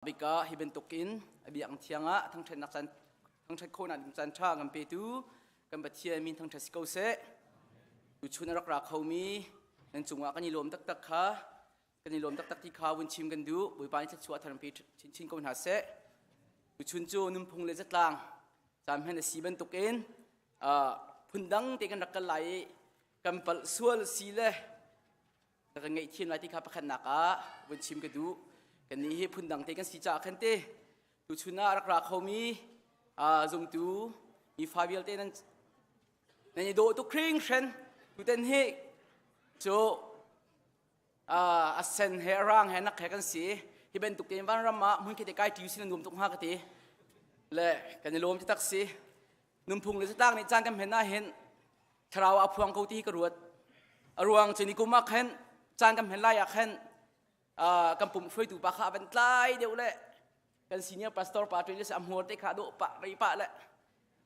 Bika hi bantukin a biakinn thiang ah thangṭhatnak caan thangṭhat khawhnak ding caan ṭha kan petu kan Pathian min thangṭhat si ko seh. Tuchun a rak ra khomi nan cungah kan i lawm taktak kha kan i lawm taktak ti kha vun chim kan duh. Bawipa nih thluachuah thar pe chinchin ko hna seh. Tuchun cu nunphung le zatlang caan hman a si bantukin phundang te kan rak kal lai i kan palh sual si le ka kan ngaihthiam lai ti kha pakhatnak ah vun chim ka duh. Kannih hi phundang te kan si caah khan te tuchun ah rak ra khomi zumtu mifa vialte nan nan i dawh tuk hringhren. Tuten hi cu a sen he a rang he nak he kan si. Hi bantuk tein vanram ah hmun khete kai ṭi sin nuam tuk hnga ka ti. Le kan i lawm ti tak si. Nunphung le zatlang nih caan kan hmen ah hin thlarau a phuang ko ti hi ka ruat. A ruang cu ni kum ah khan caan kan hmen lai ah khan kan pum hruaitu pa kha a van tlai deuh le kan senior pastor pa ṭuan le a hmur te kha dawh pah rei pah le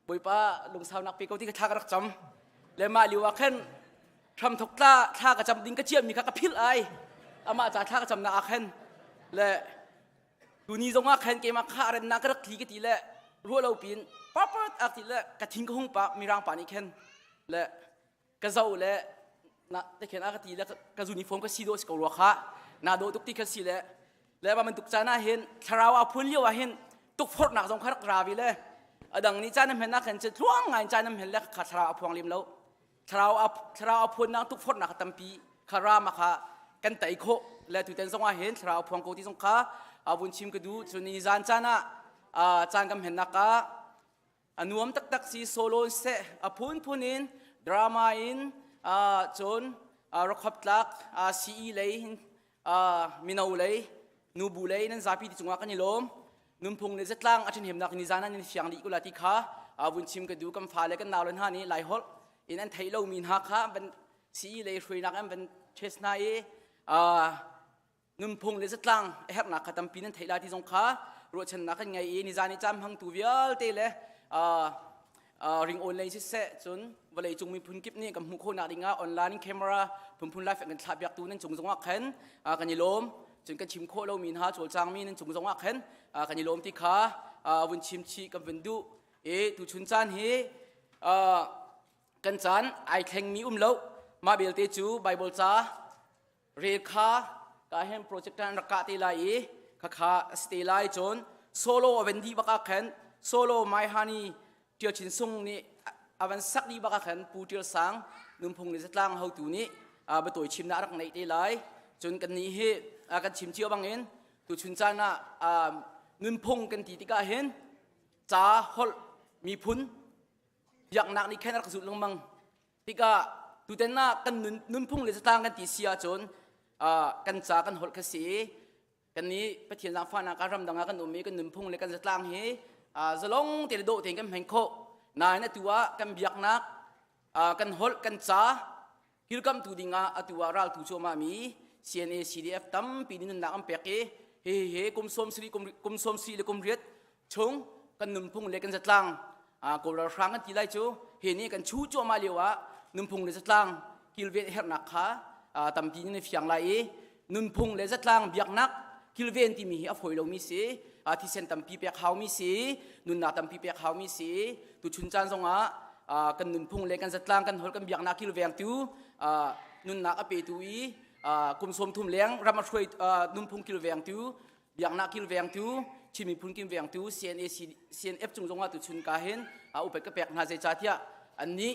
Bawipa lungsaunak pe ko ti ka thla ka rak cam. Le mah lio ah khan hramthok tla thla ka cam ding ka ciammi kha ka philh ai. Amah ca thla ka camnak ah khan le Tuni zong ah khan keimah kha rennak ka rak tli ka ti le ruah lo pin papat ak ti le ka thin ka hung pa mirang pa nih khan le ka zo le na te khen a ka ti le ka uniform ka si do si ko rua kha na do tuk ti kha si le le ba man tuk caan ah hin thlarau a phun lio ah hin tukforhnak zong kha rak ra vi le adang ni caan hem na khan che tluang ngai caan hem le kha thlarau a phuang lim lo thlarau a thlarau a phuannak tukforhnak tampi kha ram kha kan tei khawh le tuten zong ah hin thlarau phuang ko ti zong kha vun chim ka duh. Cun ni zan caan ah caan kan hennak ah a nuam taktak si. Solo seh, a phunphun in, drama in, cun rakhop tlak CE lei, mino lei, nubu lei nan zapi ti cungah kan i lawm. Nunphung le zatlang a ṭhahnemnak ni zan an in fiang dih kula ti kha vun chim ka duh. Kan fale, kan naule hna nih Laiholh in an theih lomi hna kha van sii lei hruainak an van test hna i nunphung le zatlang a herhnak kha tampi nan theih la ti zong kha ruahchannak kan ngei i nizan i cam hmangtu vialte le ringawn lei siseh, cun vawleicung miphun kip nih kan hmuh khawhnak dingah online camera phunphun live kan thlah piaktu nan cung zongah khan kan i lawm. Cun kan chim khawh lomi hna cawlcangmi nan cung zongah khan kan i lawm ti kha vun chim chih kan vun duh i tuchun caan hi kan caan ai thlengmi um lo. Mah belte cu Bible ca rel kha ka hen projector an rak kah te lai i khakha a si te lai. Cun solo a van dih bak ah khan, solo Mai Hani Ṭial Chin Sung nih a van sak dih bak ah khan, Pu Ṭial Sang, nunphung le zatlang hotu nih biatawi chimnak a rak neih te lai. Cun kannih hi kan chim cio bangin tuchun caan ah nunphung kan ti tikah hin ca, holh, miphun, biaknak nih khan rak zulh lengmang tikah tuten ah kan nunphung le zatlang kan ti si ahcun kan ca, kan holh kha si. Kan nih Pathian zaangfahnak ah ramdang ah kan um i kan nunphung le kan zatlang hi zalong te le dawh tein kan hman khawh nain atu ah kan biaknak, kan holh, kan ca kilkamtu dingah atu ah raltu cuahmah mi CNA CDF tampi nih nunnak an pek i hi hi kum 70, kum 70 le kum 8 chung kan nunphung le kan zatlang Kawl ralhrang kan ti lai cu he nih kan chu cuahmah lio ah nunphung le zatlang kilven herhnak kha tampi in fiang lai i nunphung le zatlang, biaknak kilven timi hi a fawi lomi si, thisen tampi pek haumi si, nunnak tampi pek haumi si. Tuchun caan zongah kan nunphung le kan zatlang, kan holh, kan biaknak kilvengtu, nunnak a petu i kum 30 leng ram a hruai, nunphung kilvengtu, biaknak kilvengtu, Chin miphun kilvengtu CNA CNF cung zongah tuchun ka hin upat ka pek hna. Zeicahtiah annih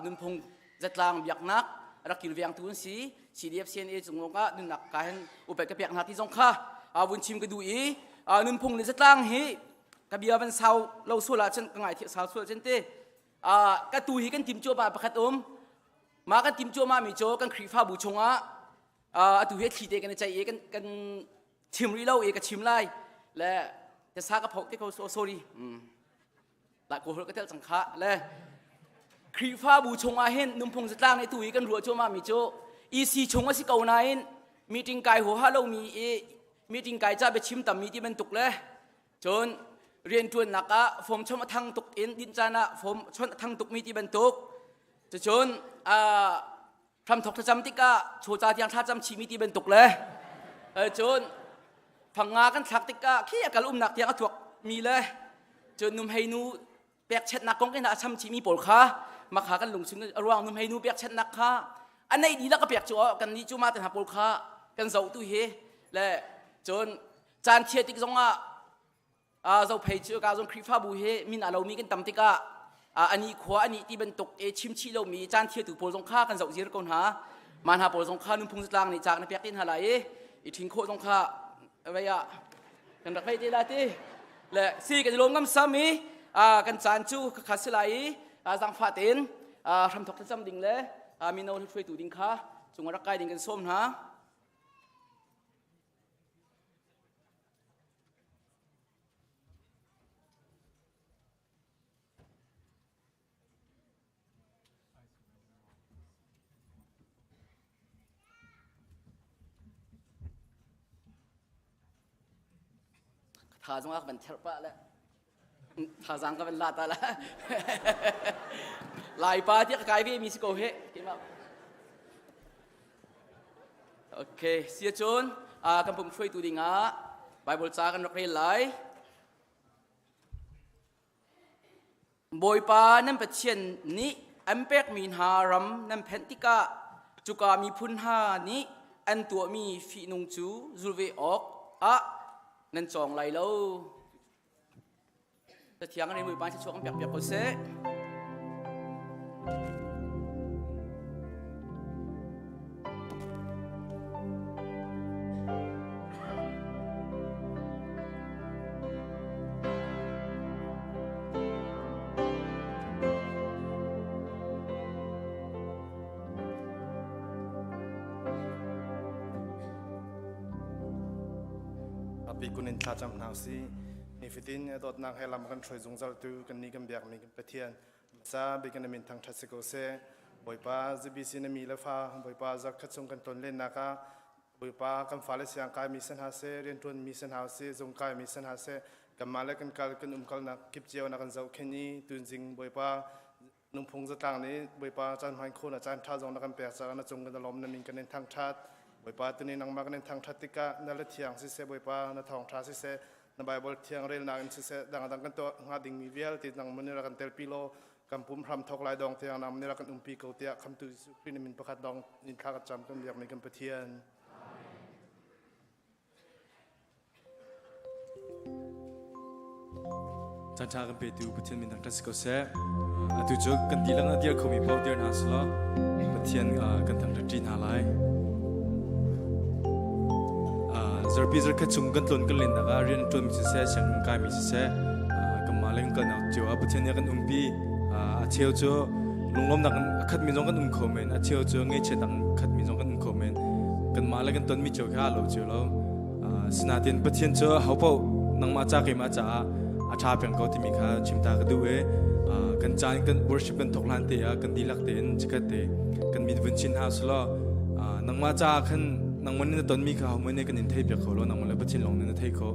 nunphung, zatlang, biaknak rak kilvengtu an si. CDF CNA cung zongah nunnak ka hin upat ka pek hna ti zong kha vun chim ka duh i nunphung le zatlang hi ka bia van sau lo sual ahcun ka ngai sau sual cun te ka tu hi kan tim cuahmah pakhat um. Mah kan tim cuahmah mi cu kan Khrihfabu chungah atu hi thli te kan i ceih i kan kan chim rih lo i ka chim lai le tasa ka phoh te ko. So sorry, la ko ka tel cang kha le Khrihfabu chungah hin nunphung zatlang nih tu hi kan ruah cuahmah mi cu EC chung a si ko nain meeting kai huaha lomi i meeting kai ca biachim tammi ti bantuk le cun rianṭuannak ah form chom a thang tuk in din caan ah form chon a thang tukmi ti bantuk, cucun hramthok thlacam tikah chawca tiang thlacam chihmi ti bantuk le cun. Fang nga kan thlak tikah khi a kal umnak tiang a thuak mi le cun numhei nu pekchanhnak kong in a cham chihmi pawl kha makha kan lungchung a ruang numhei nu pekchanhnak kha a neih dihlak a pek cu kan nih cu ma te hna pawl kha kan zoh tu hi le cun caan thia tik zongah zophei cu ka zong Khrihfabu hi min a lomi kan tam tikah ani khua ani ti bantuk e chim chih lomi caan thiatu pawl zong kha kan zoh zir ko hna ma hna pawl zong kha nunphung zatlang nih caak na pek te hna lai i i ṭhing khawh zong kha vei ah kan rak vei te la ti le si kan i lawm ngam sam i kan caan cu khakha si lai i zangfah tein hramthok thlacam ding le mino hruaitu ding kha cung rak kai ding kan sawm hna. Tha zong a ka van therh pah le thazaang ka van la ta la. Laipa tiah ka kai ve mi si ko he. Keimah. Okay, sia cun kan pum hruaitu dingah Bible ca kan rak rel lai. Bawipa nan Pathian nih an pekmi hna ram nan phenh tikah cuka miphun hna nih an tuahmi fihnung cu zul ve awk ah nan cawng lai lo. Cathiang an Bawipa thluachuah kan pek piak ko seh. Api kunin thlacam hna usih. Nifatin dawtnak he lam kan hruai zungzal tu kan ni kan biakmi kan Pathian Sa bikin na min thangṭhat si ko seh. Bawipa ZBC na mi le fa Bawipa zarkhat chung kan ton lennak ah Bawipa kan fale siang kai mi san ha seh rianṭuan mi san ha seh zung kai mi san ha seh kanmah le kan kal kan umkalnak kip cio na kan zohkhenh i tunzing Bawipa nungphung zatlang nih Bawipa caan hman khawh na caan ṭha zong na kan pek caah na cung kan lawm na min kan in thangṭhat Bawipa tuni nangmah kan in thangṭhat tikah na le thiang siseh Bawipa na thawngṭha siseh na Bible thiang relnak in siseh dangdang kan tuah hnga dingmi vialte nangmah nih rak kan telpi law kan pum hram thok lai dong tiang nangmah nih rak kan umpi ko tiah khamtu Jesuh Khrih na min pakhat dong in thla kan cam kan biakmi kan Pathian. Caan ṭha kan petu Pathian min thangṭhat si ko seh. Atu cu kan dihlak a dir khomi paoh dir hna selaw Pathian kan thangṭhat ṭi hna lai. Zarpi zarkhat chung kan tlon kan lennak ah rian ṭuanmi siseh, sianginn kaimi siseh, kanmah le kan kalnak cio ah Pathian nih a kan umpi. A cheu cu lunglawmnak in a khatmi zong kan um kho men, a cheu cu ngaihchiatnak in khatmi zong kan um kho men. Kanmah le kan tonmi cio kha aa lo cio lo. Sinain Pathian cu hopaoh nangmah ca keimah caah a ṭha peng ko timi kha chimta ka duh i kan caan kan worship kan thawk hlan te ah kan dihlak tein chikkhat te kan mit vun chin hna selaw nangmah caah khan nangmah nih na tonmi kha hohmanh nih kan in thei piak kho lo nangmah le Pathian lawng nih na thei kho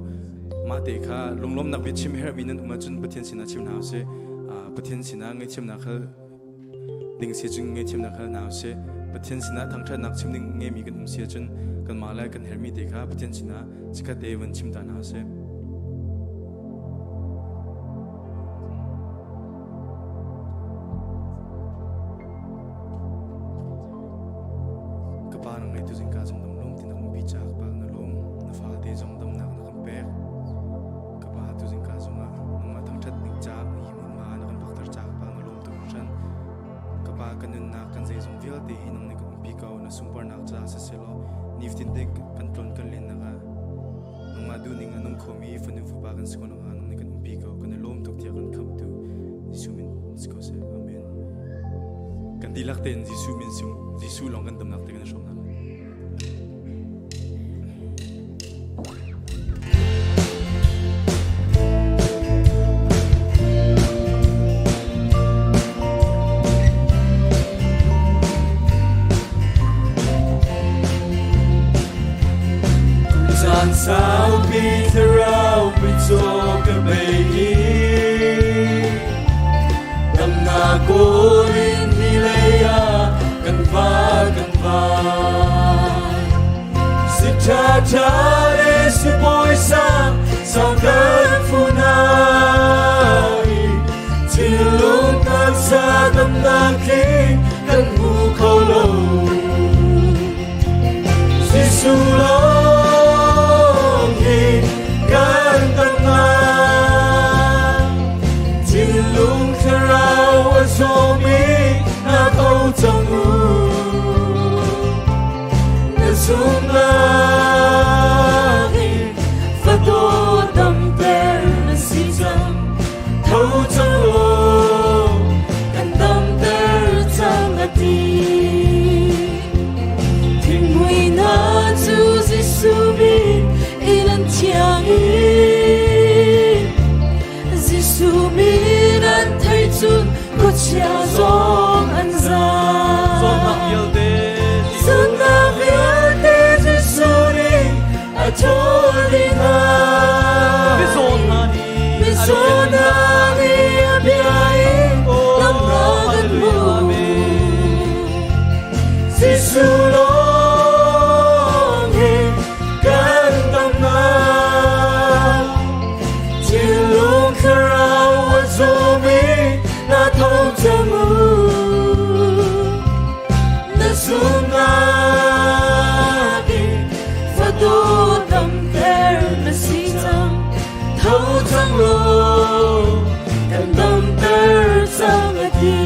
mah te kha lunglawmnak bia chim herhmi nan um ahcun Pathian sinah chim hna usih Pathian sinah ngaihthiamnak kha ding si cun ngaihthiamnak hal hna usih Pathian sinah thangṭhatnak chim ding ngeimi kan um si ahcun kanmah le kan herhmi te kha Pathian sinah chikkhat te van chim ta hna usih. Ka pa na ngeitu zingka zong dam lawm ti na kan pi ca ka pa na lawm na fate zong damnak na kan pek Ka pa tuzingka zongah nangmah thangṭhat ning ca hi hmunhma na kan phakter ca ka pa na lawm tuk hringhran. Ka pa kan nunnak kan zeizong vialte hi nang nih kan umpi ko na sunparnak ca siselaw nifatin te kan tlon kan lennak ah nangmah duhning a nung khomi fanu fapa kan si ko nakhnga nang nih kan umpi ko kan i lawm tuk tiah kan khamhtu Jesuh min si ko seh. Amen. Kan dihlak tein Jesuh min sung Jesuh lawng kan damnak te kan i hrawm hna lai. Caan saupi thlarau mitcaw ka bei i damnak kawl in hi lei ah kan va kan vai. Si ṭha ṭha le si bawi. sang sang kan fu hna i thinlung taksa damnak khi kan hmu kho lo. Jesuh lawng hi kan damnak. Thinlung thlarau a zawmi na tho cang u. Na zumhnak in fadaw damter na si cang. Tho cang law kan damter cang a ti. Thinghmui hna cu Jesuh min in an thiang i Jesuh min an theih cun khuachia zong an zam. Zawtnak vialte Zawtnak vialte Jesuh nih a ṭhawl dih hna. Mizaw hna nih Mizaw hna nih a bia in damnak an hmuh. Jesuh lawng hi kan damnak. Thinlung thlarau a zawmi na tho cang u. Na zumhnak in fadaw damter na si cang. Tho cang law kan damter cang a ti.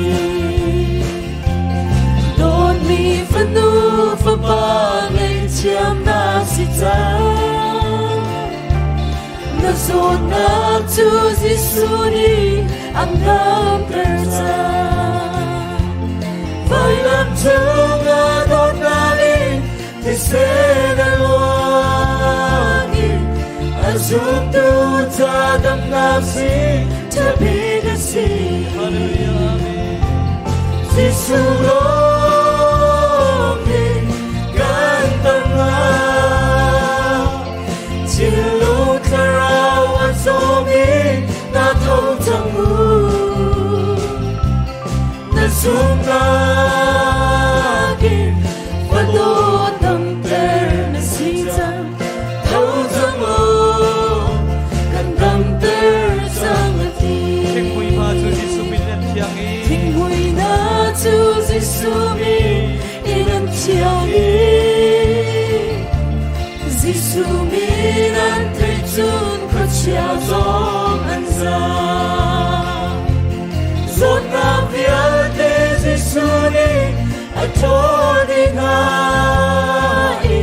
Dawtmi fanu fapa ngaihthiam na si cang. Na zawtnak cu Jesuh nih an damter cang. Vailam cungah dawtnak in thisen a luang i a zumtu ca damnak si ṭhabik a si. Jesuh lawng hi kan damnak. Thinlung thlarau a zawmi na tho cang u. Na zumhnak in fadaw damter na si cang. Tho cang u, kan damter cang a ti. Thinghmui hna cu Jesuh min an thiang i Thinghmui hna cu Jesuh min in an thiang i Jesuh min an theih cun khuachia zong an zam. Zawtnak vialte Jesuh nih a ṭhawl dih hna i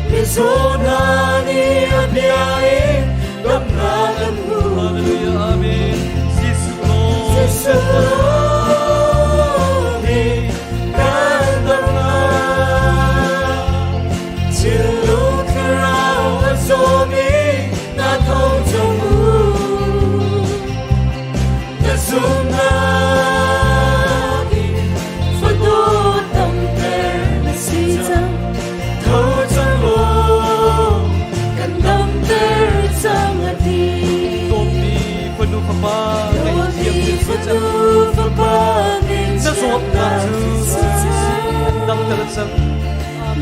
mizaw hna nih a bia in damnak an hmu. Hallelujah, Amen. Jesuh lawng Jesuh lawng hi kan damnak. Thinlung thlarau a zawmi na tho cang u. Na zumhnak in fadaw damter na si cang. Tho cang law kan damter cang a ti. Dawtmi fanu fapa ngaihthiam Dawtmi na si cang. fanu fapa Na zawtnak cu an damter cang.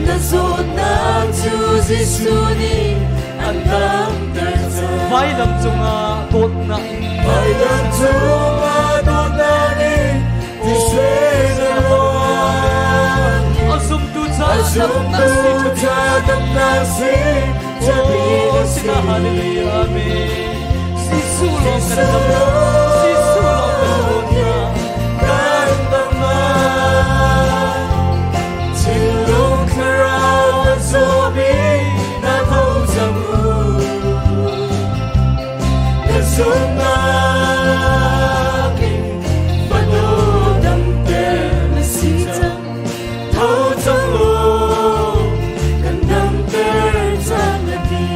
Na zawtnak cu Jesuh nih an damter cang. Vailam cungah dawtnak in Vailam cungah dawtnak in thisen a luang. A zumtu ca A damnak si zumtu ca damnak si ṭhabik a si. Hallelujah, Amen. Jesuh lawng kan dam. Jesuh lawng kan dawtnak. Kan damnak. Thinlung thlarau a zawmi na tho cang u. Na zumhnak in fadaw damter na si cang. Tho cang law kan damter cang a ti.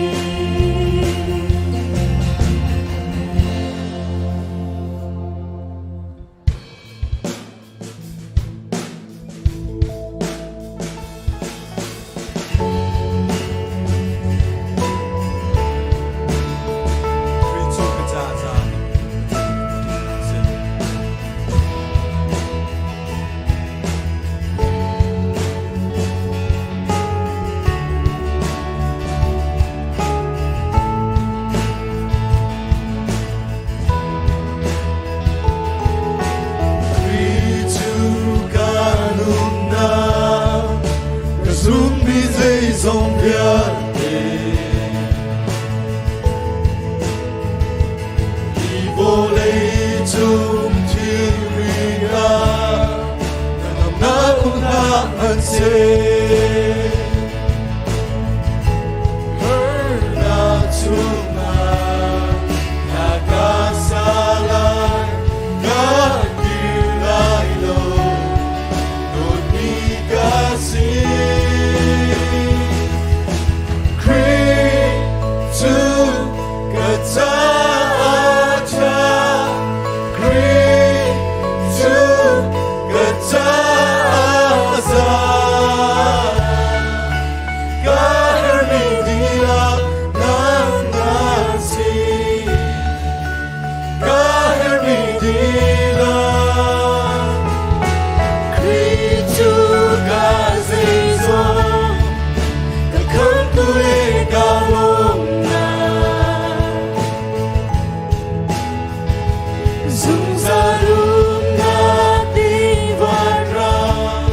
kan si. Harnak chungah na ka sa lai, ka dir lai lo, dawtmi ka si. Khrih cu ka caah ṭha, Khrih cu ka caah za. Ka herhmi dihlak nangmah si, ka herhmi dihlak. Khrih cu ka zeizong, ka khamhtu le ka lawmnak. Zungzal umnak tiva ram,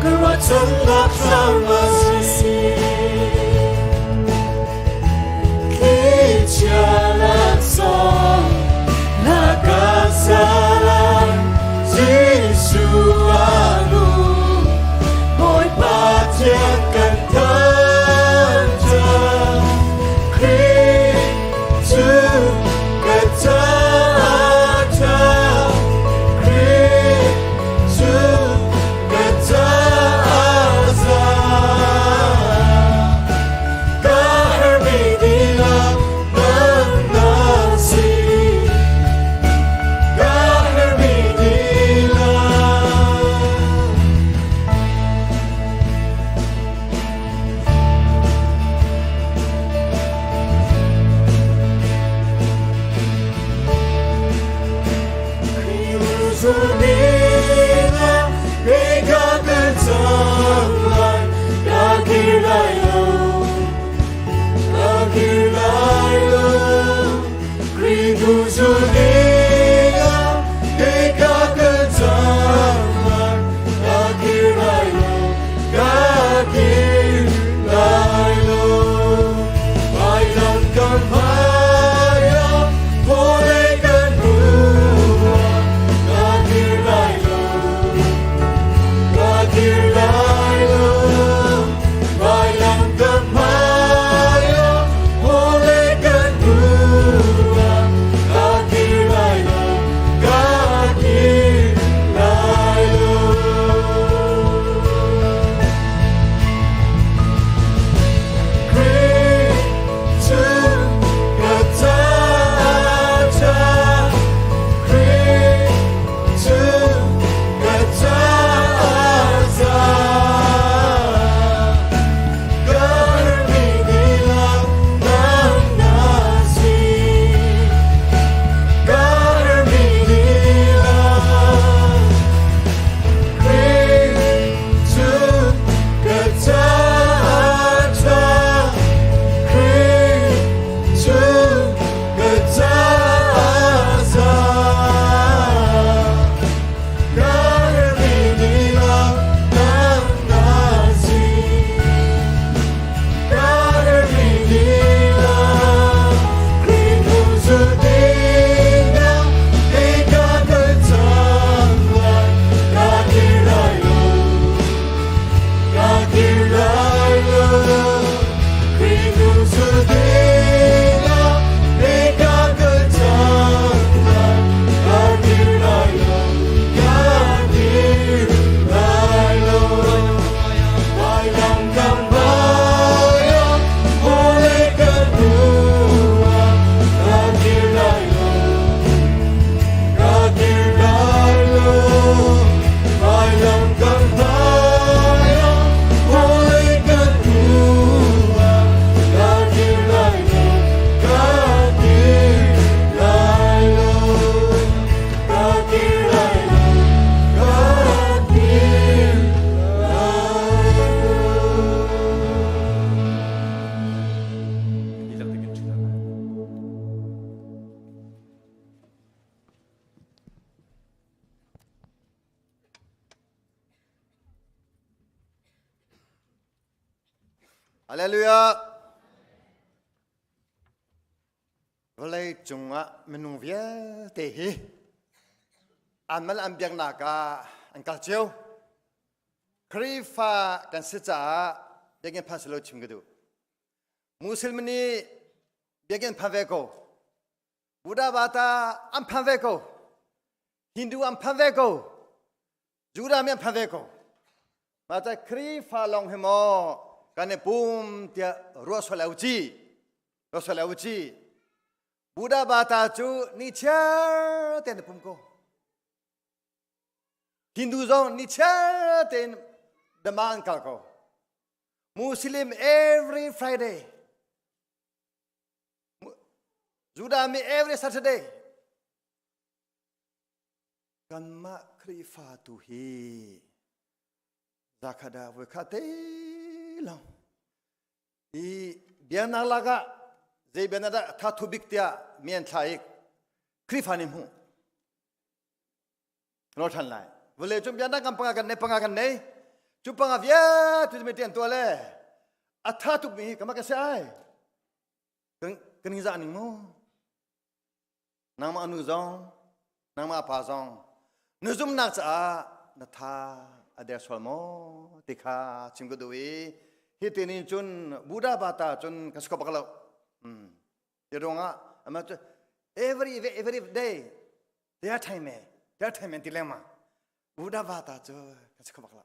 ka ruahchannak thlam a si. Thlichia laksawng na ka salam, Jesuh a nung, Bawipa Thiang kan thangṭhat. Khrih cu ka caah ṭha, Khrih cu ka caah za. Ka herhmi dihlak nangmah si, ka herhmi dihlak. Hallelujah. Vawlei cungah minung vialte hi an mal an biaknak ah an kal cio. Khrihfa kan si caah biakinn phan silo chim ka duh. Muslim nih biakinn phan ve ko. Buddha bata an phan ve ko. Hindu an phan ve ko. Judah mi an phan ve ko. Mah ca Khrihfa lawng hi maw kan i pum tiah ruah sual au ci. Ruah sual au ci. Buddha bata cu ni chiar te an i pum ko. Hindu zong ni chiar tein dama an kal ko. Muslim every Friday. Judah mi every Saturday. Kanmah Khrihfa tu hi zakhat ah voi khat te long i biaknak lakah zei biaknak dah tha thu bik tiah mi an thla i Khrihfa nih hmuh lo than lai vale chung biaknak kan panga kan nei panga kan nei cu panga vialte mi tian tua le a tha tuk mi hi kama ka se ai kan kan za ning mu nangmah nu zong nangmah pa zong nu zumnak caah na tha a der sual maw ti kha chim ka duh i hi ti nin cun Buddha bata cun ka si kho bak lo ti ruangah ama cu every every day Tia thai me, tia thai men ti lengmang. Buddha vata cu ka si kho bak lo.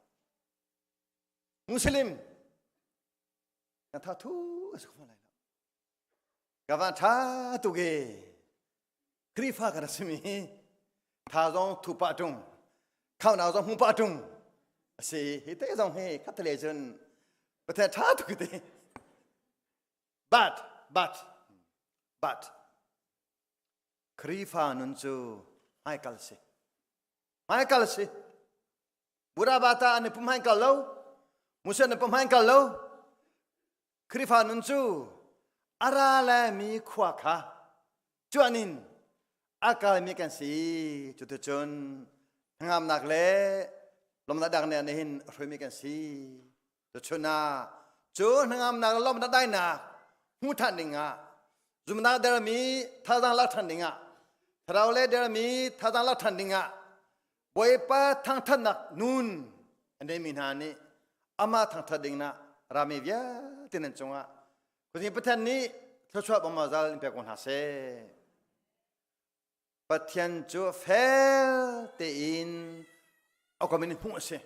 Muslim na tha thu a si kho lai lo. Ka van tha tu ge. Khrihfa kan simi tha zong thu pa tung. Khau nau zong hmu pa tung. Asi hi te zong hi khat le cun pathe tha tu te. But but but Khrihfa nun cu hmaikal si. Hmaikal si. Buddha bata an i pum hmaikal lo. Muslim an i pum hmaikal lo. Khrihfa nun cu a ra le mi khua kha cuan in a kalmi kan si. Cuticun hnangamnak le lawmnak dang nih hin a hruaimi kan si. Tuchun ah cu hnangamnak le lawmhnak dainak hmu ṭhan dingah zumhnak dermi thazaang lak ṭhan dingah thlarau le dermi thazaang lak ṭhan dingah Bawipa thangṭhatnak nun a neimi hna nih amah thangṭhat dingah rami vialte nan cungah Khuazing Pathian nih thluachuah bawmh zal in pek ko hna seh. Pathian cu fel tein a kom in hmuh a si.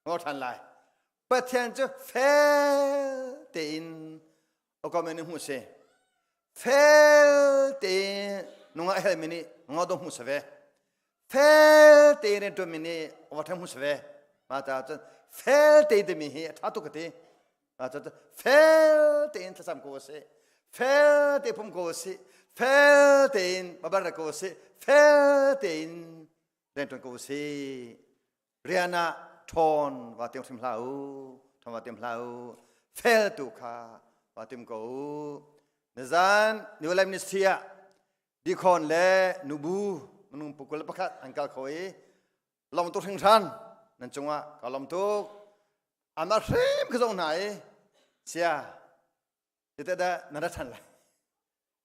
Ngol ṭhan lai. Pathian cu fel tein a kom in hmuh a si. Fel tein nunga a helmi nih nunga dong hmuh si ve. Fel tein rianṭuanmi nih overtime hmuh si ve. Mah caah cun fel tein timi hi a ṭha tuk ka ti. Fel tein thlacam ko sih. Fel te pum ko sih. Fel tein babar ko sih. Fel tein rianṭuan ko sih. Rian ah ṭhawn va tim hrim hlah u. Ṭhawn va tim hlah u. Fel tu kha va tim ko u. Nizan New Life Ministry ah dikhawn le nubu minung pukul pakhat an kal kho i lawm tuk hringhran nan cungah ka lawm tuk amah hrim ka zong hna i sia tete dah na ra ṭhan lai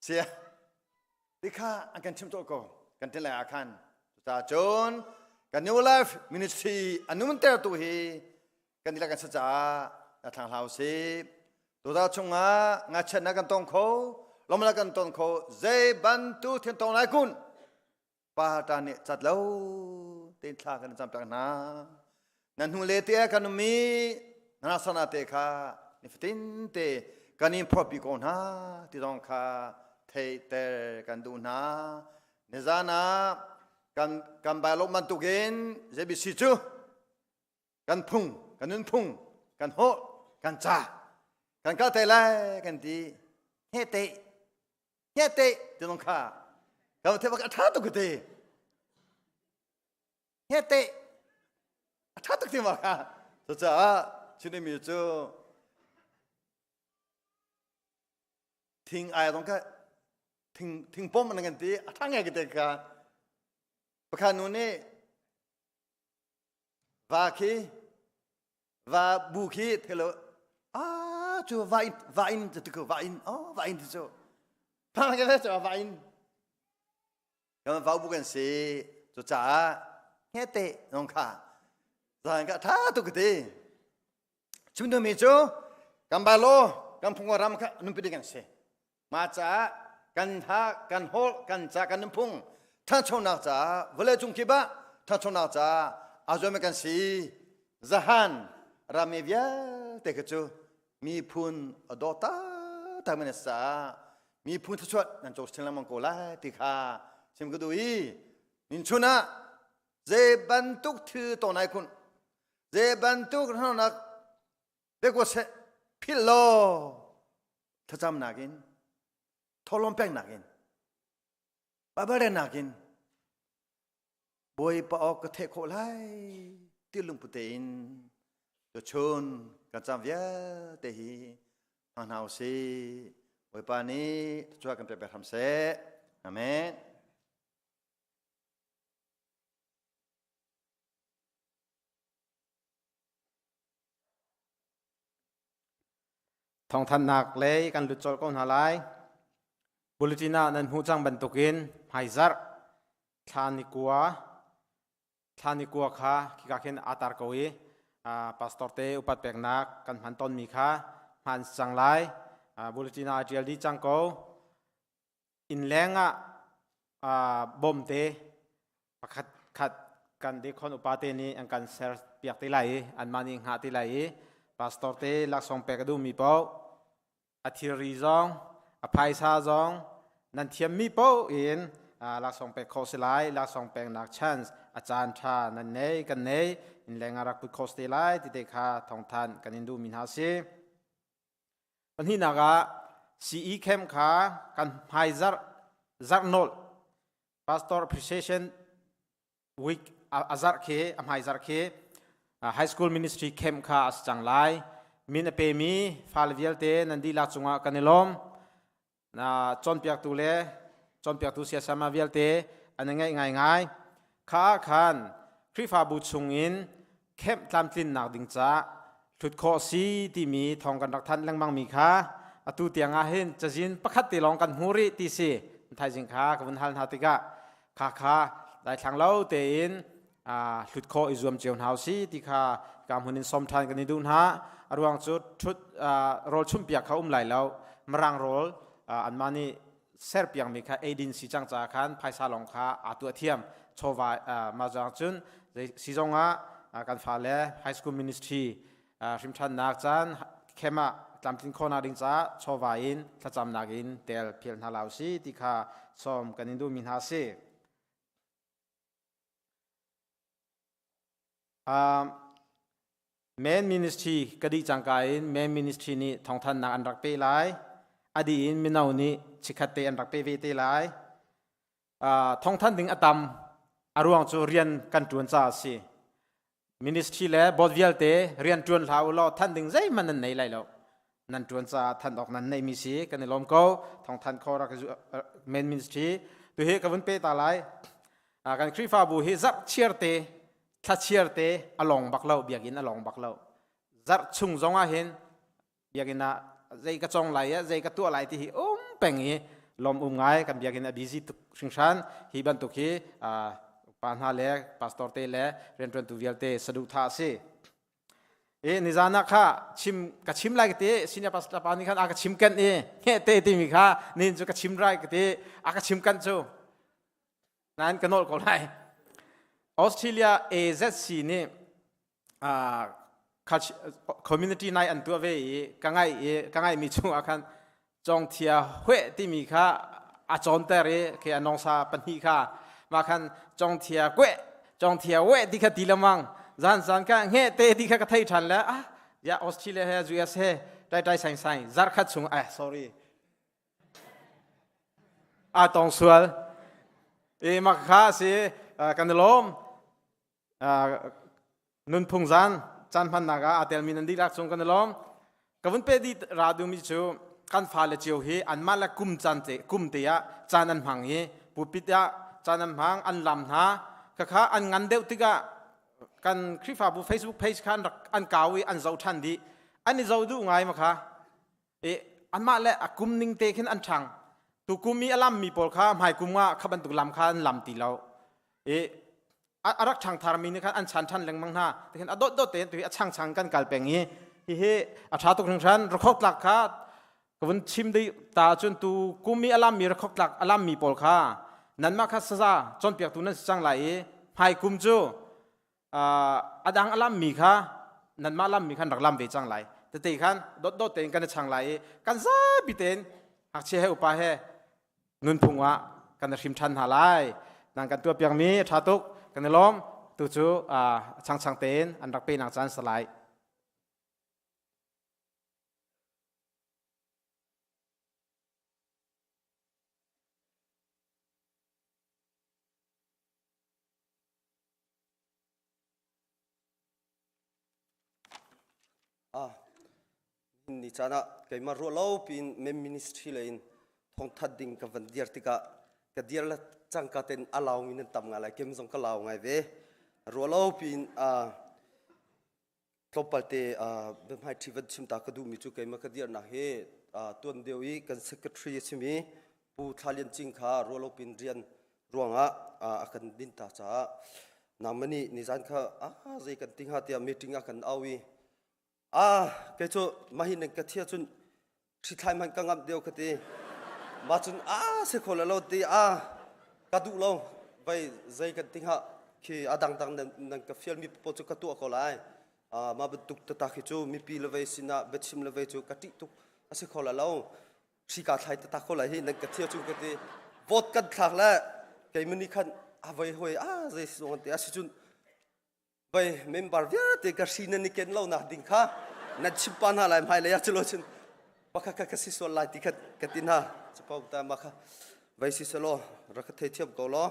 sia ti kha an kan chim cawh ko kan ṭin lai ah khan cucaah cun kan new life ministry a nunter tu hi kan dihlak kan si caah na thlang hlah usih tuta chungah ngakchiatnak kan tong kho lawmnak kan ton kho zei bantuk thil tong lai kun Pa ta nih cat lo tein thla kan cam piak hna. Nan hnu le te kan um i na sana te kha nifatin te kan in phorpi ko hna ti zong kha theihter kan duh hna. Nizan ah kan kan bailo bantukin JBC cu kan phung kan nunphung kan hawh kan ca kan kal te lai kan ti he te Nge te ti nong kha. Ka the bak a tha tuk te. Nge te a tha tuk ti ma kha. Cucaah Chinmi cu thing ai dong ka thing thing pom an kan ti a tha ngai te kha. Pakha nu nih va khi va bu khi thelo a cu va in va in tu ku va in oh va in ti cu phang ke cu va in kan va bu kan si cu caah hete nong kha. Zan ka tha tuk ka ti. Chim duhmi cu kan bylaw kan phung ram kha nunpi ding kan si. Mah caah kan ha kan holh kan ca kan nunphung thanchonak caah vawleicung kip ah thanchonak caah aa zuammi kan si. Zahan rami vialte kha cu miphun a daw taktak mi na si caah miphun thluachuah nan co chin lengmang ko lai ti kha chim ka duh i ninchun ah zei bantuk thil ton ai kun zei bantuk hnanak pek seh philh law thlacamnak in tholom peknak in Bible relnak in Bawipa awk ka theih khawh lai ti lungput tein tuchun kan cam vialte hi hmang hna usih. Bawipa nih thluachuah kan pek hram seh. Amen. Thawngthanhnak lei kan lut colh ko hna lai. Bulletin ah nan hmuh cang bantukin hmaizarh thla ni kua thla ni kua kha khika khin aa tar ko i pastor te upat peknak kan hman tawnmi kha hman cang lai. Bulletin ah a ṭial dih cang ko. Innleng ah bawmte pakhat khat kan dekhon upa te nih an kan ser piak te lai i anmah nih hngah te lai i pastor te laksawng pek a duhmi paoh a thilri zong a phaisa zong nan thiammi paoh in laksawng pek khawh si lai. Laksawng peknak chance a caan ṭha nan nei kan nei innleng ah rak put khawh si te lai ti te kha thawngthanh kan in duhmi hna si. Pahnihnak ah CE camp kha kan hmaizarh zarhnawlh Pastor Appreciation Week a zarh khi a hmaizarh khi High School Ministry Camp kha a si cang lai. Min a pemi fale vialte nan dihlak cungah kan i lawm. Na cawnpiaktu le cawnpiaktu siasama vialte an i ngaih ngaingai. Kha ah khan Khrihfabu chungin camp tlamtlinnak ding caah hlut khawh si timi thawng kan rak thanh lengmang mi kha atu tiang ah hin cazin pakhat te lawng kan hmu rih ti si. Thaizing kha ka vun hal hna tikah kha kha daithlang lo tein hlut khawh i zuam cio hna si ti kha ka hmun in som ṭhan kan i duh hna. A ruang cu ṭhut rawl chumpiak kha um lai lo, mirang rawl anmah nih serpiakmi kha eidin si cang caah khan phaisa lawng kha aa tuah thiam chawva. Mah zong cun sizong ah kan fale high school ministry hrimṭhannak caan khem ah tlamtlin khawhnak ding caah chawva in thlacamnak in tel phial hna lau si ti kha sawm kan in duhmi hna si. Men ministry ka dih cangka in men ministry nih thawngthannak an rak pe lai. A dih in mino nih chikhat te an rak pe ve te lai. Thawngthan ding a tam, a ruang cu rian kan ṭuan caah a si. Ministry le board vialte rian ṭuan hlah u law than ding zeihmanh nan nei lai lo. Nan ṭuan caah than awk nan neihmi si kan i lawm ko. Thawngthan kho rak main ministry tu hi ka vun pe ta lai. Kan Khrihfabu hi zarh chiar te thla chiar te a long bak lo, biakinn a long bak lo. Zarh chung zong ah hin biakinn ah zei ka cong lai zei ka tuah lai ti hi um peng i lawm um ngai. Kan biakinn a busy tuk hringhran. Hi bantuk hi pa hna le pastor te le rianṭuantu vialte saduhthah a si. E nizan ah kha chim ka chim lai ka ti, senior pastor pa nih khan a ka chim kan i hne te timi kha nin cu ka chim rai ka ti, a ka chim kan cu nain ka nolh ko lai. Australia AZC nih community nai an tuah ve i ka ngai i ka ngaimi chungah khan congthia hueh timi kha a cawnter i khi a nongsa pahnih kha mah khan congthia kueh congthia weh ti kha ti lemang zan zan ka nge te ti kha ka thei than le ah ya Australia he US he tai tai saing saing zar khat chung eh sorry a tong sual e mak kha si kan lawm. Nunphung zan caan hmannak ah aa telmi nan dihlak cung kan i lawm. Ka vun pe dih ra duhmi cu kan fale cio hi anmah le kum caan te kum te ah caan an hmang i pulpit ah caan an hmang, an lam hna. Khakha an ngan deuh tikah kan Khrihfabu Facebook page kha an rak an kau i an zoh ṭhan dih. An i zoh duh ngai ma kha. E anmah le a kum ning te khin an ṭhang. Tu kum i a lammi pawl kha hmai kum ah kha bantuk lam kha an lam ti lo. E. A rak ṭhang tharmi nih khan an chan ṭhan lengmang hna. Tikhin a dot dot tein tuhi a changchang kan kal peng i hihi a ṭha tuk hringhran. Rakhok tlak kha ka vun chim dih ta cun tu kum i a lammi rakhok tlak a lammi pawl kha nanmah kha saza cawnpiaktu nan si cang lai i hmai kum cu a dang a lammi kha nanmah lammi khan rak lam ve cang lai. Tete khan dot dot tein kan i chang lai i kan zapi tein ngakchia he upa he nunphung ah kan i hrim ṭhan hna lai. Nang kan tuah piakmi a ṭha tuk, kan i lawm. Tu cu changchang tein an rak pe nak caan si lai. Ah, ni caan ah keimah ruah lo piin mem ministry lei in thawngthat ding ka van dir tikah ka dir le cangka ten a laumi nan tam ngai lai kem zong ka lau ngai ve ruah lo piin tlawmpal te biahmai ṭhi van chim ta ka duhmi cu keimah ka dirnak hi tuan deuh i kan secretary a simi Pu Thla Lian Cing kha ruah lo piin rian ruangah a kan din ta caah nangmah nih nizan kha a zei kan ti hnga tiah meeting ah kan au i Ah, kei cu mahi nan ka thia cun hrithlai hmanh ka ngamh deuh ka ti. Mah cun ah si kho lo ti ah ka duh lo. Vai zei kan ti hnga khi a dangdang nan, nan ka fial mi paoh cu ka tuah ko lai. Ah, mah bantuk taktak hi cu mipi le vei sinah biachim le vei cu ka ṭih tuk a si kho la lo. Hri ka thlai taktak ko lai hi nan ka thia cu ka ti. Vote kan thlak le keimah nih khan a voi hoi ah zei si zong an ti a si cun Vai member vialte ka hri nan i ken lo nak ding kha nan chim pa hna lai hmai lei ah culo cun pakhat khat ka si sual lai ti kha ka ti hna capo ta ma kha vai si selaw rak ka thei thiam ko law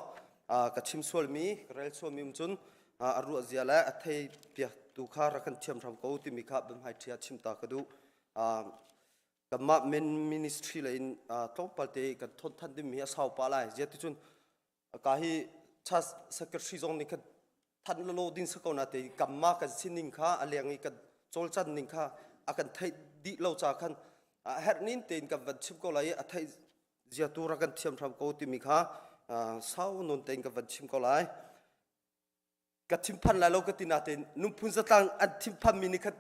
ka chim sual mi ka rel sual mi um cun a ruah zia le a thei piak tu kha rak kan thiam hram ko timi kha biahmai ṭhia chim ta ka duh. Kanmah men ministry lei in tlawmpal te kan thon than dingmi a sau pah lai. Zia ti cun ka hi church secretary zong nih khan than lolo ding sa ko na te kamma kan sining kha a leng i kan cawlcan ning kha a kan theih dih lo ca khan a herh nin tein kan van chim ko lai i a theih zia tu ra kan thiam hram ko timi kha sau non tein kan van chim ko lai ka thinphan lai lo ka ti natein nunphun zatlang an thinphan mi nih khan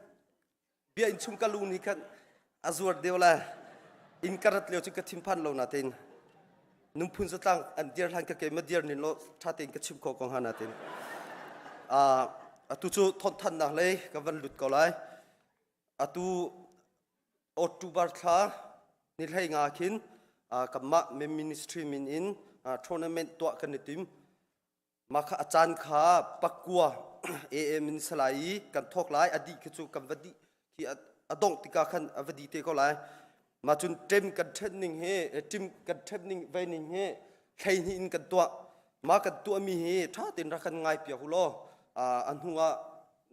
bia in chung ka lu nih khan a zuar deuh le in ka rat lio cu ka thinphan lo natein nunphun zatlang an dir hlan ka keima dir nin lo tha tein ka chim kho ko hnga natein atu cu thawnthannak lei ka van lut ko lai atu October thla ni hlei nga khin kanmah ministry min in tournament tuah kan i tim Mah kha a caan kha pakua AM in salai i kan thawk lai a dih khi cu kan va dih khi a dongh tikah khan a va di te ko lai. Mah cun ṭem kan ṭhen ning hi ṭim kan ṭhen ning vei ning hi hleihnih in kan tuah. Mah kan tuahmi hi ṭha tein rak kan ngai piak u law a hnu ah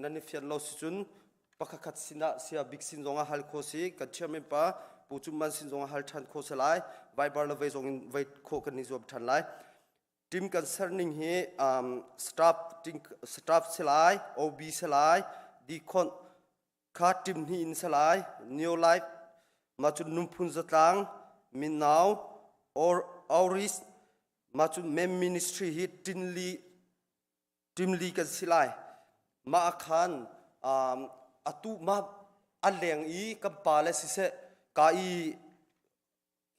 nan i fian lo si cun pakhat sinah sia bik sin zong ah hal kho si kan chairman pa Pu Cum Man sin zong ah hal ṭhan kho si lai. Viber le vei zong in vei khawh kan i zuam ṭhan lai. Team kan ser ning hi um, staff staff si lai, OB si lai, dikhonh kha team hnih in si lai, Neo Life ma cun nunphun zatlang, minau, or Auris ma cun mem ministry hi tinli team li kan si lai. Mah khan um, atu ma a leng i kan pa le siseh ka i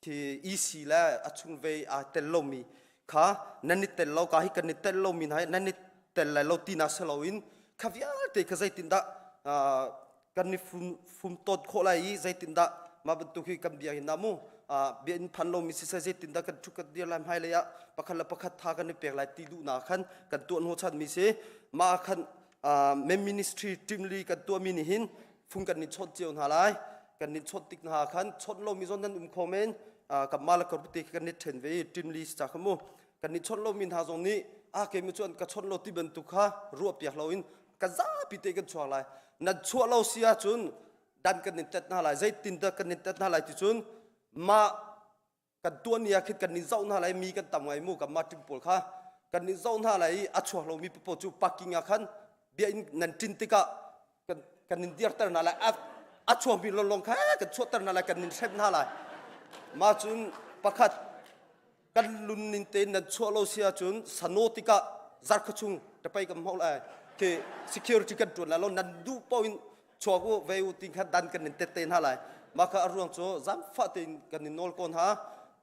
khi EC le a chung ve aa tel lomi kha nan i tel lo ka hi kan i tel lomi hna hi nan i tel lai lo ti na si loin kha vialte kha zeitindah kan i fum fumtawt khawh lai i zeitindah mah bantuk hi kan bia hin dah mu bia in phan lomi siseh zeitindah kan thu kan dir lai hmailei ah pakhat le pakhat tha kan i pek lai ti duhnak khan kan tuah hnawhchan mi si mah khan men ministry team li kan tuahmi nih hin phung kan in chawnh cio hna lai kan in chawnh tik hna khan chawnh lomi zong nan um kho men kanmah le ka te kan i ṭhen ve i team li ca kha mu kan i chawnh lomi hna zong nih a keimi cu an ka chawnh lo ti bantuk kha ruah piak loin kan zapi te kan chuak lai nan chuah lo si ahcun dan kan in tet hna lai zeitin dah kan in tet hna lai ti cun mah kan tuan ni ah khin kan nin zoh hna lai mi kan tam ngai mu kan mah ṭim pawl kha kan nin zoh hna lai i a chuak lomi papoh cu parking ah khan bia in nan ṭin tikah kan kan nin dirter hna lai a chuakmi longlong kha kan chuahter hna lai kan nin hrem hna lai mah cun pakhat kan lun ning tein nan chuah lo si ahcun sano tikah. Zarkha chung tapai kan hmau lai. Ke security kan tuan la lo nan duh paoh in chuak u ve u tin khan dan kan in tet te hna lai. Mah kha a ruang cu zaangfah tein kan in nawl ko hna.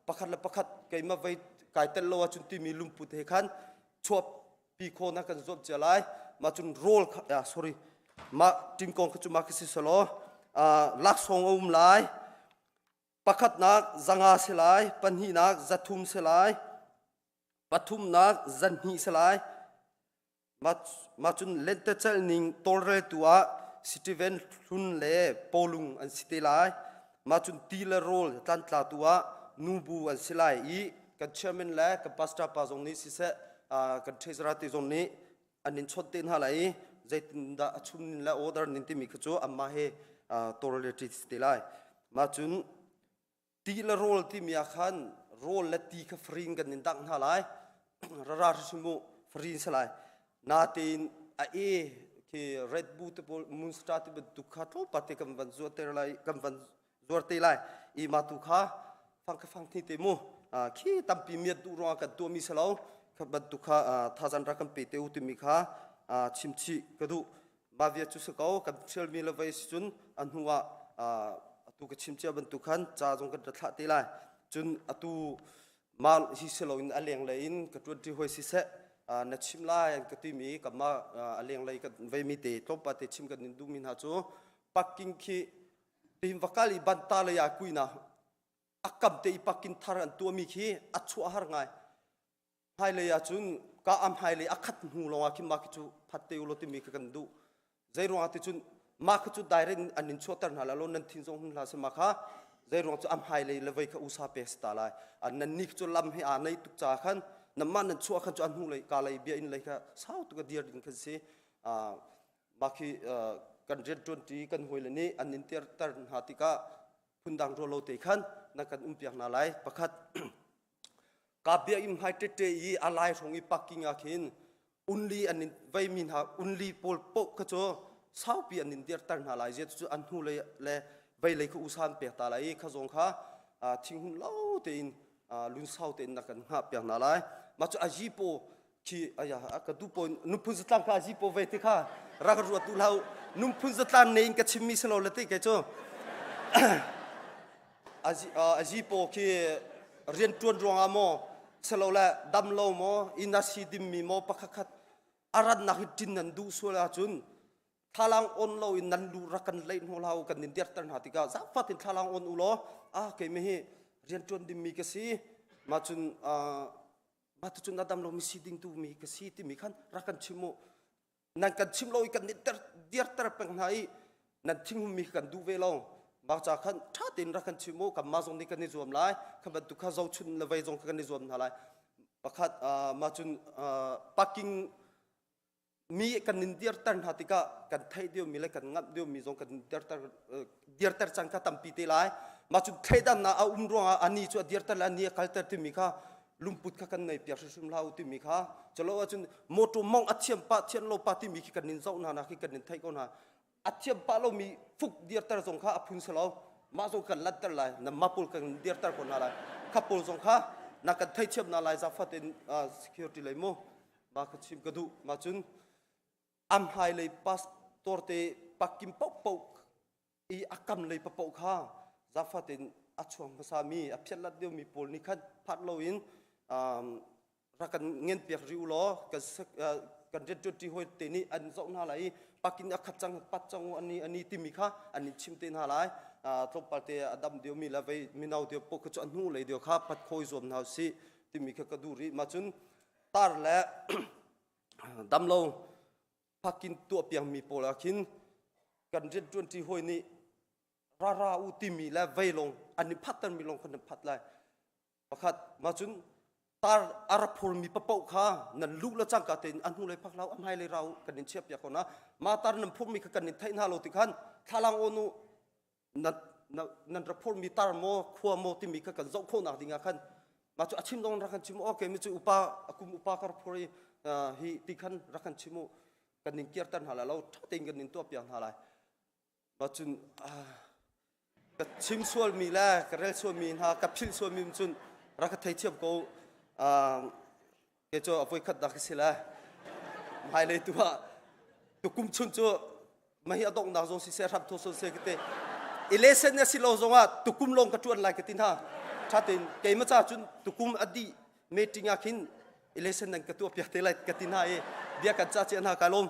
Pakhat le pakhat keimah vei kai tel lo ahcun timi lungput he khan chuah pi kho na kan zuam cia lai. Mah cun rawl kha sorry mah tingkong kha cu mah khi si selaw laksawng a um lai. Pakhatnak 500 si lai, pahnihnak 300 si lai, pathumnak 200 si lai. Mah cun lentecelh ning tawlreltu ah Steven Hlun le Pawlung an si te lai. Mah cun ti le rawl tlantlatu ah nubu an si lai i kan chairman le kan pastor pa zong nih siseh kan treasurer te zong nih an in chawnh te hna lai i zeitindah a chum ning le order ning timi kha cu anmah he tawlrelṭi si te lai. Mah cun ti le rawl timi ah khan rawl le ti kha free in kan in dangh hna lai. Rara hrim u free in si lai. Natein a e khi Red Bull te pawl Monster ti bantuk kha tlawmpal te kan van zuar te lai kan van zuar te lai. I mah tu kha fang kha fang thi te mu khi tampi miat duh ruangah kan tuahmi si lo kha bantuk kha thazan rak kan pe te u timi kha chimchih ka duh mah via cu si ko kan thialmi le vei si cun a hnu ah atu ka chim cia bantuk khan ca zong kan ra thlah te lai cun atu mah hi si loin a lenglei in ka ṭuanṭi hoi siseh na chim lai an ka timi kanmah a lenglei kan veimi te tlawmpal te chim kan in duhmi hna cu parking khi Tihin va kal i banta lei ah kuina a kam te i pakin thar an tuahmi khi a chuah har ngai. Hmailei ah cun ka am hmailei a khat hnu lawngah khin mah khi cu phat te ulaw timi kha kan duh. Zei ruangah ti cun mah kha cu direct an in chuahter hna la lo nan thin zong hun hlah seh mah kha zei ruang cu am hmailei le vei kha usa pek si ta lai. An nan ni cu lam he aa nei tuk ca khan namah nan chuah khan cu a hnu lei ka lei bia in lei kha sau tuk a dir ding khan si. Mah khi kan rianṭuanṭi kan hawile nih an in tirter hna tikah phundang ruah lo te khan na kan umpiak hna lai. Pakhat, ka biakinn hmai ṭeṭe i a lai hrawng i parking ah khin unli an in veimi hna unli pawl paoh kha cu saupi an in dirter hna lai. Ziah cu an hnulei le veilei kha usa an pek ta lai i kha zong kha thinghun lo tein lunsau tein na kan hngah piak hna lai. Mah cu a yipaw khi aya ka du po nunphun zatlang kha azi po ve ti kha rak ruat tu hlau nunphun zatlang ne in ka chimmi si lo le ti ke cu azi azi po khi rian tuan ruangah maw selo le dam lo maw ina si dim mi maw pakhat khat aran nak hi tin nan duh sual ahcun thlalang on lo in nan lu rak kan leih hnu hlau kan in dirter hna tikah zaangfah in thlalang on u law ah keimi hi rian tuan dingmi ka si ma cun mah cun a dam lomi si ding tu mi ka si timi khan rak kan chim u nan kan chim lo i kan dirter dirter peng hna i nan thinghum mi kan duh ve lo mah ca khan ṭha tein rak kan chim u kanmah zong nih kan i zuam lai kha bantuk kha zohchun le vei zong kha kan i zuam hna lai pakhat mah cun parking mi kan in dirter hna tikah kan theih deuhmi le kan ngamh deuhmi zong kan dirter dirter cang kha tampi te lai mah cu thleidannak a um ruangah ani cu a dirter le ani a kalter timi kha lungput kha kan nei piak hrimhrim hlah u timi kha calo ahcun motor mong a thiam pa thiam lo pa timi khi kan in zoh hna na khi kan in theih ko hna a thiam pah lomi fuk dirter zong kha a phun si lo mah zong kan lanter lai na mah pawl kan dirter ko hna lai kha pawl zong kha na kan theithiam na lai zafat in security lei mu ma ka chim ka duh ma cun am hai lei pastor te pakim pau pau i a kam lei papo kha zafat in a chuang hmasa mi a phiat lat deuh mi pawl nih khan phat lo in rak kan ngen piak rih u law kan kan rianṭuanṭi hawi te nih an zoh hna lai i pakin a khat cang pat cang u ani ani timi kha an in chim te hna lai tlawmpal te a dam deuh mi le vei mino deuh paoh kha cu a hnu lei deuh kha pat khawi zuam hna usih timi kha ka duh rih ma cun tar le damlo phakin tuah piangmi pawl ah khin kan rianṭuanṭi hawi nih ra ra u timi le vei lawng an i phattermi lawng khan nan phat lai Pakhat mah cun tar a ra phurmi papoh kha nan luh le cangka tein a hnulei phak hlah u, a hmailei ra u kan in chiahpiak ko hna. Mah tar nan phurmi kha kan in theih hna lo ti khan thlalang awn u nan nan ra phurmi tar maw khua maw timi kha kan zoh khawhnak ding ah khan mah cu a chim dong rak kan chim u okay mi cu upa a kum upa ka ra phur i hi ti khan rak kan chim u kan in kirter hna lai lo ṭha tein kan in tuahpiak hna lai. Mah cun ka chim sualmi le ka rel sualmi hna ka philh sualmi cun rak ka theithiam ko. Kei cu a voikhat dah ka si le. Hmailei tu ah tukum chun cu mahi a donghnak zong siseh hram tho son se kate election na si lo zong ah tukum lawng ka tuan lai ka tin ha thatin keima cha cun tukum adi meeting ah khin election nan ka tuah piak te lai ka tin ha i bia kan cha che na ka lom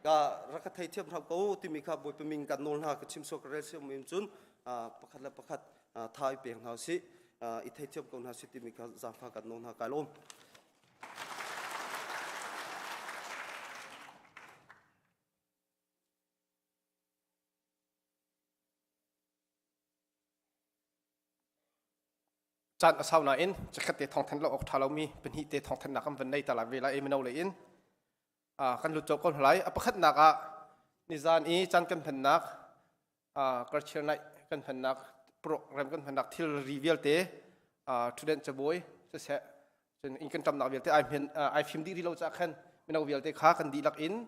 ka rak ka thei thiam hram ko timi kha bawipa min kan nawl hna ka chim so ka rel siam mim cun pakhat le pakhat tha i pek hna si i thei thiam ko hna si timi kha zaangfa kan nawl hna ka lom. Caan a sau nain chikkhat te thawngthan lo awk ṭha lomi pahnih te thawngthannak kan van nei ta lai ve lai e mino lei in kan lut colh ko hna lai. A pakhatnak ah nizan i caan kan hmannak karchir naih kan hmannak program kan hmannak thilri vialte ṭhutdenh cabuai siseh cun inn kan ṭamnak vialte ai hmen ai fim dih rih lo caah khan mino vialte kha kan dihlak in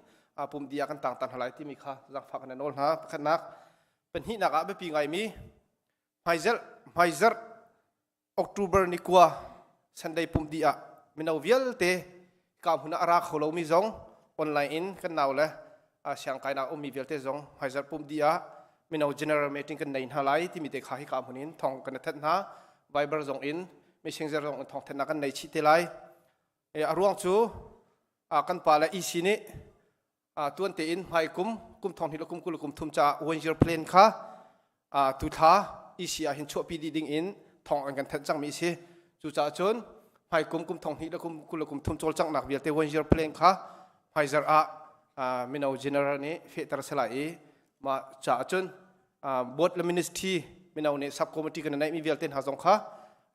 pum dih ah kan tang ta hna lai timi kha zaangfah kan nawl hna. Pakhatnak pahnihnak ah biapi ngaimi hmaizarh hmaizarh October ni kua Sunday pumh dih ah mino vialte ka hmun ah a ra kho lomi zong online in kan nau le siangkainak ummi vialte zong hmaizarh pumh dih ah mino general meeting kan nei hna lai timi te kha hi ka hmun in thong kan that hna. Viber zong in Messenger zong in thong thennak kan nei chih te lai. A ruang cu kan pa le EC nih tuan tein hmai kum kum thong hnih le kum 20 kum thum caah one year plan kha tu thla EC ah hin chuahpi dih ding in thong an kan thanh cangmi a si. Cucaah cun hmai kum kum thong hnih le kum 20 le kum thum cawlcanghnak vialte one year plan kha hmaizarh ah mino general nih fehter a si lai i mah caah cun board le ministry mino nih sub committee kan neihmi vialte hna zong kha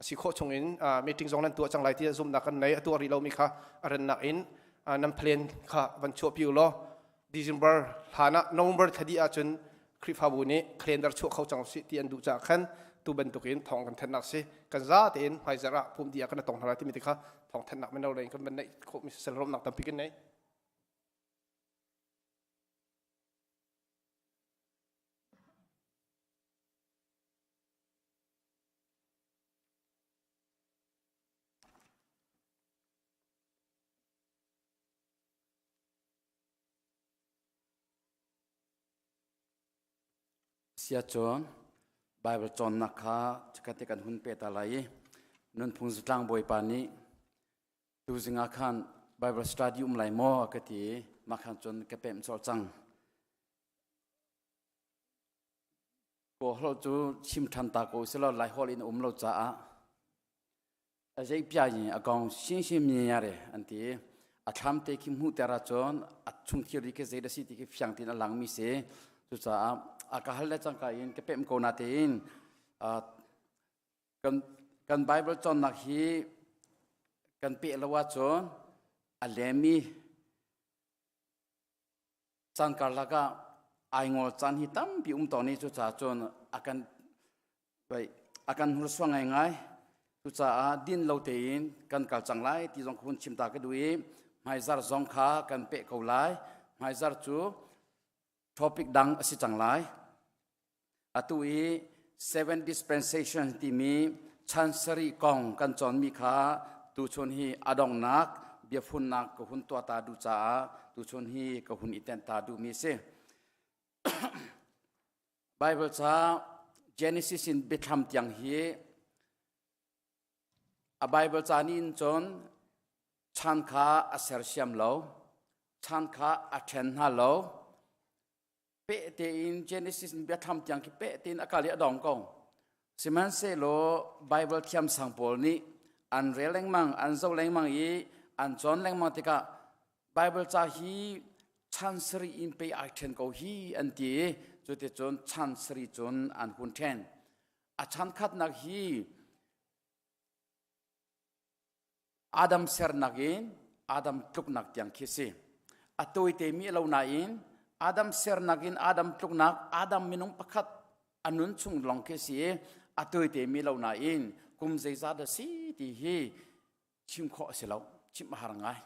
a si khawh chung in meeting zong nan tuah cang lai tiah zumhnak kan nei. A tuah rih lomi kha a rannak in nan plan kha van chuahpi u law December hlan ah November thla dih ahcun Khrihfabu nih calendar chuah kho cang usih ti an duh caah khan tu bantukin thawng kan thanhnak si. Kan za tein hmaizarh ah pum dih ah kan tong hna lai timi te kha thawng thanhnak mino lei in kan van neih khawhmi sisel romnak tampi kan nei. Siacun Baibal cawnnak kha chikkhat te kan hun pe ta lai i nunphung zatlang bawipa nih tuzing ah khan Bible study um lai maw ka ti i mah khan cun ka pemh colh cang. Kaw holh cu chim ṭhan ta ko selaw Lai holh in a um lo caah a zei pia in a kong sinsin mi re an ti. A thlam te khi hmuh ter ahcun a chung thilri khi zei da si ti khi fiang tin a lang mi si. Cucaah a ka hal le cangka in ka pemh ko na tein kan kan Bible cawnnak hi kan peh lo ahcun a lemi caan karlak ah ai ngol caan hi tampi um tawn i cucaah cun a kan a kan hnursuang ngaingai. Cucaah din lo tein kan kal cang lai ti zong ka hun chim ta ka duh i hmaizar zong kha kan peh ko lai. Hmaizar cu topic dang a si cang lai. Atu i seven dispensation timi chancery kong kan cawnmi kha tuchun hi a donghnak biafunnak ka hun tuah ta duh caah tuchun hi ka hun i tenh ta duhmi a si. Bible ca Genesis in biathlam tiang hi a Bible ca nih in cun chan kha a sersiam lo, chan kha a ṭhen hna lo. Peh tein Genesis in biathlam tiang khi peh tein a kal i a dong ko. Sihmanhsehlaw Bible thiamsang pawl nih an rel lengmang, an zoh lengmang i an cawn lengmang tikah Bible ca hi chan sarih in pei ai ṭhen ko hi an ti i cuticun chan sarih cun an hun ṭhen. A chan khatnak hi Adam sernak in Adam tluknak tiang khi si. A tawite mi a lo nain Adam sernak in Adam tluknak Adam minung pakhat a nun chung lawng khi si i a tawite mi lo nain kum zeizat a si ti hi chim khawh a si lo, chim a har ngai.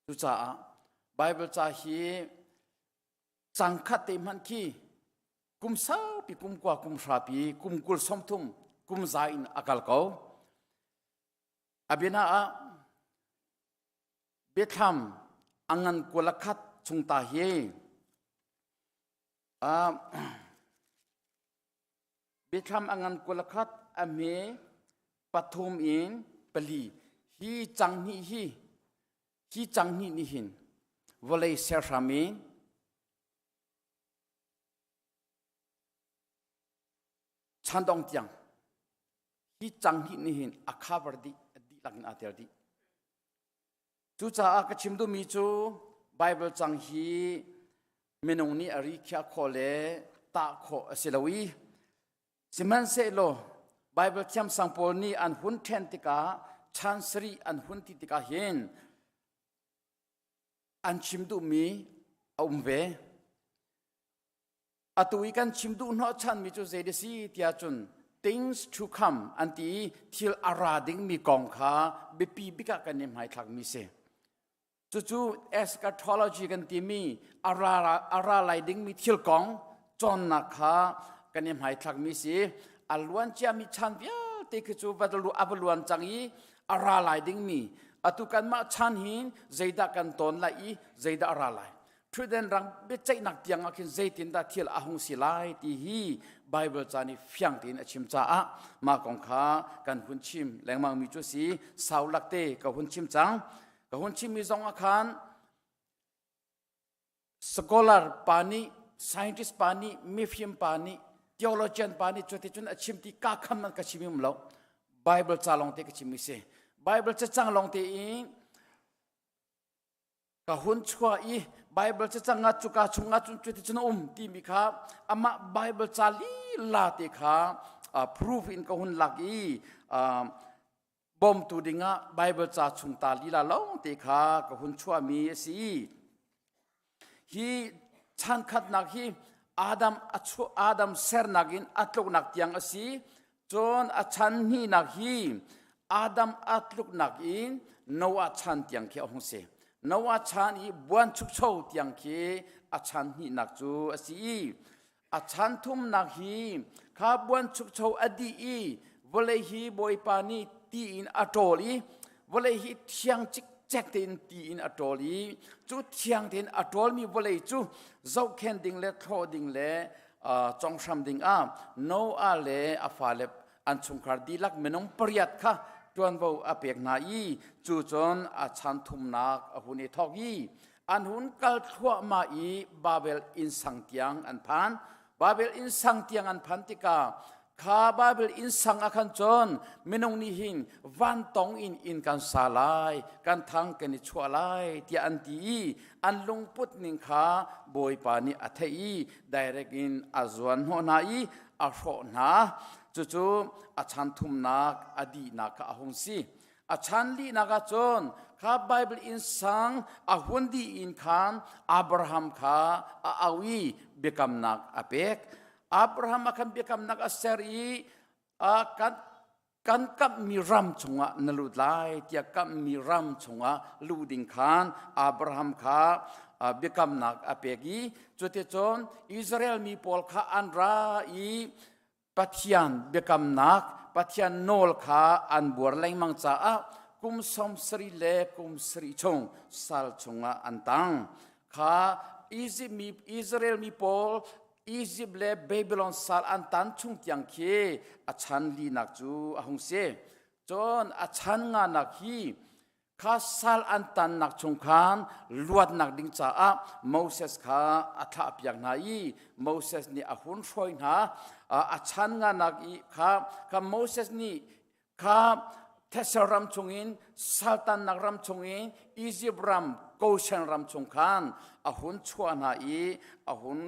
Cucaah Bible ca hi cangkhat te hmanh khi kum saupi kum kua kum hrapi kum 20 30 kum za in a kal ko. A biana ah biathlam. A ngan 21 chung ta hi Biathlam a ngan 21 a hme pathum in pali hi cang hnih hi hi cang hnih nih hin vawlei serhram in chandong tiang hi cang hnih nih hin a cover dih dihlak in aa tel dih. Cucaah ka chim duhmi cu Bible cang hi minung nih a ri khiah khawh le tah khawh a si lo i sihmanhsehlaw Bible thiamsang pawl nih an hun ṭhen tikah chan sarih an hun ti tikah hin an chim duhmi a um ve. Atu i kan chim duh hnawhchanmi cu zei a si tiah cun things to come an ti i thil a ra dingmi kong kha biapi bik ah kan i hmaithlakmi si. Cucu eschatology kan timi a ra, a ra lai dingmi thil kong cawnnak kha kan i hmaithlakmi si. A luan ciami chan vialte khi cu va a va luan cang i a ra lai dingmi atu kanmah chan hin zeidah kan tawn lai i zeidah a ra lai. Ṭhutden rang biaceihnak tiang ah khin zeitindah thil a hung si lai ti hi Bible ca nih fiang tein a chim caah mah kong kha kan hun chim lengmang mi cu si sau lakte ka hun chim cang. Ka hun chimmi zong ah khan scholar pa nih scientist pa nih mifim pa nih theologian pa nih cuticun a chim ti ka kham man ka chim um lo. Bible ca lawng te ka chim mi si. Bible cacang lawng te in ka hun chuah i Bible cacang ah cuka chungah cun cuticun a um timi kha amah Bible ca lila te kha proof in ka hun lak i bawmtu dingah Bible ca chung ta lila lawng te kha ka hun chuahmi a si. Hi chan khatnak hi Adam a chuah Adam sernak in a tluknak tiang a si. Cun a chan hnihnak hi Adam a tluknak in Noah chan tiang khi a hung si. Noah chan i buanchukcho tiang khi a chan hnihnak cu a si i a chan thumnak hi kha buanchukcho a dih i vawlei hi Bawipa nih ti in a ṭawl i vawlei hi thiang cikcek tein ti in a ṭawl i cu thiang tein a ṭawlmi vawlei cu zohkhen ding le thlawh ding le conghram ding ah Noah le a fale an chungkhar dihlak minung pariat kha ṭuanvo a pek hna i cu cun a chan thumnak a hun i thawk i an hun kal thluahmah i Babel innsang tiang an phan. Babel innsang tiang an phan tikah kha Babel innsang ah khan cun minung nih hin vantong in inn kan sa lai, kan thang kan i chuah lai tiah an ti i an lungput ning kha Bawipa nih a theih i direct in a zuan hnawh hna i a hrawh hna. Cucu a chan thumnak a dihnak kha a hung si. A chan lihnak ah cun kha Bible innsang a hun dih in khan Abraham kha a au i biakamnak a pek. Abraham a khan biakamnak a ser i kan kan kamhmi ram chungah na lut lai tiah kamhmi ram chungah luh ding khan Abraham kha biakamnak a pek i cuticun Israel mi pawl kha an ra i Pathian biakamnak Pathian nawl kha an buar lengmang caah kum 70 le kum sarih chung sal chungah an tang kha Egypt mi Israel mi pawl Egypt le Babylon sal an tan chung tiang khi a chan linak cu a hung si. Cun a chan nganak hi kha sal an tannak chung khan luatnak ding caah Moses kha a thlahpiak hna i Moses nih a hun hruai hna. A chan nganak i kha kha Moses nih kha Thesal ram chungin saltannak ram chungin Egypt ram Goshen ram chung khan a hun chuah hna i a hun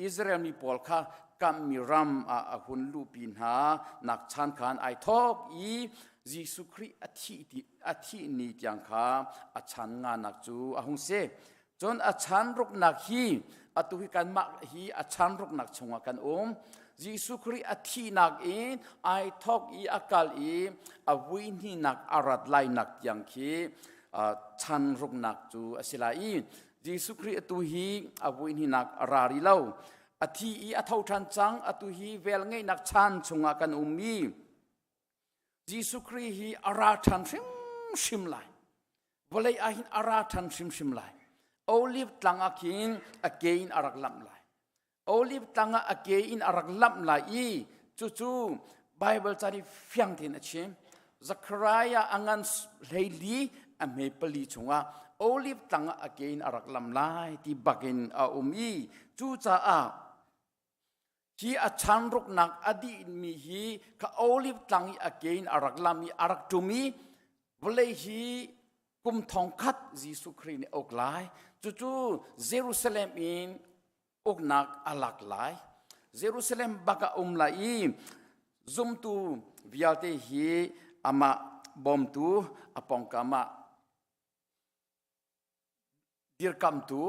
Israel mi pawl kha kammi ram ah a hun luhpi hna nak chan khan ai thawk i Jesuh Khrih a thih ti a thih ni tiang kha a chan nganak cu a hung si. Cun a chan ruknak hi atu hi kanmah hi a chan ruknak chungah kan um. Jesuh Khrih a thihnak in ai thawk i a kal i a vui hninak a rat lainak tiang khi chan ruknak cu a si lai i Jesuh Khrih atu hi a vui hninak a ra rih lo. A thi i a tho ṭhan cang atu hi vel ngeihnak chan chungah kan um i Jesuh Khrih hi a ra ṭhan hrimhrim lai. Vawlei ah hin a ra ṭhan hrimhrim lai. Olive tlang ah khin a ke in a rak lamh lai. Olive tlang ah a ke in a rak lamh lai i cucu Bible ca nih fiang tein a chim. Zechariah a ngan hleili a hme pali chungah olive tlang ah a ke in a rak lam lai ti bakin a um i cucaah Hi a chanruknak a dihmi hi ka olive tlang i a ke in a rak lam i a rak ṭum i vawlei hi kum thong khat Jesuh Khrih nih a uk lai. Cucu Jerusalem in uknak a lak lai. Jerusalem bak a um lai i zumtu vialte hi amah bawmtu a pawngkam ah dirkamtu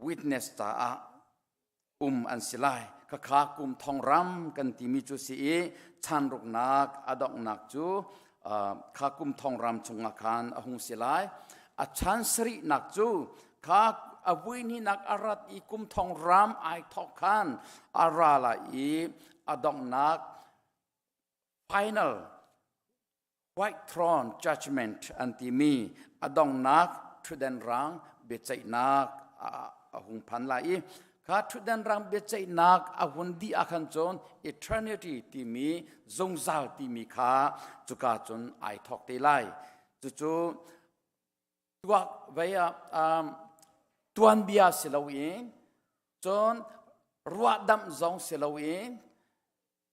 witness caah um an si lai. Khakha kum thong ram kan timi cu si i chanruknak a donghnak cu kha kum thong ram chungah khan a hung si lai. A chan sarihnak cu kha a vuihnihnak a rat i kum thong ram ai thawk khan a ra lai i a donghnak final White Throne Judgment an timi a donghnak ṭhutdan rang biaceihnak a hung phan lai i kha ṭhutdan rang biaceihnak a hun dih ah khan cun eternity timi zungzal timi kha cuka cun ai thawk te lai. Cucu tuak vei ah um, tuanbia si loin cun ruahdamh zong si loin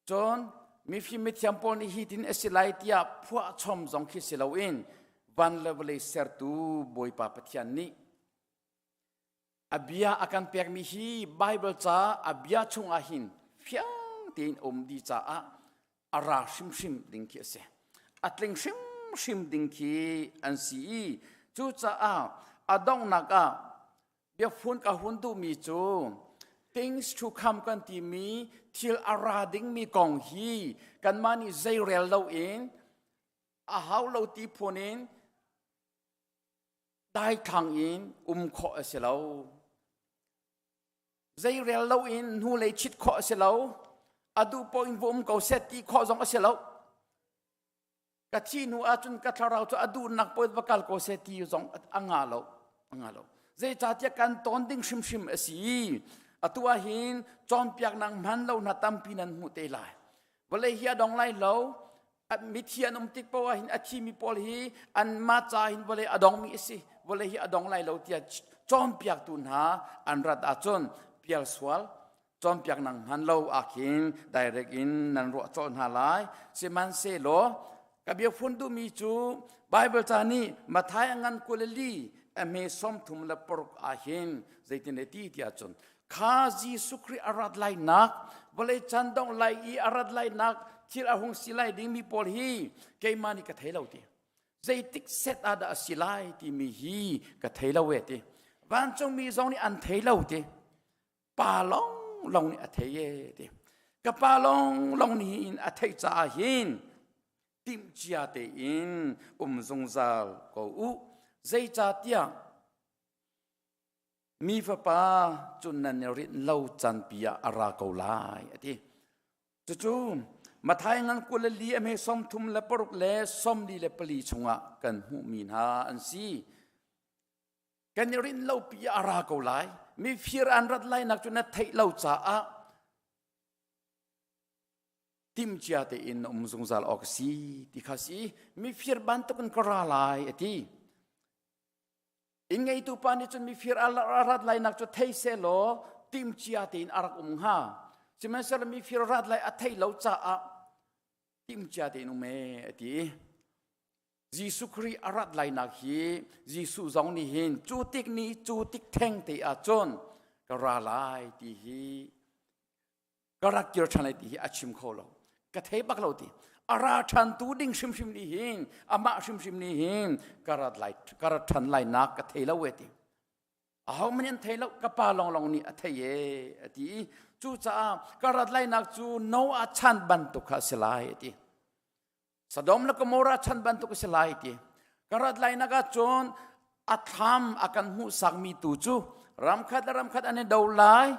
Cun mifim mithiam pawl nih hi tin a si lai tiah phuahchom zong khi si loin van le vawlei sertu Bawipa Pathian nih a bia a kan pekmi hi Bible ca a bia chungah hin fiang tein um dih caah a ra hrimhrim ding khi a si. A tling hrimhrim ding khi an si i cucaah a donghnak ah Biafun ka hun duhmi cu things to come kan timi thil a ra dingmi kong hi kanmah nih zeirel loin a hau lo ti phun in daithlang in um khawh a si lo. Zeirel loin hnulei chit khawh a si lo. A duh paoh in va um ko seh ti khawh zong a si lo. Ka thi hnu ahcun ka thlarau cu a duhnak paoh va kal ko seh ti zong a ngah lo a ngah lo. Zeicahtiah kan tawn ding hrimhrim a si. Atu ah hin cawnpiaknak hman lo hna tampi nan hmuh te lai. Vawlei hi a dong lai lo. Mithi an um tik paoh ah hin a thimi pawl hi anmah ca hin vawlei a dongmi a si. Vawlei hi a dong lai lo tiah cawnpiaktu hna an rat ahcun pial sual cawnpiaknak hman lo ahkhin direct in nan ruah colh hna lai. Sihmanhsehlaw ka biafun duhmi cu Bible ca nih Matthai a ngan 24 a hme 36 ahhin zeitin a ti tiah cun kha Jesuh Khrih a rat lainak vawlei chan dongh lai i a rat lainak thil a hung si lai dingmi pawl hi keimah nih ka thei lo ti zeitik set ah dah a si lai timi hi ka thei lo e ti vancungmi zong nih an thei lo ti Pa lawnglawng nih a thei e ti. Ka pa lawnglawng nih hin a theih caah hin timhcia tein um zungzal ko u. Zeicahtiah mi fapa cu nan i rinh lo canpi ah a ra ko lai a ti. Cucu Matthai ngan 24 a hme 36 le 44 chungah kan hmuhmi hna an si. Kan i rinh lo pi a ra ko lai. Mifir an rat lainak cu na theih lo caah timcia tein na um zungzal awk a si ti kha si. Mifir bantukin ka ra lai a ti. Inn ngeitu pa nih cun mifir a rat lainak cu thei sehlaw timcia tein a rak um hnga. Sihmanhsehlaw mifir rat lai a theih lo caah timcia tein um e a ti. Jesuh Khrih a rat lainak hi Jesuh zong nih hin cu tik ni cu tik theng te ah cun ka ra lai ti hi ka rak kir ṭhan lai ti hi a chim kho lo ka thei bak lo ti a ra ṭhan tu ding hrimhrim nih hin amah hrimhrim nih hin ka rat lai ka rat ṭhan lai nak ka thei lo e ti ahohmanh an thei lo ka pa lawnglawng nih a thei e a ti i cucaah ka rat lainak cu Noah chan bantuk kha a si lai a ti Sodom le Gomorrah chan bantuk a si lai ti. Ka rat lainak ah cun a thlam a kan hmuhsakmi tu cu ramkhat le ramkhat an i do lai.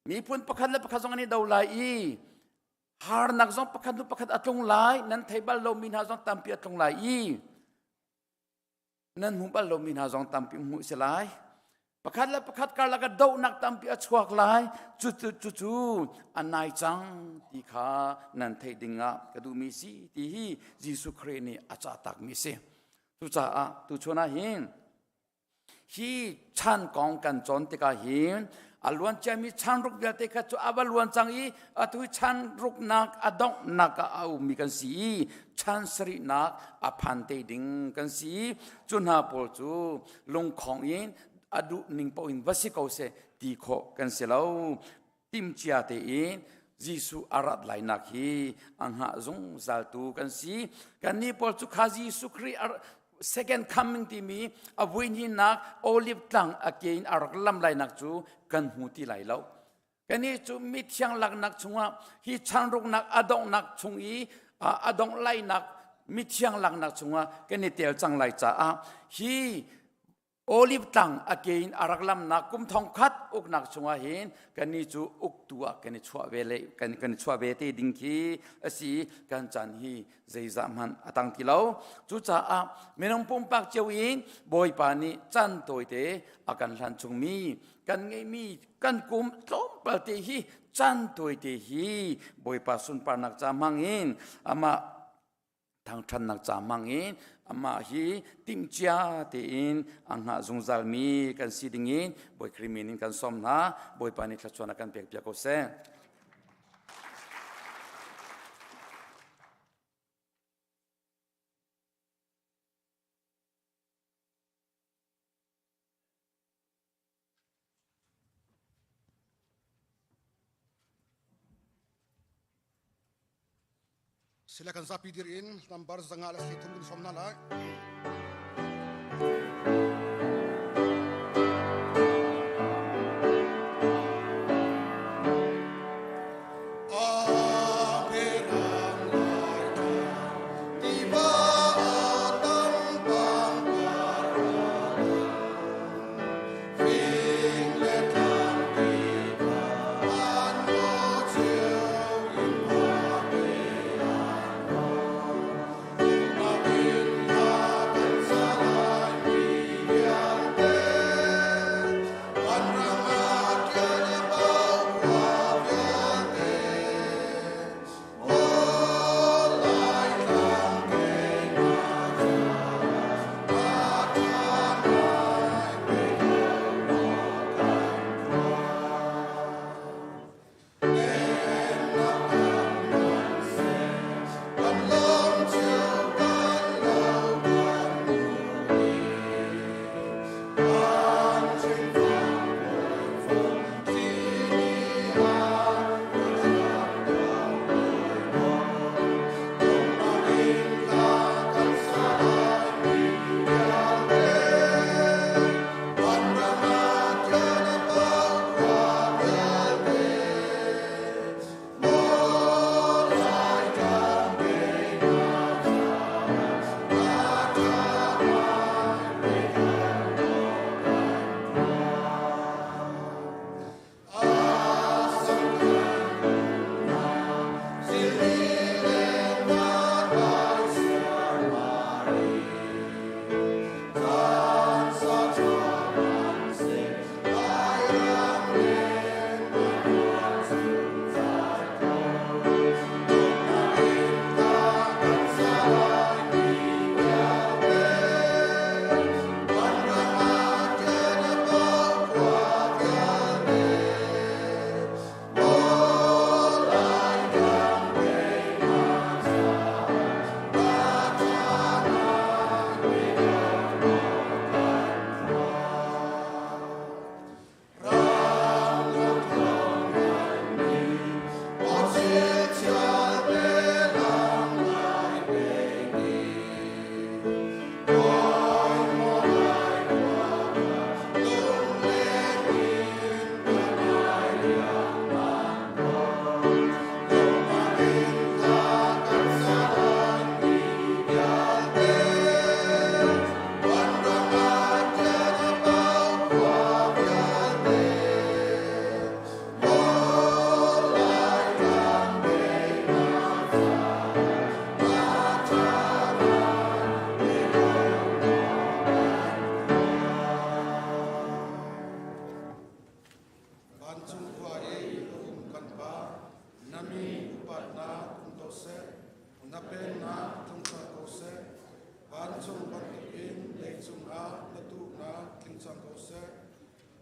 Miphun pakhat le pakhat zong an i do lai i harnak zong pakhat hnu pakhat a tlung lai. Nan thei bal lomi hna zong tampi a tlung lai i. Nan hmu bal lomi hna zong tampi hmuh si lai. Pakhat le pakhat karlak ah dohnak tampi a chuak lai. Cu cu cu a nai cang ti kha nan theih ding ah ka duhmi si ti hi Jesuh Khrih nih a cah takmi si. Cucaah tuchun ah hin hi chan kong kan cawn tikah hin a luan ciami chan ruk vialte kha cu a va luan cang i atu chan ruknak a donghnak ah a ummi kan si i chan sarihnak a phan te ding kan si cu hna pawl cu lungkhong in a duh ning paoh in va si ko seh ti khawh kan si lo. Timhcia tein Jesuh a rat lainak hi a hngah zungzaltu kan si. Kannih pawl cu kha Jesuh Khrih second coming timi a vuihnihnak olive tlang a ke in a rak lam lainak cu kan hmu ti lai lo. Kannih cu mithiang laknak chungah hi chanruknak a donghnak chung i a dongh lainak mithiang laknak chungah kan i tel cang lai caah hi Olive tlang a ke in a rak lamnak kum thong khat uknak chungah hin kannih cu uktu ah kan i chuah ve le kan kan i chuah ve te ding khi a si. Kan caan hi zeizah hmanh a tang ti lo. Cucaah minung pumpak cio in Bawipa nih caan tawite a kan hlan chungmi kan ngeihmi kan kum tlawmpal te hi caan tawite hi Bawipa sunparnak ca hmang in amah thangṭhatnak ca hmang in amah hi timhcia tein a hngah zungzalmi kan si ding in Bawi Khrih min in kan sawm hna. Bawipa nih thluachuah a kan pek piak ko seh. Sila kan zapi dir in number 500 le 30 kan som hna lai.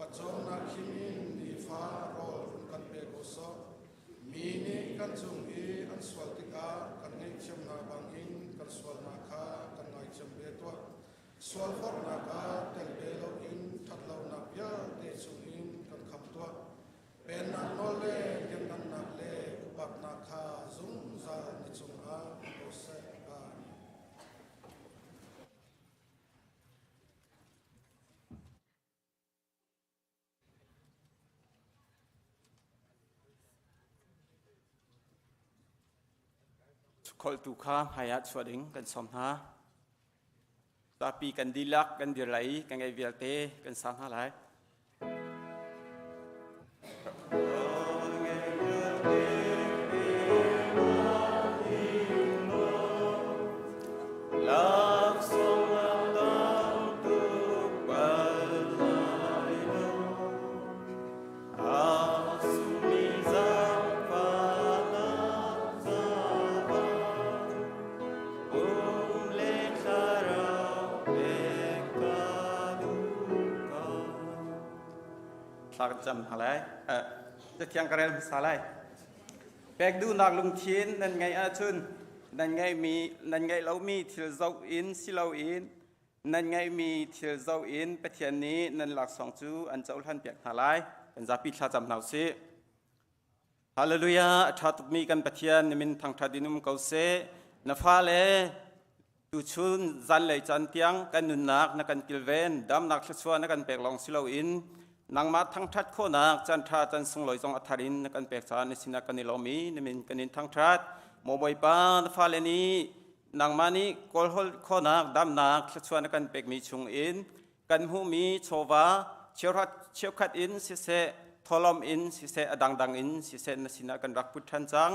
Pawcawmnak khim in nifa rawl run kan pe ko sawh. Mi nih kan cung i an sual tikah kan ngaihthiamnak bangin kan sualnak kha kan ngaithiam ve tuah. Sualforhnak ah tel ve loin ṭhatlonak vialte chungin kan khamh tuah. Pennak nawl le lianngannak le upatnak kha zungzal na cungah um ko seh. Amen. Kholtu kha hmaiah chuah ding kan sawm hna. Zapi kan dihlak kan dir lai i kan ngeih vialte kan sa hna lai. Thla kan cam hna lai. Cathiang ka rel hmasa lai. Pek duhnak lungthin nan ngeih ahcun nan ngeihmi nan ngeih lomi thil zoh in si loin nan ngeihmi thil zoh in Pathian nih nan laksawng cu an cohlan piak hna lai. Kan zapi thla cam hna usih. Hallelujah! A ṭha tukmi kan Pathian na min thangṭhat in um ko seh. Na fale tuchun zanlei caan tiang kan nunnak na kan kilven, damnak thluachuah na kan pek lawng si loin nangmah thangṭhat khawhnak caan ṭha caan sunglawi zong a thar in na kan pek caah na sinah kan i lawm i na min kan in thangṭhat. Maw Bawipa, na fale nih nangmah nih kawlhawl khawhnak damnak thluachuah na kan pekmi chungin kan hmuhmi chawva cheuhrat cheukhat in siseh tholom in siseh a dangdang in siseh na sinah kan rak put ṭhan cang.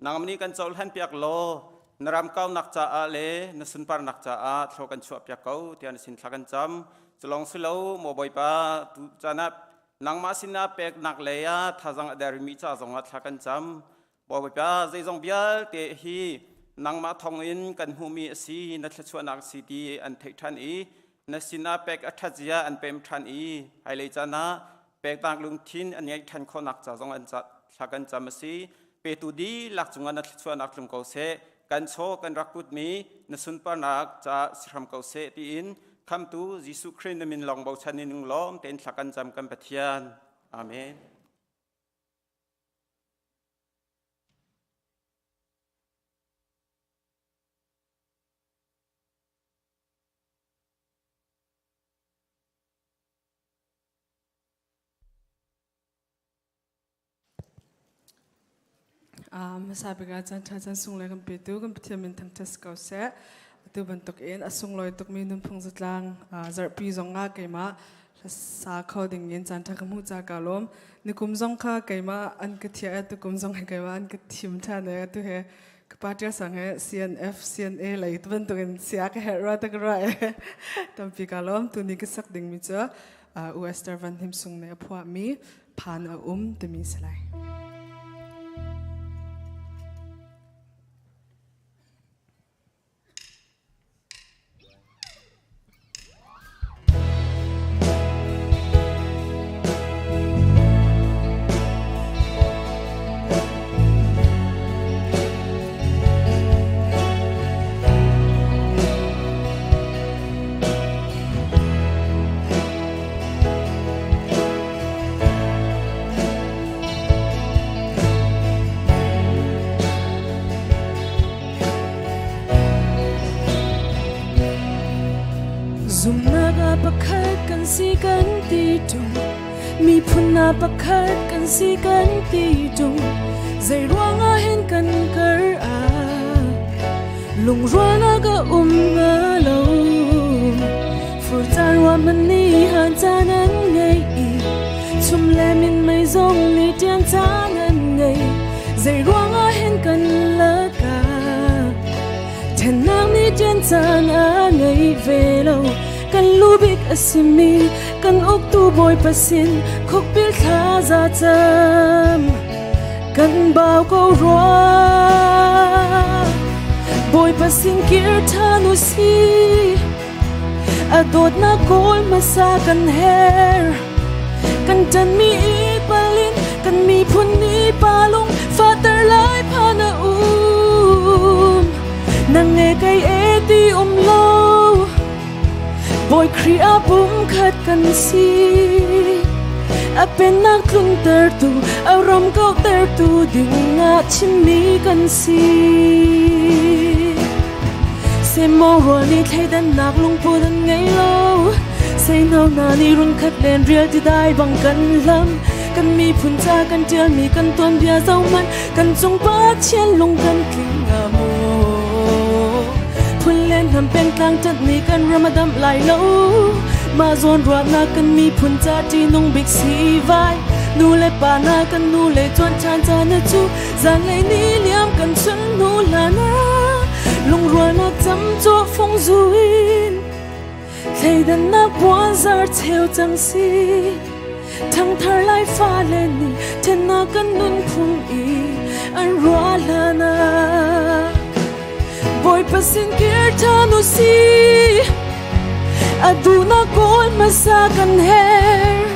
Nangmah nih kan cohlan piak law na ram kaunak caah le na sunparnak caah thlaw kan chuah piak ko tiah na sin thla kan cam. Culong si lo maw Bawipa, tu caan ah nangmah sinah peknak lei ah thazang a dermi ca zongah thla kan cam. Bawipa, zeizong vialte hi nangmah thawngin kan hmuhmi a si, na thluachuahnak a si ti an theih ṭhan i na sinah pek a ṭhat zia an pem ṭhan i hmailei caan ah peknak lungthin an ngeih ṭhan khawhnak ca zong an thla kan cam a si. Petu dihlak cungah na thluachuahnak tlung ko seh, kan chaw kan rak putmi na sunparnak ca si hram ko seh tiin Khamtu Jesuh Khrih na min lawng bochan in lawm tein thla kan cam kan Pathian. Amen. Hmasa bik ah caan ṭha caan sunglawi kan petu kan Pathian min thangṭhat si ko seh. Atu bantuk in a sunglawi tukmi nunphung zatlang zarhpi zong ah keimah Sa kho ding in caan ṭha ka hmuh ca ka lawm. Nikum zong kha keimah an ka thiah i tukum zong hi keimah an ka thim ṭhan i atu he ka pa ṭial sang he CNF, CNA lei bantuk in sia ka herh rua ta ka ruah i tampi ka lawm. Tuni ka sak dingmi cu U Esther Van Hnim Sung nih a phuahmi Phan a um timi si lai. Zumnak ah pakhat kan si kan ti ṭung, miphun ah pakhat kan si kan ti ṭung, zei ruangah hen kan kar ah lungrualnak a um hnga lo. Fur caan ruahman nih han caan an ngei i chum le minmei zong nih ṭian caan an ngei. Zei ruangah hen kan lakah ṭhennak nih ṭian caan a ngei ve lo. Kan lu bik a simi kan uktu Bawipa sin khukbil thla za cam kan bau ko rua. Bawipa sin kir ṭhan u sih. A dawtnak kawl hmasa kan her. Kan ṭanmi i palin kan miphun nih palung fater lai phan a um. Nang e kei e ti um lo. Bawi Khrih ah pumkhat kan si. A pennak tluntertu, a ram kauhtertu ding ah chimmi kan si. Semo rual nih thleidannak lungput an ngei lo. Seino hna nih runkhat len rial ti dai bang kan hlam. Kan miphun ca kan ṭialmi kan tuanbia zohhmanh kan cung Pathian lung kan tling hnga maw? Phun le hnam pengtlang ṭanhmi kan ram a damh lai lo. Mah zawn ruahnak kan miphun ca ṭihnung bik si vai. Nu le pa hna kan nu le tuan ṭhan caan a cu zanlei ni liam kan chun hnu hlan ah lungrualnak camcawh fung zu in thleidannak puanzar cheu cang si. Thangthar lai fale nih thennak kan nunphung i an ruah hlan ah Bawipa sin kir ṭhan u si. A duhnak kawl hmasa kan herh.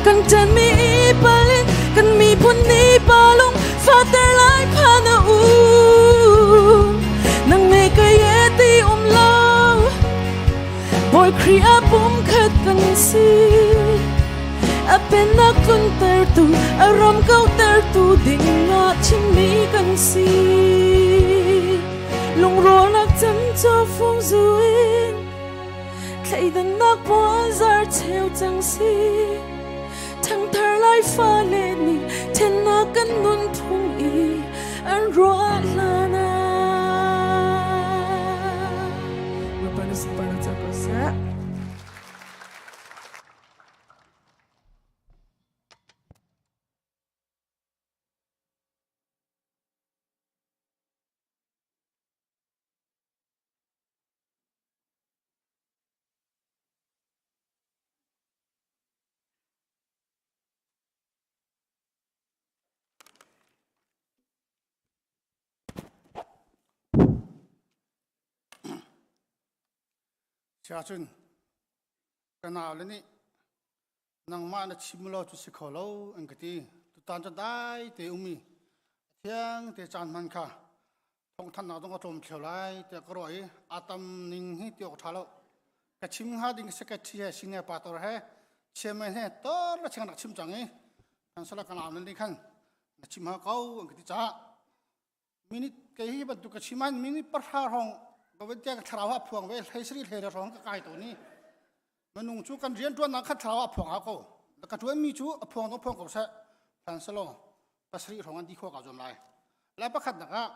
Kan ṭanmi i pal in kan miphun nih palung fater lai phan a um. Nang le kei e ti um lo. Bawi Khrih ah pumkhat kan si. A pennak tluntertu, a ram kautertu ding ah chimmi kan si. Lungrawlnak camcaw fung zu in thleidannak puanzar cheu cang si. Thangthar lai fale nih thennak kan nunphung i an ruah hlan ah. Bawipa na sunparnak ca ko seh. Siahcun ka naule nih nangmah na chim law cu si kho lo an ka ti. Tutan cu dai te um i thiang te caan hman kha thawngthanhnak zong a tlawm thleu lai tiah ka ruah i a tam ning hi ti awk ṭha lo. Ka chim hnga ding secretary he senior pastor he chairman he tor la cheng rak chim cang i kan sala ka naule nih khan na chim ha ko an ka ti caah minute kei hi bantuk ka chim an minute pahra hrawng ka tiang thlarau ah phuang ve hlei sari hlei hrawng ka kai to ni minung cu kan rian tuan nak kha thlarau ah phuang ha ko ka tuan mi cu a phuang to phuang ko seh fan selo pasari hrawng an di kho ka zuam lai la pakhat nak ah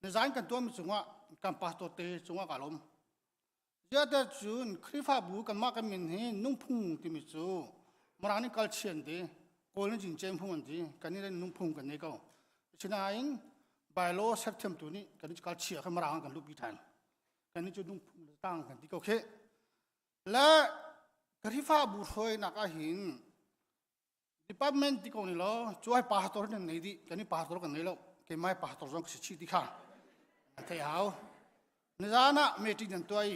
nizain kan tuan mi cungah kan pastor te cungah ka lom ziate cun Khrihfabu kanmah kan min hi nungphung timi cu Mirang nih kalchian ti Kawl nih jingcem phung an ti kan nih nungphung kan nei ko asinain bylaw serthiamtu nih kan nih kalchia kha Mirang kan luhpi ṭhan kan nih cu nungphung tang kan ti ko khi le Khrihfabu hruainak ah hin department ti ko ni lo cu ai pastor nan nei dih kan i pastor kan nei lo keimah pastor zong si chih ti kha thei hau nizan ah meeting nan tuai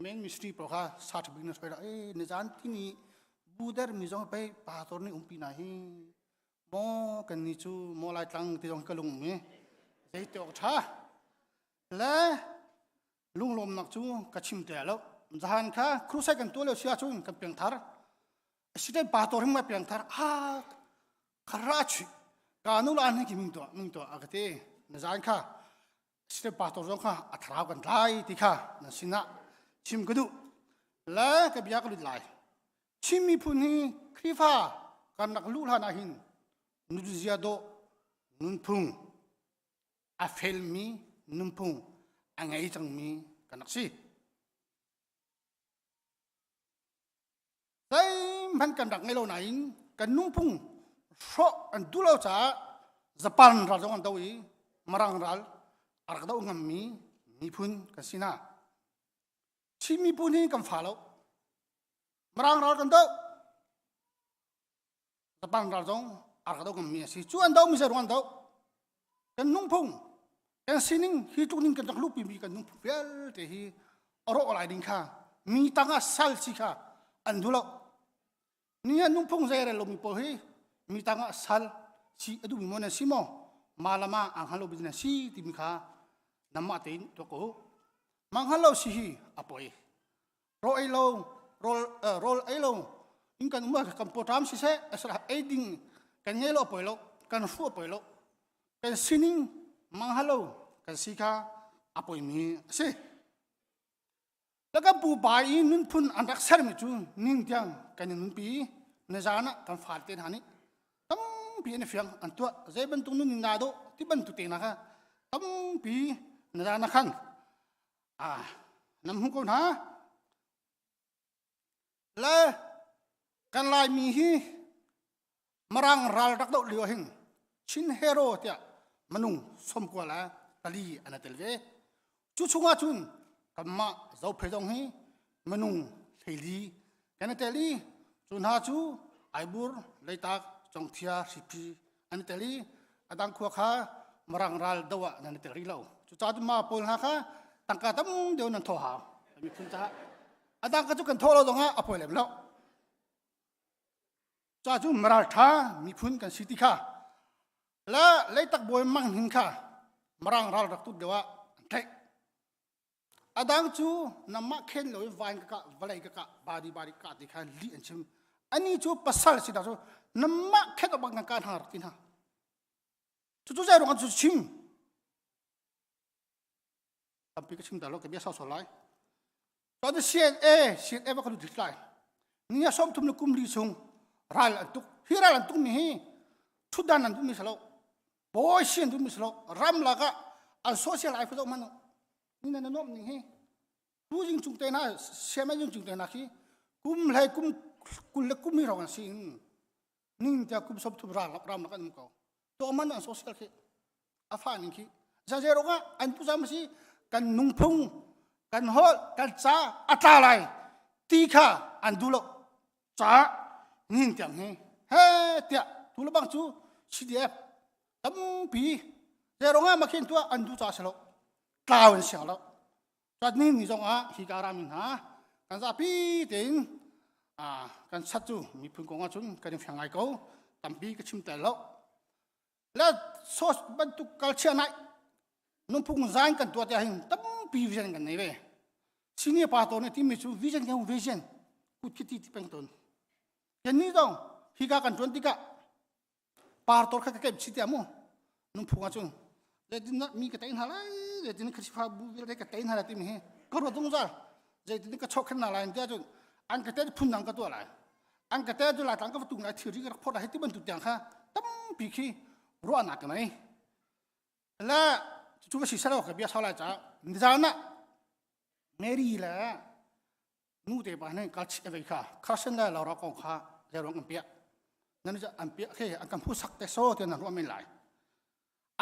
main ministry pawl kha certificate na soi la e nizan tini buder mi zong pe pastor nih umpi na hi mo kan ni chu mo lai tlang ti zong ka lung mi zei te ok tha le lunglawmnak cu ka chim te lo zahan kha crusade kan tuah lio sia cun kan piang thar Asiden pastor him piang thar a khara chi ka nu la an ki ming to ming to a ka te na zan kha asiden pastor zong kha a tharau kan tlai ti kha na sina chim ka du le ka bia ka lut lai Chin miphun hi Khrifa kan rak luh hlan ah hin nunzia dawh nunphung a felmi nunphung a ngei cangmi kan rak si. Zeihmanh kan rak ngei lo nain kan nunphung hrawh an duh lo caah Japan ral zong an do i Marang ral a rak doh ngammi miphun kan si hna. Chin miphun hi kan fa lo. Marang ral kan doh. Japan ral zong a rak doh ngammi a si. Cu an dohmi zei ruang an doh? Kan nungphung, kan sining hi tluk ning kan rak luhpimi kan nungphung vialte hi a rawh lai ding kha mi tangah sal si kha an duh lo. Ni ah nungphung zei rel lomi pawl hi mi tangah sal si a duhmi maw nan si maw ma la ma ang halo business si timi kha namah tein tuak ko mang halo si hi a poi ro ei lo rol rol ei lo in kan um kan potam si seh asra ei ding kan ngei lo poi lo kan hru poi lo kan sining mang halo kan si kha a poi mi a si Le kan pupa i nunphun an rak sermi cu ning tiang kan i nunpi nizan ah kan fale te hna nih tampi an i fiang an tuah zei bantuk nun in dah dawh ti bantuk te hna kha tampi nizan ah khan ah nam hmu ko hna le kan Laimi hi Marang ral rak doh lio hin Chin hero tiah manung somkua le pali an tel ve. Cu chungah cun kanmah Zophei zong hi manung hleili kan i tel i cu hna cu Aibur, Leitak, Congthia, Hriphi an i tel i a dang khua kha Marang ral do ah nan i tel rih lo. Cucaah cun mah pawl hna kha tangka tam deuh nan thawh hau. Miphun caah a dang ka cu kan thawh lo zongah a poi lem lo. Ca cu maralṭha miphun kan si ti kha le leitak bawi mang hin kha marang ral rak tut deuh ah an tlaih. A dang cu namah khen lo in vain ka kah, vawlei ka kah, badi badi ka ti kha lih an chim. Ani cu pasal si dah cu namah khen bang kan kah hna rak ti hna. Cucu zei ruang cu chim. Tampi ka chim ta lo ka bia sau sau lai. Cun CNA CNA va ka lut hit lai. Ni a som thum le kum li chung ral an tuk. Hi ral an tuk mi hi thutdan an duh mi salo. Bawi si an duh mi salo. Ram lakah an social life zo man ni na nom ning hi tu jing chung te na siam jing chung te na khi kum hlei kum kul le kum hi rong an si in ning tia kum som thum ral ram lak an um ko to man an social khi a fa ning khi zazero nga an tu zam si kan nungphung kan hol kan ca a tla lai ti kha an du lo ca nin tiang hi he tiah tu le bang cu CDF tampi zero nga ma khin tu an du ca selo tlau an siang lo Cun ni ni zong ah hi ka rami hna kan zapi tein kan chat cu miphun kong ahcun kan i fiang ngai ko tampi ka chim tel lo le sos bantuk kalchia nai nunphung zain kan tuah tiah hin tampi vision kan nei ve senior pa to nih timi cu vision kan vision kut khi ti ti peng ton kan ni zong hi ka kan tuan tikah par tor kha ka kem chi tia mu nungphung ahcun zeitin mi ka tein hna lai zeitin Khrihfa bu vialte ka tein hna lai timi hi ka ruat zungzal zeitin ka chok hna lai tiah cun an ka te phun dang ka tuah lai an ka te cu laitlang ka va tung lai thilri ka rak phawt lai ti bantuk tiang kha tampi khi ruahnak ka nei le cu va si selo ka bia sau lai caah nizan ah Mary le nu te pa nih kal chih vei kha kharsen le laura kong kha zeruang an piah nan cu an piah khi an kan phusak te so te nan ruah men lai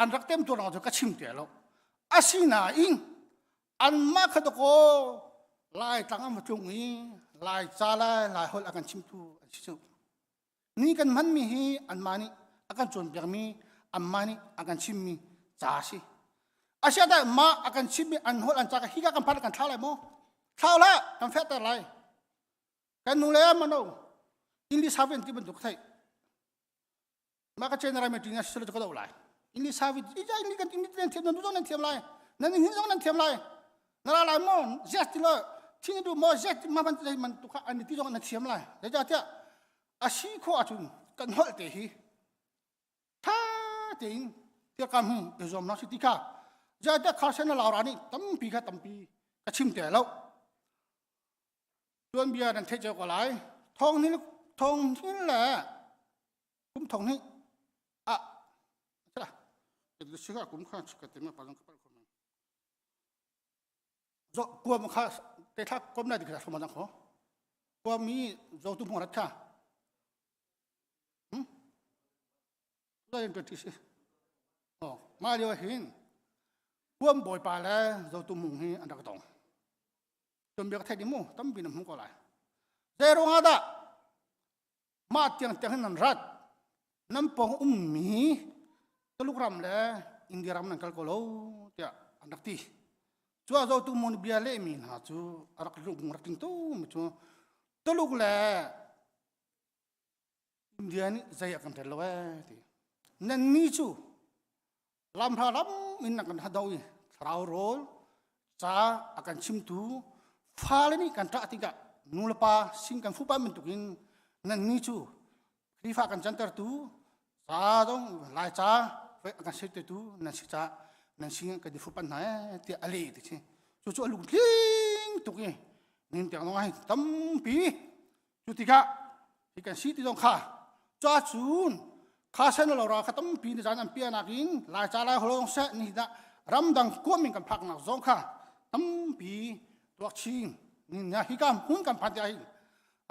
an rak tem tu rang cu ka chim te lo asinain anmah kha dako lai tlang an va tlung i lai ca lai lai holh a kan chimtu an si cu Ni kan hmanmi hi anmah nih a kan cawnpiakmi, anmah nih a kan chimmi ca a si. Asiah dah mah a kan chimmi an holh an ca ka hika kan phan kan thlau lai maw? Thlau hlah, kan fehter lai. Kan nu le mano English haven ti bantuk thei. Mah ka general meeting na silo ka do lai. English haven ija English kan English nan thiam nan zong nan thiam lai. Nan hin zong nan thiam lai. Na ra lai maw? Yes ti lo thing du maw yes ma man ti man tu kha an ti zong na thiam lai. Zeicahtiah a si khawh ahcun kan holh te hi tha tein tiakam hi i zuam nak si ti kha zeicahtiah kharsen na laura nih tampi kha tampi ka chim te lo tuanbia nan theih cio ko lai thong hin thong hin le kum thong hi a sila kum kha ka te ma pa ka pal kho zo kuam kha te thla kom na dikha thoma dang kho kuam mi zo tu mong rat kha hm 2026 oh ma lio hin kuam bawi pa le zo tu mung hi an rak tong tum bia thai di mu tampi na hmu ko lai zei ruang ah dah mah tiang tiang hin nan rat nan pawng ummi Tuluk ram le India ram nan kal ko lo tiah an rak ti cu a zotu mun bia lehmi hna cu a rak lung rak tling tu mi cu Tuluk le. India nih zei a kan rel lo ee ti. Nan ni cu lam hra lam in a kan hado i thlarau rawl ca a kan chimtu fale nih kan ṭah tikah nu le pa sin kan fupa bantukin nan ni cu Khrihfa kan cantertu ca dong lai ca a kan sertetu nan si ca nan sin kan i fupan hna ee tiah a leh ti si. Cu cu a lungtling tuk i nin tiang zong ah tampi Cu tikah hi kan si ti zong kha ca cun kha sen lo ra kha tampi ni zan an pianak in lai ca lai holong seh ni dah ramdang kuam in kan phaknak zong kha tampi tuak chin ni na hi ka hmun kan phan ti hin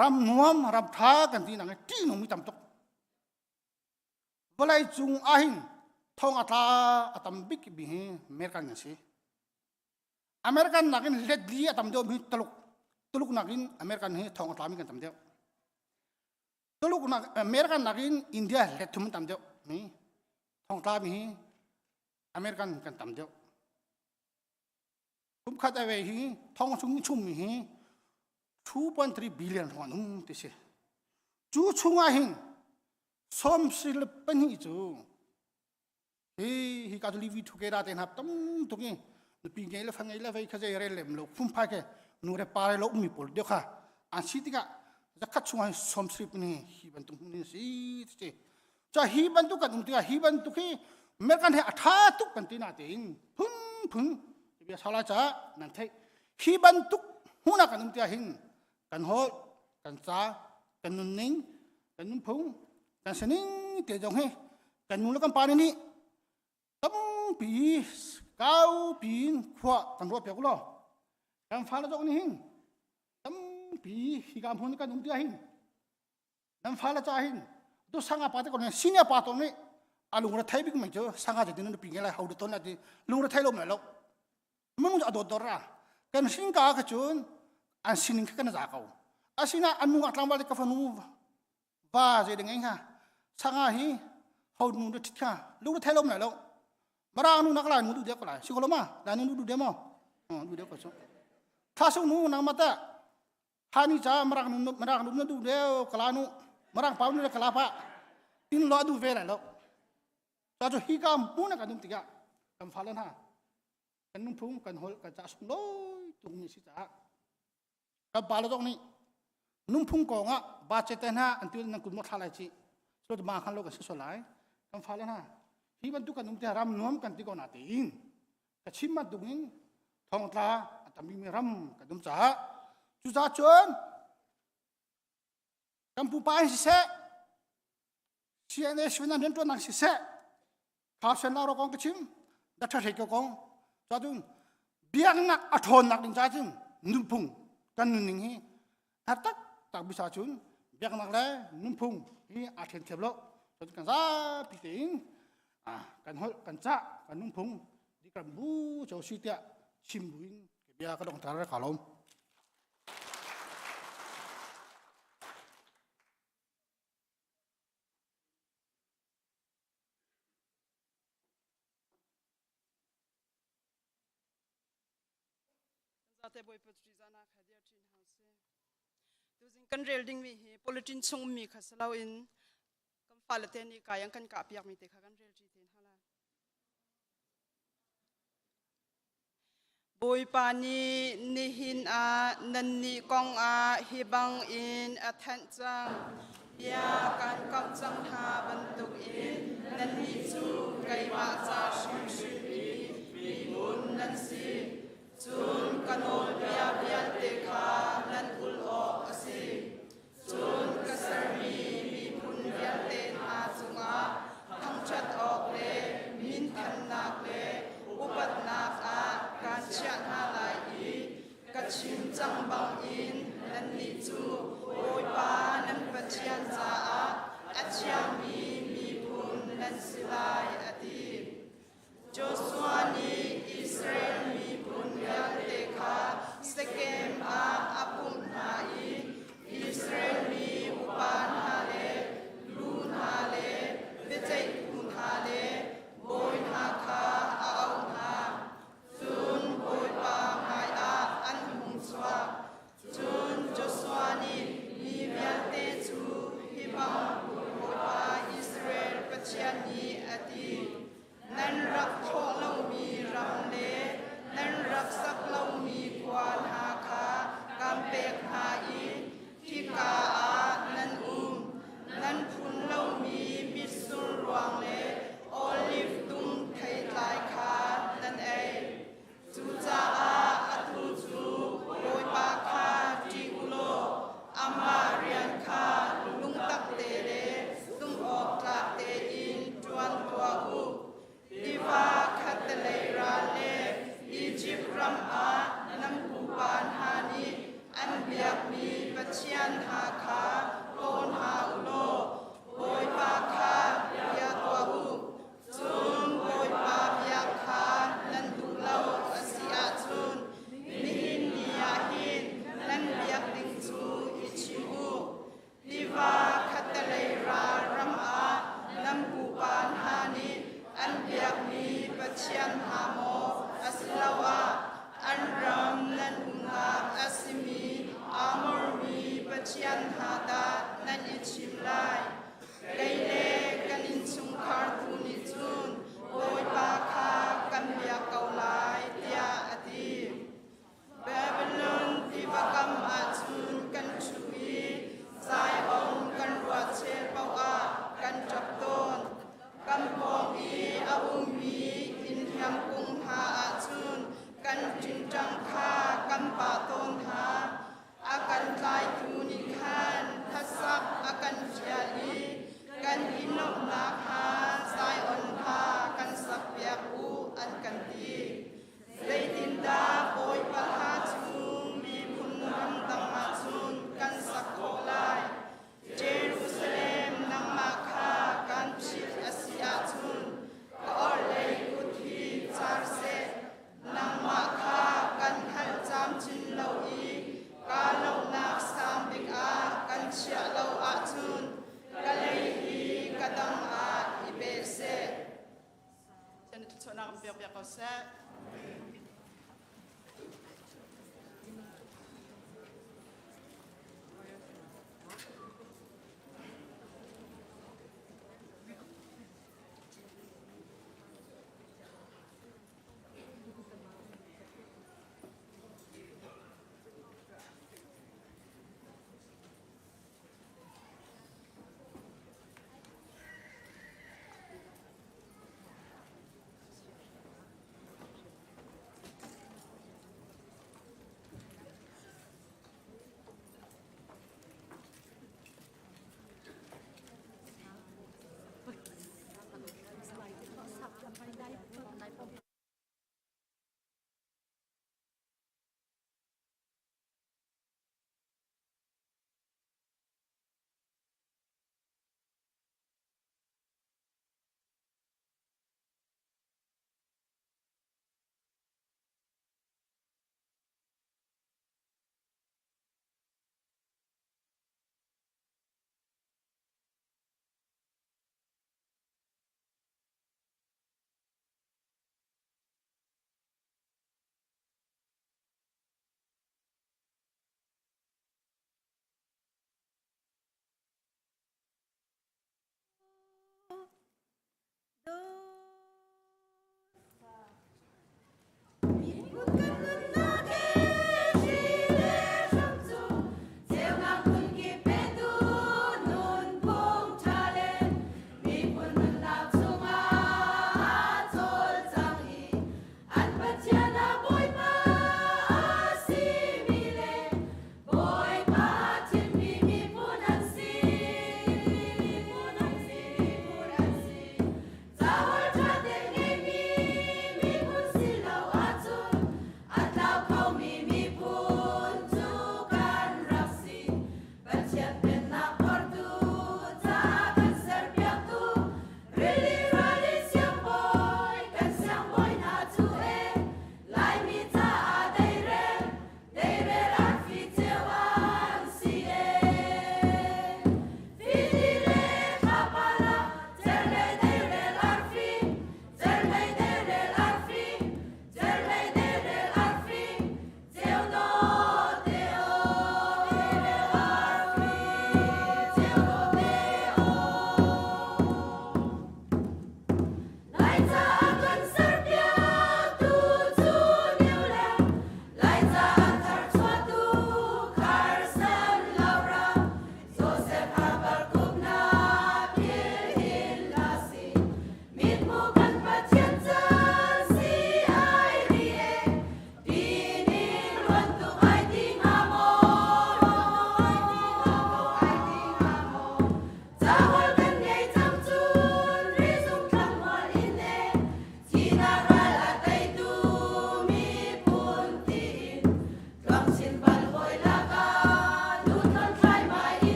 ram nuam ram tha kan ti nang ti nung mi tam tuk vawlei cung ahhin thong a tla a tam bik bi hi American kan si American nakin let li a tam deuh mi Tuluk Tuluk nakin American hi thong a tlami kan tam deuh Tuluk nak American nakin India let thum tam deuh mi thong tlami hi American kan tam deuh kum khat away hi thong chung chung mi hi 2.3 billion hrawng an um ti si cu chungah hin som sil pahnih cu Hi hi ka livi thu ke ra te hna tam tuk i nupi ngei le fa ngei le vei kha zei rel lem lo phunphai ke nu re pa re lo ummi pawl deuh kha an si tikah zakhat chungah som srip ni hi bantuk hmun in si ti cha hi bantuk kan um tikah hi bantuk hi American he a tha tuk kan ti na tein phun phun bia sala cha nan thei hi bantuk hmuna kan um tikah hin kan holh kan ca kan nunning kan nunphung kan sining te zong hi kan nu le kan pa nih tampi kau piin khua kan ruah piak law kan fale zong nih hin tampi hi ka hmun kan um tia hin nan fale cha hin tu sanga pa te ko senior pa to nih a lungre thei bik mai cu sanga te tin pi nge lai ho de ton la ti lungre thei lo mai lo mung a dawt dor ra kan hring ka ka cun an sining kha kan za ko asina an nu tlangval te ka fanu va zei de ngei ha sanga hi ho nu de thit kha lu thei lo mai lo marang nu nak lai nu du de ko lai si ko lo ma la nu du de mo du de ko chu tha su nu nang mata hani cha marang nu marang nu du de kala nu marang pau nu kala pa tin lo du ve lai lo ta chu hi ka mu na ka dum tiga kan fa lan ha kan nunphung kan holh kan ca sunglawi tuk mi si caah kan pa le zong nih nunphung kong ah budget te hna an ti nan kun mo thla lai chi so ma khan lo kan si so lai kan fa le hna hi bantuk kan um te ram nuam kan ti ko na tein ka chim bantuk in thongtla a tammi mi ram kan um caah cucaah cun kan pupa in siseh CNA sinan riantuannak siseh Thausen ro kong ka chim da tha hrei ko kong cun biaknak a ṭhawnnak ding ca cun nunphung kan nunning hi har tak tak bisa cun biaknak le nunphung hi aa ṭhen thiam lo cun kan zapi tein kan holh kan cah kan nunphung dikram bu cho si tiah chim buin bia ka dong tar ka lom. Zate Bawipa ṭihzahnak kha dir ṭhin hna usih. Tuzing kan rel dingmi hi politin chung ummi kha si loin kan fale te nih kai an kan kah piakmi te kha kan rel ṭi te hna lai. Bawipa nih nihin ah nannih kong ah hi bangin a thanh cang. Bia kan kamh cang hna bantukin nannih cu keimah ca hrimhrim i miphun nan si. Cun ka nawlbia vialte kha nan ulh awk a si. Cun ka sermi miphun vialte hna cungah thangṭhat awk le minthannak le upatnak ah kaan chiah hna lai i ka chim cang bangin nannih cu Bawipa nan Pathian caah a thiangmi miphun nan si lai, a ti. Joshua nih Israel miphun vialte kha Shekem ah a pumh hna i Israel mi upa hna le lu hna le biaceihtu hna le bawi hna kha a auh hna. Cun Bawipa hmaiah an hung chuak. Cun Joshua nih mi vialte cu hi bang. pathian hna dah nan i thim lai? Kei le kan innchungkhar tu nih cun Bawipa kha kan biak ko lai, tiah a ti. Babylon tiva kam ah cun kan ṭhu i Zion kan ruah chel paoh ah kan ṭap tawn. Kan pawng i a ummi innhliam kung hna ah cun kan ṭingṭang kha kan pah tawn hna. A kan tlaitu nih khan hlasak a kan fial i kan i nuamhnak kha Zion hla kan sakpiak u an kan ti. Zeitindah Bawipa hla cu miphun ramdang ah cun kan sak khawh lai? Jerusalem, nangmah kha kan philh a si ahcun ka orhlei kut hi car seh. Nangmah kha kan hngalh camcin lo i kaa lawmhnak sang bik ah kan chiah lo ahcun ka lei hi ka dang ah i beh seh. Pathian nih thluachuahnak in pek piak ko seh.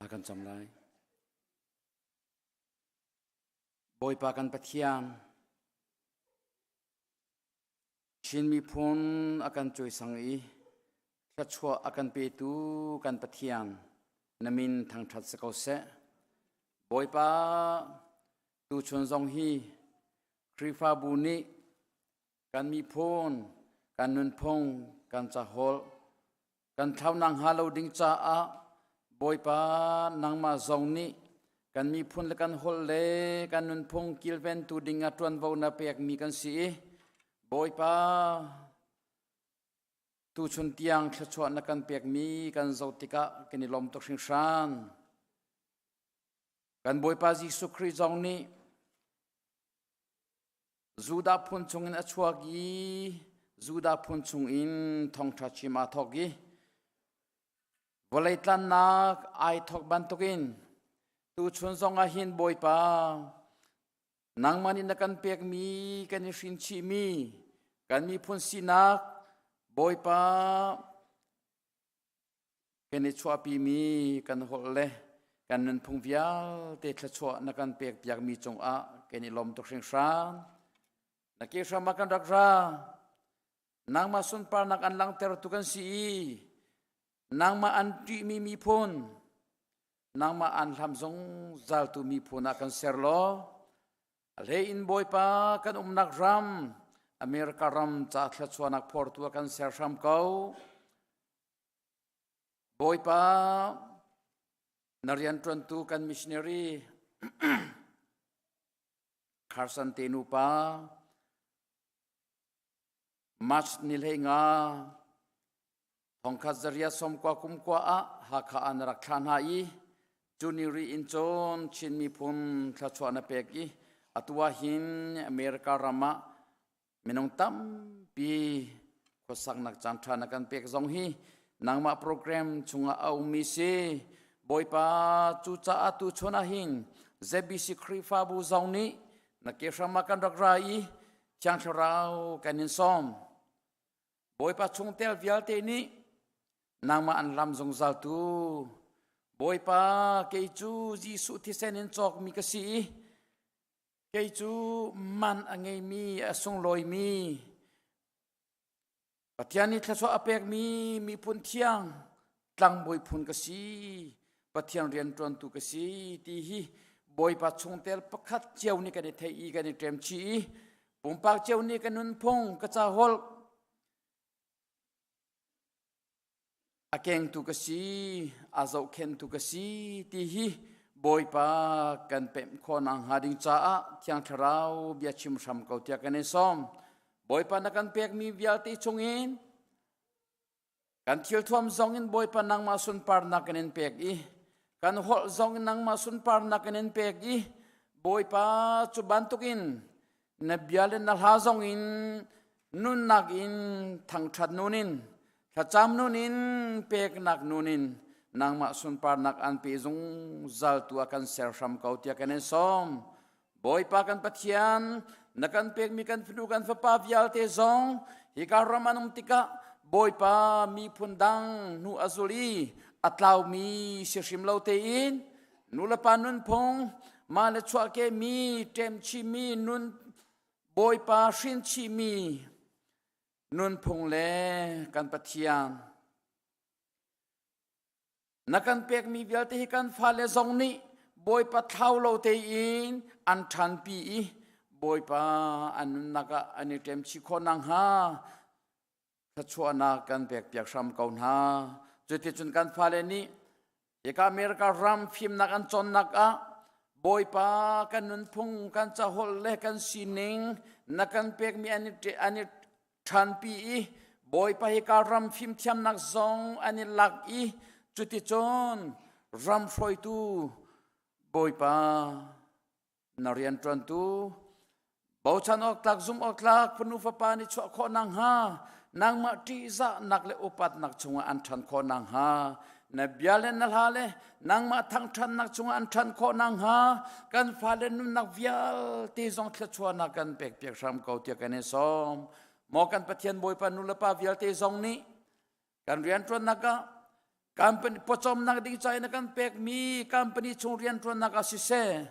Thla kan cam lai. Bawipa kan Pathian, Chin miphun a kan cuaisang i thluachuah a kan petu kan Pathian, na min thangṭhat si ko seh. Bawipa, tuchun zong hi Khrihfabu nih kan miphun, kan nunphung, kan caholh, kan thlaunak hnga lo ding caah Bawipa nangmah zong nih kan miphun le kan holh le kan nunphung kilventu ding ah ṭuanvo na pekmi kan si i Bawipa tuchun tiang thluachuah na kan pekmi kan zoh tikah kan i lawm tuk hringhran. Kan Bawipa Jesuh Khrih zong nih Judah phun chungin a chuak i Judah phun chungin thawngṭha chim aa thawk i vawlei tlannak ai thawk bantukin tuchun zongah hin Bawipa nangmah nih na kan pekmi kan i hrin chihmi kan miphun sinak Bawipa Kan i chuahpimi kan holh le kan nunphung vialte thluachuah na kan pekpiakmi cungah kan i lawm tuk hringhran. Na ke hram ah kan rak ra. Nangmah sunparnak an langhtertu kan si i nangmah an ṭihmi miphun, nangmah an hlam zungzaltu miphun ah kan ser law, a hlei in Bawipa kan umnak ram, America ram ca thluachuahnak phortu ah kan ser hram ko. Bawipa, na rianṭuantu kan missionary Carson te nupa March ni hlei nga thongkhat zaria sawmkua kumkua ah Hakha ah na rak thlah hna i cu ni ri in cun Chin miphun thluachuah na pek i atu ah hin America ram ah Minung tampi khuasaknak caanṭha na kan pek zong hi nangmah program chungah a ummi si. Bawipa cucaah tu chun ah hin ZBC Khrihfabu zong nih na ke hram ah kan rak ra i Thiang Thlarau kan in sawm. Bawipa chungtel vialte nih nangmah an lam zungzal tu Bawipa kei cu Jesuh thisen in cawkmi ka si i Kei cu man a ngeimi, a sunglawimi, Pathian nih thluachuah a pekmi miphun thiang tlangbawi phun ka si, Pathian rianṭuantu ka si ti hi Bawipa chungtel pakhat cio nih kan i theih i kan i ṭem chih i pumpak cio nih ka nunphung, ka caholh, A kengtu ka si, a zohkhentu ka si ti hi Bawipa kan pemh khawh nakhnga ding caah Thiang Thlarau bia chim hram ko tiah kan in sawm. Bawipa na kan pekmi vialte chungin kan thilthuam zong in Bawipa nangmah sunparnak kan in pek i kan holh zong in nangmah sunparnak kan in pek i Bawipa cu bantukin na bia le na hla zong in nunnak in thangṭhat nun in thlacam nun in peknak nun in nangmah sunparnak an pe zungzal tu ah kan ser hram ko tiah kan in sawm Bawipa kan Pathian na kan pekmi kan fanu kan fapa vialte zong hika ram an um tikah Bawipa miphun dang hnu a zul i a tlaumi si hrim lo tein nulepa nunphung mah le chuahkehmi ṭemchihmi nun Bawipa hrinchihmi nunphung le kan Pathian na kan pekmi vialte hi kan fale zong nih Bawipa thlau lo tein an ṭhanpi i Bawipa an nunnak ah an i ṭemchih khawh nakhnga thluachuahnak kan pekpiak hram ko hna. Cuticun kan fale nih hika America ram fimnak an cawnnak ah Bawipa kan nunphung, kan caholh le kan sining na kan pekmi an i, an i ṭhanpi i Bawipa hika ram fimthiamnak zong an i lak i cuticun ram hruaitu Bawipa na rianṭuantu bochan awk tlak zumh awk tlak fanu fapa nih chuah khawh nakhnga nangmah ṭihzahnak le upatnak chungah an ṭhan khawh nakhnga na bia le na hla le nangmah thangṭhatnak chungah an ṭhan khawh nakhnga kan fale nunnak vialte zong thluachuahnak kan pekpiak hram ko tiah kan i sawm maw kan Pathian Bawipa nu le pa vialte zong nih kan rianṭuannak ah. Company pawcawmnak ding ca in a kan pekmi company chung rianṭuannak ah siseh,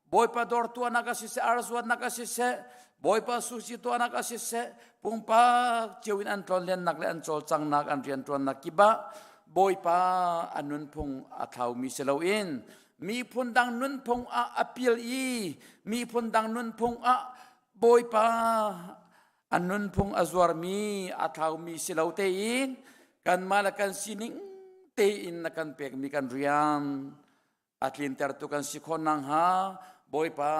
Bawipa dawr tuahnak ah siseh, ar zuatnak ah siseh, Bawipa sushi tuahnak ah siseh, pumpak cio in an tlonlennak le an cawlcanghnak, an rianṭuannak kip ah Bawipa an nunphung a thlaumi si loin miphun dang nunphung ah a pil i miphun dang nunphung ah Bawipa an nunphung a zuarmi a thlaumi si lo tein kanmah le kan sining tein na kan pekmi kan rian a tlintertu kan si khawh nakhnga Bawipa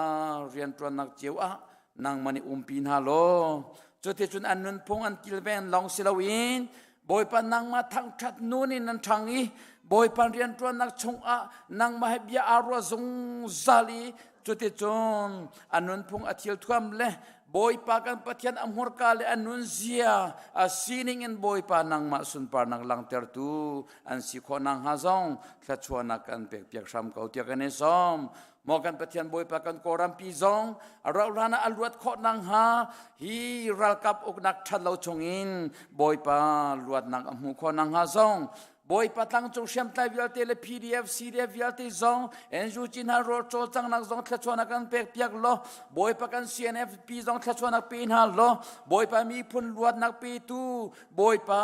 rianṭuannak cio ah nangmah nih umpi hna law cuticun an nunphung an kilven lawng si loin Bawipa nangmah thangṭhat nun in an ṭhang i Bawipa rianṭuannak chungah nangmah he bia aa ruah zungzal i cuticun a nunphung a thilthuam le Bawipa kan Pathian a hmurka le a nunzia a sining in Bawipa nangmah sunparnak langhtertu an si khawh nakhnga zong thluachuahnak kan pekpiak hram ko tiah kan i sawm. Maw kan Pathian Bawipa kan Kawlrampi zong a rauh hlan ah a luat khawh nakhnga hi ralkap uknak ṭhat lo chungin Bawipa luatnak a hmuh khawh nakhnga zong Bawipa tlangcung hriamtlai vialte le PDF, CDF vialte zong NUG hna rawl cawlcanghnak zong thluachuahnak kan pek piak law Bawipa kan CNFP zong thluachuahnak pe hna law Bawipa miphun luatnak petu Bawipa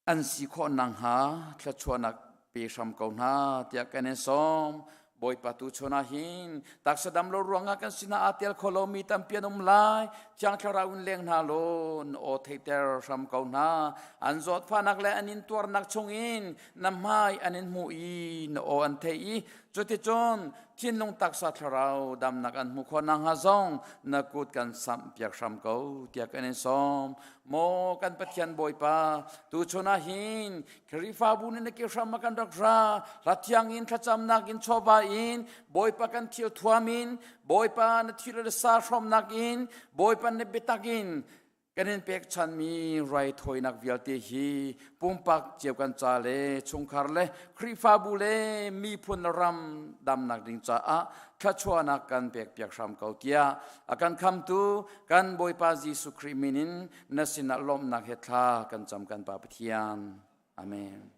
an si khawh nakhnga thluachuahnak pe hram ko hna tiah kan in sawm. Bawipa tu chun ah hin taksa dam lo ruangah kan sinah aa tel kho lomi tampi an um lai. Thiang Thlarau in leng hna law na aw theihter hram ko hna. An zawtfahnak le an intuarnak chungin na hmai an in hmuh i na aw an theih i cuticun thinlung taksa thlarau damnak an hmuh khawh nakhnga zong na kut kan samh piak hram ko tiah kan in sawm. Maw kan Pathian Bawipa, tuchun ah hin Khrihfabu nih na ke hram ah kan rak ra, hla thiang in thlacamnak in chawva in Bawipa kan thil thuam in Bawipa na thil le sa hrawmnak in Bawipa na biatak in kan in pekchanmi raithawinak vialte hi pumpak cio kan ca le chungkhar le Khrihfabu le miphun le ram damnak ding caah thluachuahnak kan pekpiak hram ko tiah a kan khamtu kan Bawipa Jesuh Khrih min in na sinah lawmhnak he thla kan cam kan Pa Pathian. Amen.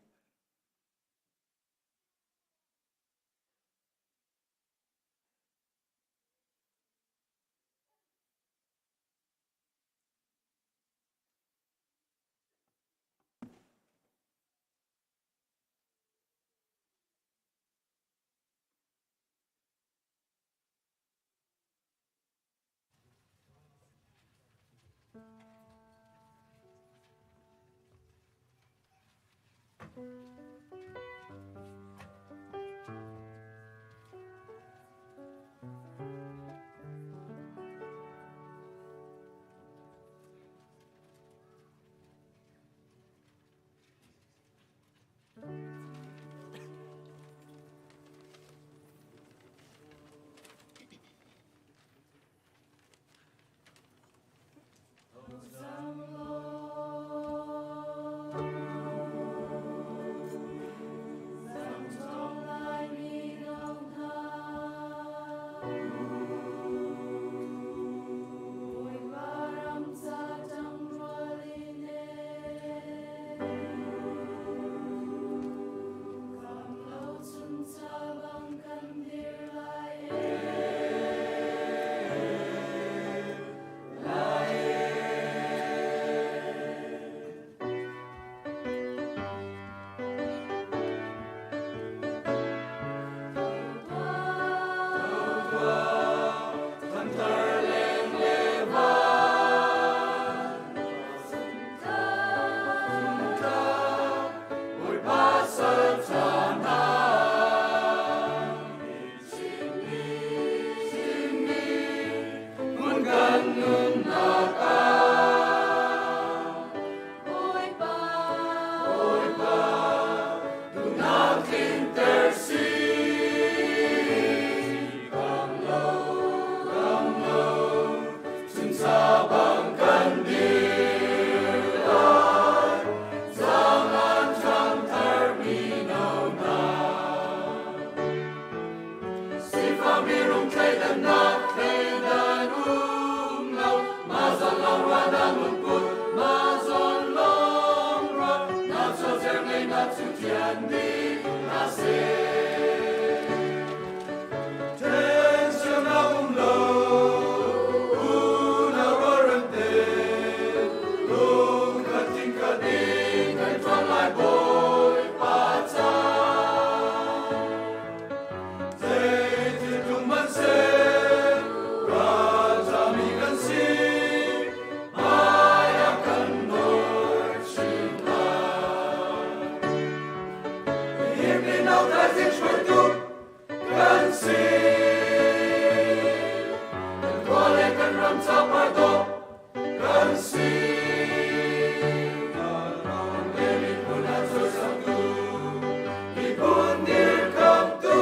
ṭian ding hna seh. Ṭhencheunak um lo, unau rualrem te, lungkhat thinkkhat in kan ṭuan lai Bawipa ca. Zeitil tlung hmanhseh, ralṭhami kan si, hmai a kan nawi chin lai. Nihin mino thaizing hruaitu kan si. Kan khua le kan ram ca pardaw kan si. Le miphun a cawisangtu, miphun dirkamtu,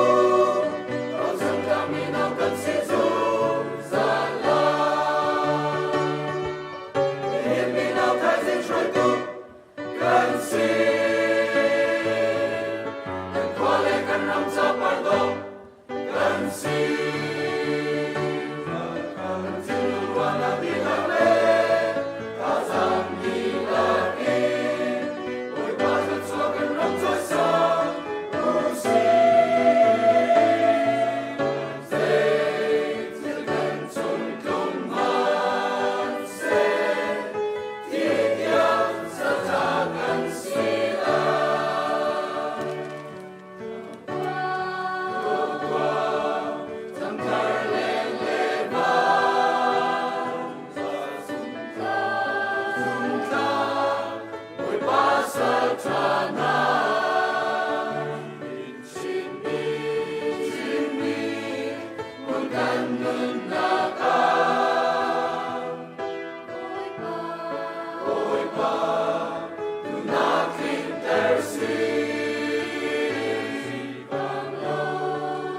rochan tlak mino kan si zungzal lai. Nihin mino thaizing hruaitu kan si. Kan khua le kan ram ca pardaw kan si. Kan thinlung ruahnak dihlak le thazaang dihlak in Bawipa thluachuah kan ram cawisang u sih. Zeithil kan cung tlung hmanhseh, thi tiang salṭha kan si lai. Bawipa, nunnak tlinter sih. Bang lo,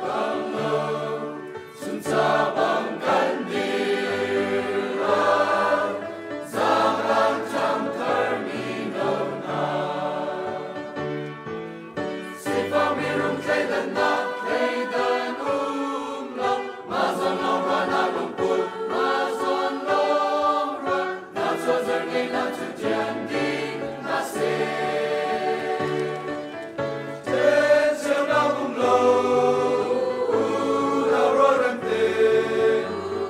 bang lo, chuncha bang kan dir lai. Zaanglang ṭhangthar mino hna. Sifak mirum thleidannak thleidan um lo, mah zawn lawng ruahnak lungput, mah zawn lawng ruah, na chuahzer ngeihnak cu ṭian ding hna seh. Ṭhencheunak um lo, unau rualrem te,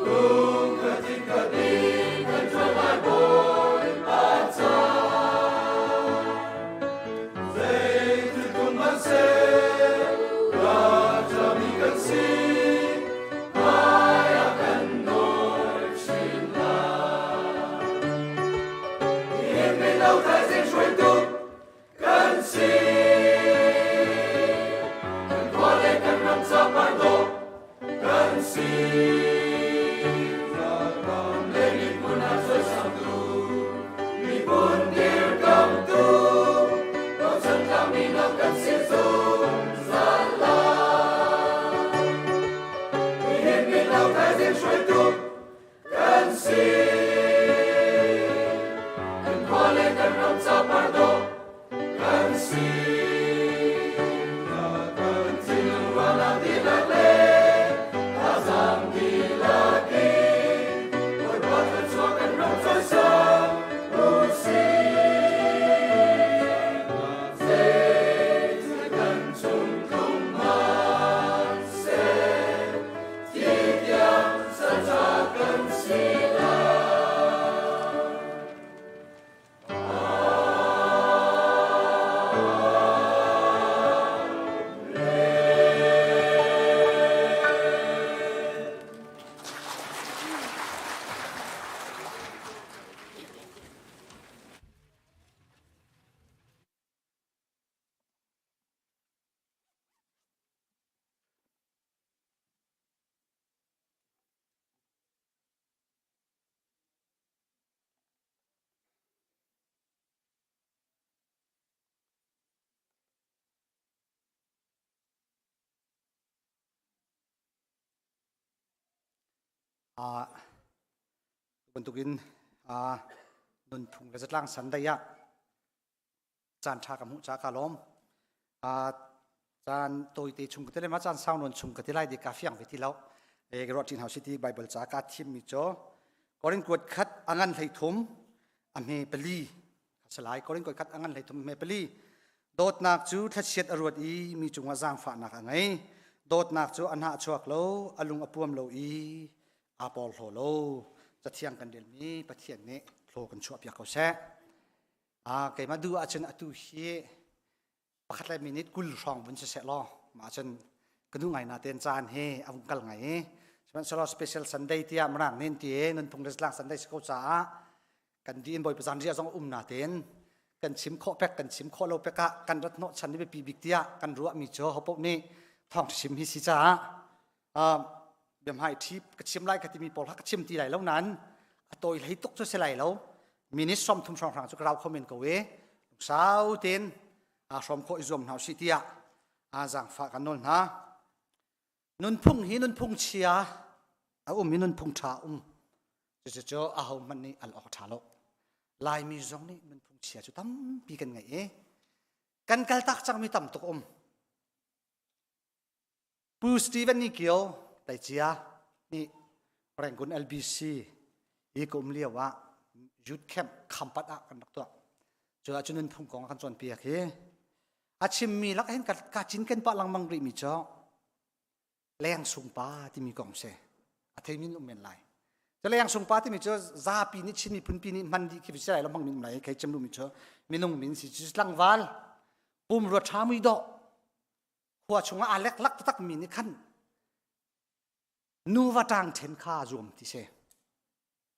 lungkhat hinkhat in kan ṭuan lai Bawipa ca. Zeitluk hmanhseh ralṭhami kan si, hmai a kan nawi chin lai. Nihin mino thaizing hruaitu kan si. Kan khua le kan ram ca pardaw kan si. Ram le miphun a cawisangtu, miphun dirkamtu, bochan tlakmi no kan si zungzal lai. Nihin mino thaizing hruaitu kan si. Kan khua le kan ram ca pardaw kan si. Kan thinlung ruahnak dihlak le thazaang dihlak in Bawipa thluachuah kan ram cawisang u sih. Zeithil kan chung tlung hmanhseh, thi tiang salṭha kan si lai. Uh, bantukin uh, nunphung le zatlang san dai ah caan ṭha ka hmuh ca ka lawm. Uh, caan tawite chung ka ti le ma caan sau nawn chung ka ti lai di ka fiang ve ti lo. E ka ruah ṭin hau city Bible ca ka thim mi cu Korin kuat khat angan hlei thum a hme pali salai Korin kuat khat angan hlei thum hme pali. Dawtnak cu thlachiat a ruat i mi cungah zaangfahnak a ngei. Dawtnak cu a hnah chuak lo, a lung a puam lo i aa porhlaw lo. Cathiang kan relmi Pathian nih thlaw kan chuahpiak ko seh. Ah, keimah duh ahcun atu hi pakhat le minute 20 hrawng vun si seh law mah cun ka duh ngai na ten caan hi a vung kal ngai i sihmanhsehlaw special Sunday tiah mirang nih an ti i nunphung le zatlang Sunday si ko caah kan di in Bawipa zan riah zong um na ten kan chim khawh pek kan chim khawh lo pek ah kan rat hnawh chan ni biapi bik tiah kan ruah mi cu hopoh nih thawng chim hi si caah biahmai ṭhi ka chim lai ka timi pawl kha ka chim ti lai lo nain a tawi hlei tuk cu si lai lo minute 30 hrawnghrang cu ka rau kho men ko e lungsau tein aa hrawm khawh i zuam hna usih tiah aa zaangfah kan nawl hna nunphung hi nunphung chia a um i nunphung ṭha um cucu aho hmanh nih al awk ṭha lo laimi zong nih nunphung chia cu tampi kan ngeih i kan kaltak cangmi tam tuk um Pu Stephen Ni Kio Taicia nih Rangoon LBC i ka um lio ah youth camp Khampat ah kan rak tuah. Cu ah cun nunphung kong a kan cawnpiak hi a chimmi lak hin ka cinken pah lengmang rihmi cu leng sungpa timi kong si. A theimi um men lai. Cu leng sungpa timi cu zapi nih Chin miphun pi nih hman dih khi si lai lo hmang min um lai khei cem duhmi cu minung min si cu tlangval pumrua ṭha mui dawh khua chungah aa leklak taktak mi nih khan nuva ṭang ṭhen kha a zuam ti si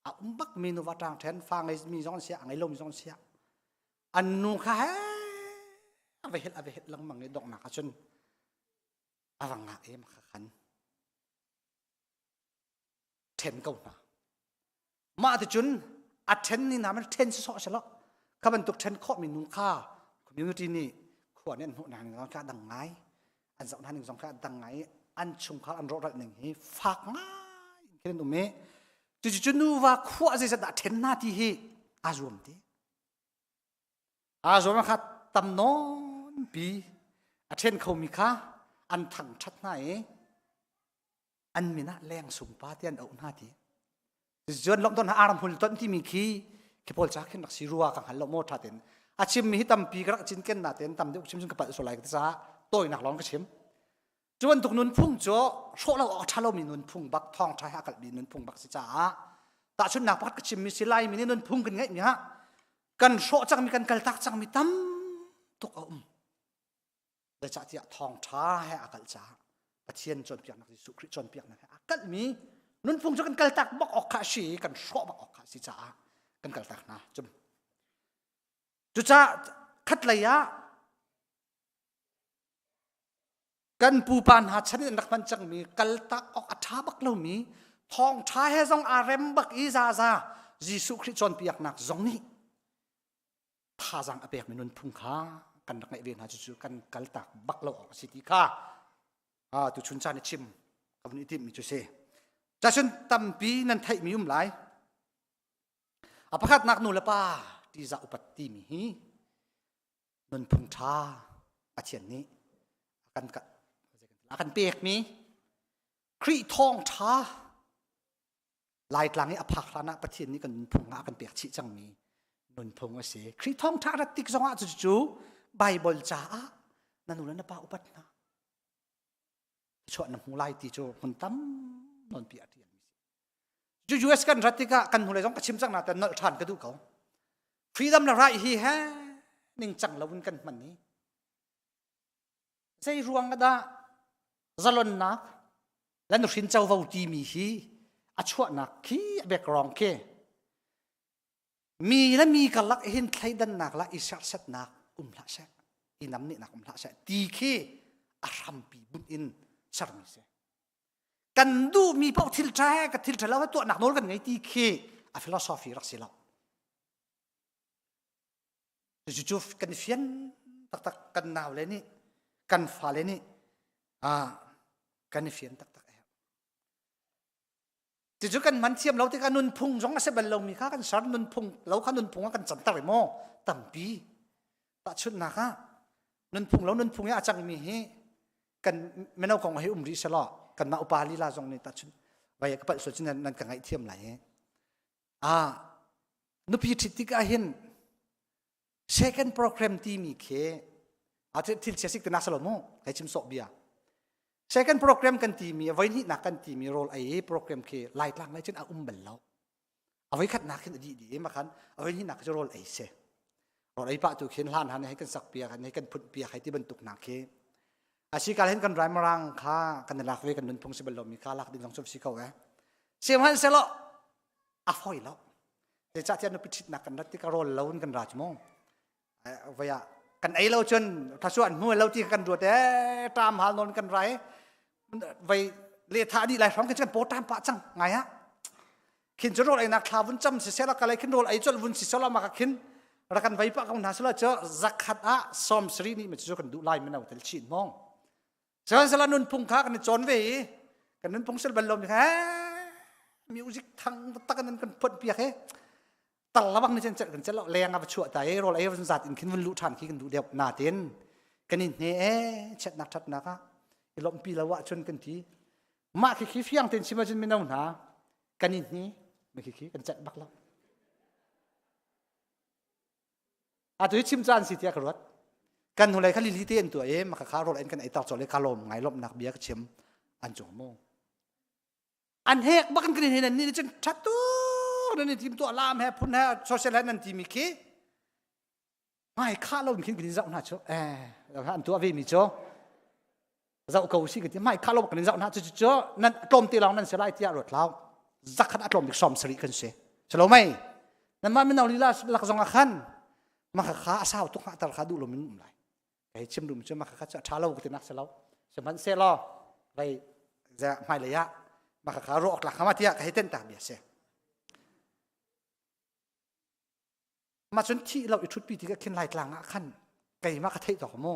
a um bak mi nuva ṭang ṭhen fa ngei mi zong an si a ngei lo mi zong an si an nu kha he a va helh a va helh lengmang i donghnak ahcun a va ngah em kha khan ṭhen ko hna. Mah ticun a ṭhen ni hna man ṭhen sawsawh si lo. Kha bantuk ṭhen khawhmi nu kha community nih khua nih an hmuh hna ning zong kha a dang ngai. An zoh hna ning zong kha a dang ngai i an chungkhar an rawhral ning hi fak ngai in khin an um i cucu nuva khua zeizat dah ṭhen hna ti hi aa zuam ti. Aa zuam kha tam nawnpi a ṭhen khomi kha an thangṭhat hna i an min ah leng sungpa ti an auh hna ti zuan lom ton aram hul ton timi khi khi pawl cha khin rak si rua ka hngal lo mo tha ten a chim mi hi tampi ka rak cin ken na ten tam deuh chim ka pal so lai ka ca toinak long ka chim cu bantuk nun phung cu hrawh lo awk tha lo mi nun phung bak thong tha ha kal mi nun phung bak si caah tahchunnak pakhat ka chim mi si lai mi nih nun phung kan ngeih mi ha kan hrawh cang mi kan kal tak cang mi tam tuk a um Zeicahtiah thawngṭha he a kalh caah Pathian cawnpiaknak Jesuh Khrih cawnpiaknak he a kalhmi nunphung cu kan kaltak bak awk kha a si i kan hrawh bak awk kha a si caah kan kaltak hna. Cum. Cucaah khatlei ah kan pupa hna chan in an rak hman cangmi kaltak awk a ṭha bak lomi thawngṭha he zong aa rem bak i zaza Jesuh Khrih cawnpiaknak zong nih thazaang a pekmi nunphung kha kan rak ngeih ve hna cucu kan kaltak bak lo awk a si ti kha tuchun caan i chim ka vun i timhmi cu si. Cacun tampi nan theihmi um lai. A pakhatnak nu le pa ṭihzah upat timi hi nunphung ṭha Pathian nih a kan a kan pekmi Khrih thawngṭha Laitlang i a phak hlan ah Pathian nih kan nunphung ah a kan pek chih cangmi nunphung a si. Khrih thawngṭha rat tik zongah cucu Baibal caah na nu le na pa upat hna. Chuah na hmu lai ti cu hmun tam nawnpi a ṭialmi si. Cu US kan rat tikah kan hnulei zong ka chim cang nain nolh ṭhan ka duh ko. Freedom le right hi he ningcang lo in kan hman i zei ruang dah zalonnak le nuhrin covo timi hi a chuahnak khi a background khi mi le mi karlak hin thleidannak la i serhsetnak um hlah seh i namnehnak um hlah seh ti khi a hrampi bunh in sermi si kan duhmi paoh thil ṭha he ka thil ṭha lo he tuahnak nawl kan ngei ti khi a philosophy rak si lo Cucu kan i fian taktak kan naule nih kan fale nih ah kan i fian taktak a herh. Cucu kan man thiam lo tikah nunphung zong a si bal lomi kha kan ser nunphung lo kha nunphung ah kan canter i maw tampi tahchunhnak ah nunphung lo nunphung i a cangmi hi kan mino kong hi um rih selaw kanmah upa lila zong nih tahchunh vai ka palh sual cu nan ka ngaihthiam lai i ah nupi ṭhit tikah hin second program timi khi. A thil chia sik te na salo mu kai chim sok bia. Second program kan ti mi voi hnih nak kan ti mi rol ei program khi lai tlang lai cun a um bal lo. A voi khat nak khin a dih dih ma khan a voi hnih nak cu rol ei se. Rol ei pa tu khin hlan han hei kan sak piak hei kan phut piak hei ti bantuk nak khi. Asi kal hin kan rai marang kha kan lak ve kan nunphung si bal lo mi kha lak ding zong cu si ko eh. Sihmanhsehlaw a foi lo. Zeicahtiah nupi ṭhitnak kan rat tikah rawl lo in kan ra cu mu. Voi ah kan ei lo cun thasuah an hmu lo ti kan ruat ee ṭam hal nawn kan rai. Voi le tha dih lai hrawng khi kan paw ṭam pah cang ngai ah. Khin cu rawl einak thla vun cam si sela kalai khin rawl ei colh vun si sela ma ka khin ra kan vei pah ko hna sela cu zakhat ah som sari nih ma cu kan duh lai mino tel chin mong. Sihmanhsehlaw nunphung kha kan i cawn ve i kan nunphung sil bal lomi kha music thang taktak in kan phuan piak i tal labang ni cun kan celh lo leng ah va chuah ta i rawl ei van zat in khin vun luh ṭhan khi kan duh deuh natin kan in hne e chiatnak ṭhatnak ah i lawmhpi lo ahcun kan ti mah khi khi fiang tein chim ahcun mino hna kan in hne mi khi khi kan celh bak lo Atu hi chim caan si tiah ka ruat. Kan hnulei kha lili te an tuah i maka kha rawl en kan ei tar cawle ka lawm ngai lawmhnak bia ka chim an cung mu. An hek bak in kan hin nan nih cun that tu nan i tim tuah lam he phun he social he nan ti mi khi hmai kha lo in khin kan in zoh hna chu eh an tuah ve mi cu zoh ko si kan ti mai kha lo kan in zoh hna cu cu nan tlawm te lawng nan si lai tiah ruat lau zakhat a tlawm bik som sarih kan si salo mei nan mah mino lila lak zong ah khan maka kha a sau tuk tar kha duh lo min um lai kai chim dum chu maka kha chu tha lo ka ti nak se lo sihmanhsehlaw vai za hmai lei ah maka kha ro ok la khama tiah ka hei ten ta bia se ma cun thi lo i thutpi ti ka khin lai tlang ah khan keimah ka theih tawk mu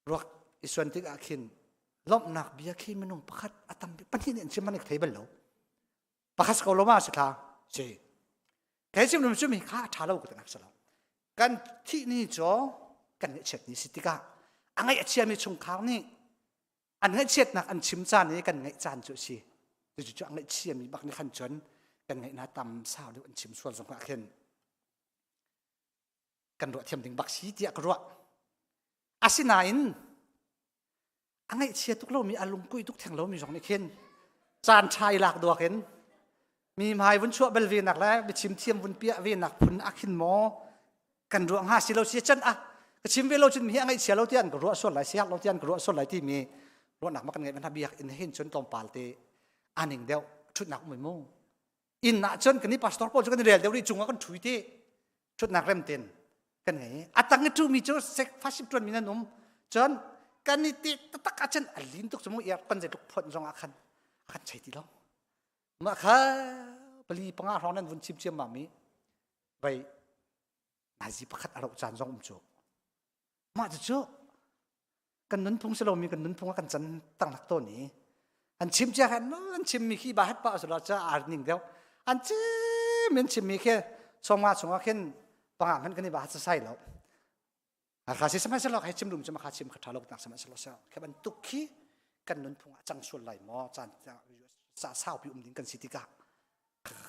ruak i suan tik ah khin lawmhnak bia khi minung pakhat a tam pahnih nih an chim man ka thei bal lo pakhat ko lo ma si thla si kai chim dum cu mi kha a tha lo ka nak salo kan thih ni cho kan ngaihchiat ni si tikah a ngaih a chiami chungkhar nih an ngaihchiatnak an chim caan i kan ngaih caan cu a si cucu cu a ngaihchiami bak nih khan cun kan ngaihna tam sau deuh an chim sual zong ah khin kan ruah thiam ding bak si tiah ka ruah asinain a ngaihchia tuk lomi a lungkui tuk theng lomi zong nih khin caan ṭha i lak duak in mi hmai vun chuah bal ve nak le biachim thiam vun piah ve nak phun a khin maw kan ruah hnga si lo si chan ah ka chim ve lo cun mi hi a ngaihchia lo tiah an ka ruah sual lai siak lo tiah an ka ruah sual lai timi ruahnak ma kan ngeih mana biak in hin cun tlawmpal te aning deuh ṭhutnak um mu inn ah cun kan i pastor pawl cu kan i rel deuh rih cungah kan ṭhui ti ṭhutnak rem ten kan ngei a tang i ṭhumi cu sek faship ṭuan mi nan um cun kan i ti taktak ah cun a lin tuk cu mu iar kan zeitluk phuan zong ah khan a kan chei ti lo mah kha pali panga hrawng nan vun chim ciam ma mi vei nazi pakhat a roh caan zong um cu mah cu kan nunphung si lomi kan nunphung ah kan can tangnak tawn i an chim cia khan an chimmi khi ba hat pa sula cha ar ning deuh an chim an chimmi khi sawmnga chungah khin panga hman kan i ba hat sai lo kha si sihmanhsehlaw hei chim dum cu kha chim kha tha lo nak sihmanhsehlaw kha bantuk khi kan nunphung ah cang sual lai maw caan sa saupi um ding kan si tikah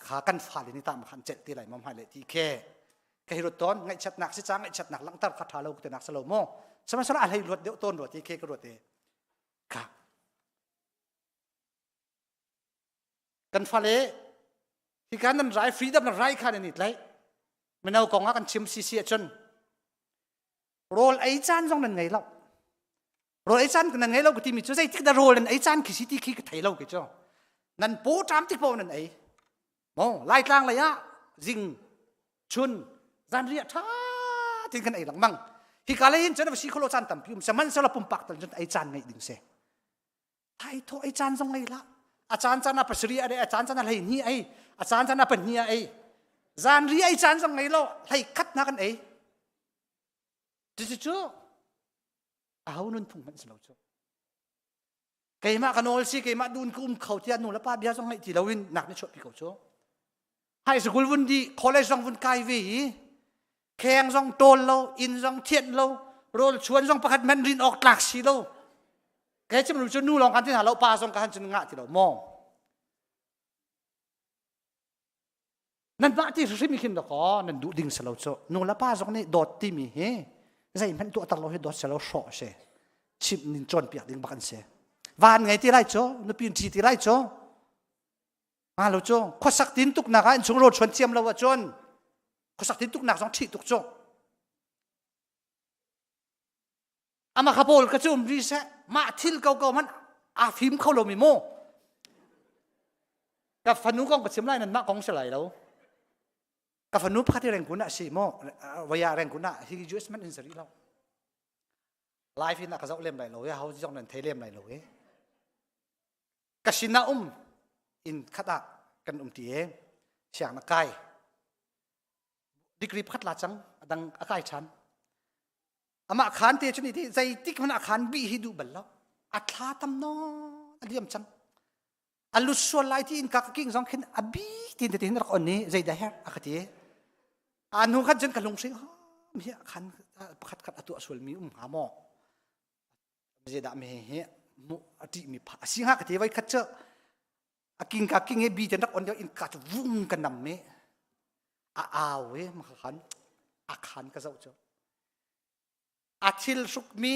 kha kan fale nih tah khan celh te lai maw hmai le ti khe ka hi rut tawn ngaihchiatnak si ca ngaihchiatnak langhter kha tha lo te nak salo maw sihmanhsehlaw a hlei luat deuh tawn rua ti khe ka ruat e kha kan fale hi kan nan rai freedom nan rai kha nan i tlaih mino kong ah kan chim sisi ahcun rawl ei caan zong nan ngei lo rawl ei caan nan ngei lo ka timi cu zeitik dah rawl nan ei caan khi si ti khi ka thei lo ke cu nan paw ṭam tik paoh nan ei mo laitlang lei ah zing chun zanriah ṭha tin kan ei lengmang hika lei hin cun si kholo caan tampi um sihmanhsehlaw pumpak tal cun ei caan ngeih ding si thai tho ei caan zong ngei la a caan caan ah pasari a a caan caan ah hlei hnih ei a caan caan ah pahnih a ei zanri ei caan zong ngei lo hlei khat na kan ei cucu aho nunphung hmanh si lo cu keimah ka nawl si keimah dun ka um kho tiah nu le pa bia zong ngaih ti loin nak ni chuahpi ko cu high school vun di college zong vun kai ve i kheng zong tawl lo inn zong thianh lo rawl chuan zong pakhat hmanh rin awk tlak si lo kei chim cu nu lawng kan ti hna lo pa zong ka han cun ngah ti lo maw nan mah ti hrim khin dakaw nan duh ding si lo cu nu le pa zong nih dawt timi hi. Zeihmanh tuahter lo hi dawt selo hrawh si. Chimh nin cawnpiak ding bak an si. Van ngei ti lai cu, nupi ṭhi ti lai cu. Nga lo cu, khuasak tin tuknak ah innchung rawl chuan thiam lo ahcun khuasak tin tuknak zong ṭhih tuk cu. Ama kha pawl ka cu um ri seh, mah thil ko ko man aa fim kho lomi mu. Ka fanu kong ka chim lai nan mah kong si lai lo. Ka fanu pakhat hi rengkun ah si mu, vaya rengkun ah hi US man in sari lo. Live in a ka zoh lem lai lo e, ho zong nan thei lem lai lo e. Ka sin ah um inn khat ah kan um ti e, siang na kai. Degree pakhat la cang, adang a kai ṭhan. Amah khan te cu ni ti zeitik hmanh a khan bih hi duh bal lo. A thla tam nawn a liam cang. A lut sual lai ti in ka ka king zong khin a bi tin te tin rak on i zeidah her a ka ti. A nu khan cun ka lungsi hi khan pakhat khat a tuah sual mi um hnga maw? Zeidah mi hi mu a ṭih mi pha a si hnga ka ti voi khat cu a king ka king he bi ten rak on deuh in ka cu vung ka nam i a au i ma khan a khan ka zoh cu a thil hruk mi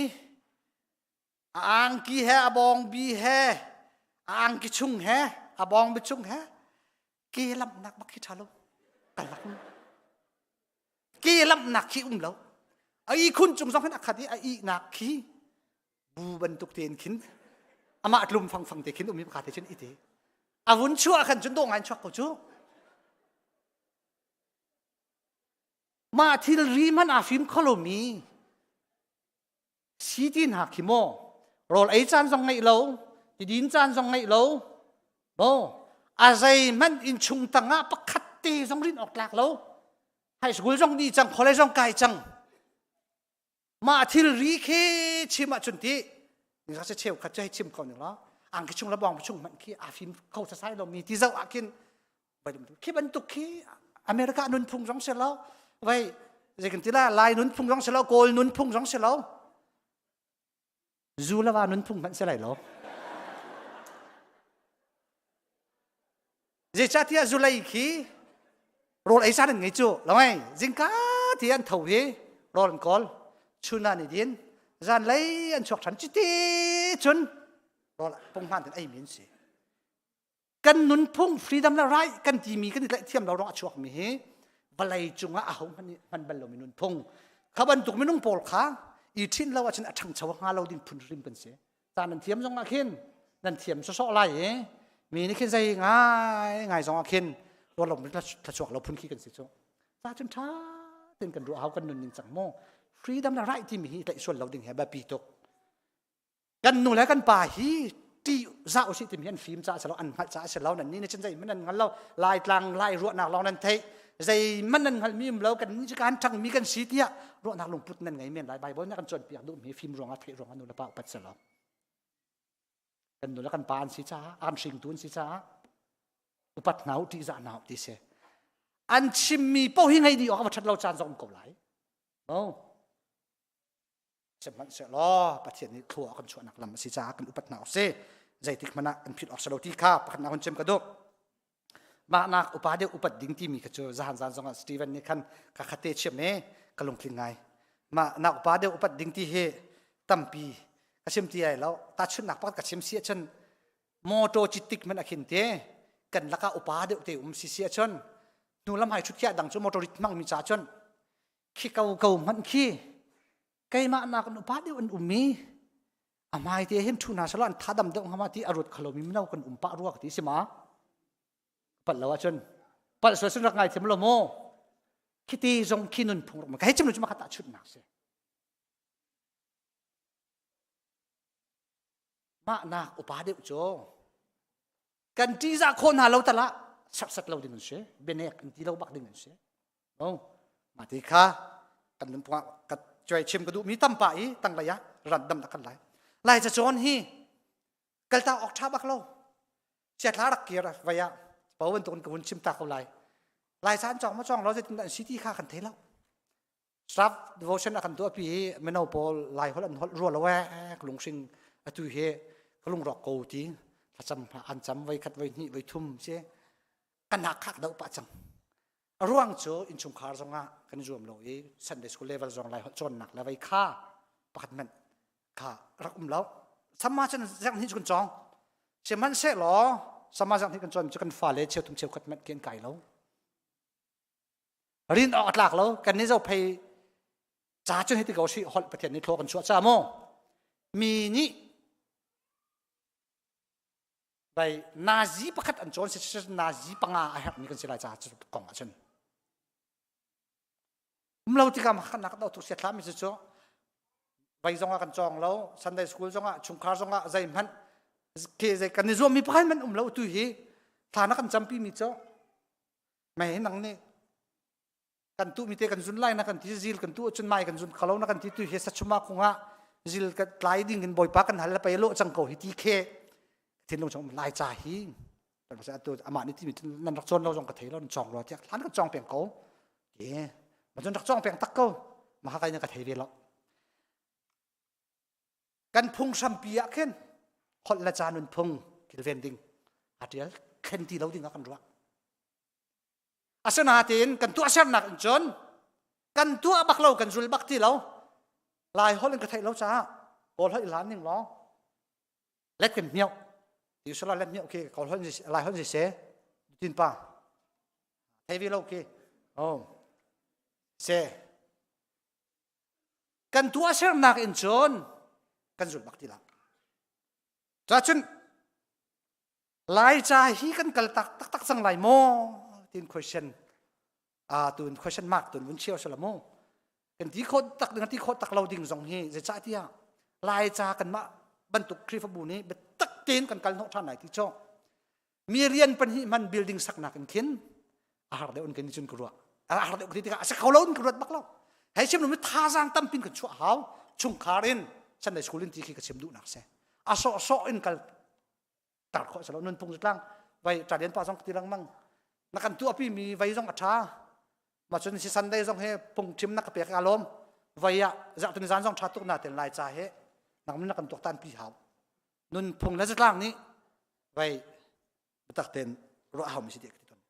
a angki he a bawng bi he a angki chung he a bawng bi chung he ke lamnak bak khi ṭha lo ka lak ke lamnak khi um lo a ihkhun cung zong khin a khat i a ihnak khi bu bantuk tein khin amah tlum fangfang te khin um i pakhat te cun ite a vun chuah khan cun dawh ngai chuak ko cu mah thil ri man aa fim kho lomi si ti hna khi maw rawl ei caan zong ngeih lo tidin caan zong ngeih lo maw a zeihmanh inn chung tangah pakhat te zong rin awk tlak lo high school zong di cang college zong kai cang mah thil ri khi chim ahcun ti ni sa cheu khat cu hei chim ko ning la angki chung le bawng chung hmanh khi a fim kho sasai lo mi ti zoh ah khin khi bantuk khi America nunphung zong si lo vai zei kan ti la Lai nunphung zong si lo Kawl nunphung zong si lo zu le va nunphung hmanh si lai lo zeicahtiah zulei khi rawl ei caan an ngei cu lo ngai zingka ti an tho hi rawl an kawl chun ah ni din zanlei an chuak ṭhan cuti cun rawl punghman tin ei mi an si kan nunphung freedom le right kan timi kan i tlaih thiam lo ruang a chuakmi hi vawlei cungah aho hmanh nih hman bal lomi nunphung kha bantuk minung pawl kha i ṭhinh lo ahcun a ṭhangcho hnga lo ding phun hrim kan si ca nan thiam zong ah khin nan thiam sawsawh lai i mi nih khin zei ngai ngai zong ah khin rualom thlachuak lo phun khi kan si cu ca cun ṭha tein kan ruah hau kan nun ning cang maw freedom le right timi hi tlaih sual lo ding he biapi tuk kan nu le kan pa hi ti za usih timi an fim ca silo an hngalh ca silo nan ni ne cun zei man nan hngal lo lai tlang lai ruahnak lawng nan theih zei man nan hngal mi um lo kan ni cu kan ṭhang mi kan si tiah ruahnak lungput nan ngei men lai bible nih kan cawnpiak duh mi fim ruangah theih ruangah nu le pa upat silo kan nu le kan pa an si caah an hringtu an si caah upat hna u ṭihzah hna u ti si an chimmi paoh hi ngei dih awk a va ṭhat lo caan zong um ko lai no Sihmanhsehlaw Pathian nih thlua a kan chuahnak lam a si caah kan upat hna awk si. Zeitik hmanh ah kan philh awk si lo ti kha pakhatnak hun chim ka duh. Mah nak upa deuh upat ding timi kha cu zahan zan zongah Steven nih khan ka khate chim i ka lungtling ngai. Mah nak upa deuh upat ding ti hi tampi ka chim ti ai lo. Tahchunhnak pakhat ka chim si ahcun motor cit tik hmanh a khin te kan lakah upa deuh te um si si ahcun hnu lam hai thut khiah dang cu motor rit hmang mi ca cun khi ko ko hmanh khi keimah nak in upa deuh an um i a hmai te hin thu hna selaw an thadam deuh hnga ma ti a ruat khalo mi mino kan um pah rua ka ti si ma palh lo ahcun palh sual sun rak ngai thiam lo maw khiti zong khi nun phung rak ma ka hei chim lo chu ma kha ta chutnak si mah nak upa deuh cu kan ṭihzah khawh hna lo talah serhsat lo ding an si bianek an ti lo bak ding an si no mah ti kha kan nunphung ah ka cuai chim ka duh mi tampa i tanglei ah randam na kan lai lai ca cawn hi kalta awk ṭha bak lo chiathla rak kir vai ah po bantuk in ka hun chim ta ko lai lai caan cawng ma cawng lo zeitin an si ti kha kan thei lo Staff devotion a kan tuahpi i mino pawl lai holh an holh rua lo ee ka lunghring atu hi ka lungrawk ko ti thlacam an cam voi khat voi hnih voi thum si ka nak khak deuh pah cang. A ruang cu innchungkhar zongah kan i zuam lo i Sunday school level zong lai holh cawnnak le vei kha pakhat hmanh kha rak um lo. Sama cun zerh hnih cu kan cawng. Sihmanhsehlaw sama zerh hnih kan cawn cu kan fale cheuthum cheukhat hmanh khi an kai lo. Rin awk a tlak lo. Kan nih zophei ca cun hiti ko si holh Pathian nih thlaw kan chuah ca mu. Mi nih vai nazi pakhat an cawn si nazi panga a herhmi kan si lai ca cu kong ahcun um lo tikah makhatnak kan tuk sia thlami cu cu vai zong ah kan cawng lo Sunday school zong ah chungkhar zong ah zeihmanh ke zei kan i zuammi pakhat hmanh um lo tu hi thla na kan campi mi cu mei nang nih kan tu mi te kan zun lai na kan ti zil kan tu cun mai kan zun khalo na kan ti tu hi sachuma kungah zil ka tlai ding in bawipa kan hal pe lo cang ko hi ti khe thinlung chung lai cha hi atu amah nih timi nan rak cawn lo zong ka thei lo nan cawng lo tiah hlan kan cawng peng ko ti ma cun rak cawng peng tak ko ma kai na ka thei ve lo kan phung hrampi ah khin holh le ca nun phung kilven ding a tial thlen ti lo ding ah kan ruah Asinain kan tuahsernak in cun kan tuah bak lo kan zul bak ti lo lai holh in ka theih lo caah kawl holh i lan ning law let kan hmiau ti sala let hmiau khi kawl holh lai holh si se tin pa thei ve lo khi oh se kan tuahsernak in cun kan zul bak ti lo cacun Laica hi kan kal tak taktak cang lai maw tin question a tun question mark tun vun chio sala mu kan ti kho tak ding ti kho tak lo ding zong hi zeicah tiah Laica kan mah bantuk Khrihfabu nih biatak tein kan kal hnawh ṭhan lai ti cho mi rian pahnih man building saknak in khin a har deuh in kan cun ka ruah a har deuh ti tikah a si kho lo in ka ruat bak lo hei chim mi thazaang tampin kan chuah hau chungkhar in Sunday school in ti khi ka chim duhnak se a sawh sawh in kal tar khawh selo nunphung zatlang vai talian pa zong ti lengmang na kan tuahpi mi vai zong a tha ma cun si sunday zong he phungchim na ka pek ka lawm vai ah zarhtuni zan zong tha tuk na ten lai cha he nang na kan tuak tan pi hau nunphung le zatlang nih vai bitak ten ruah hau mi si ti ka ti ton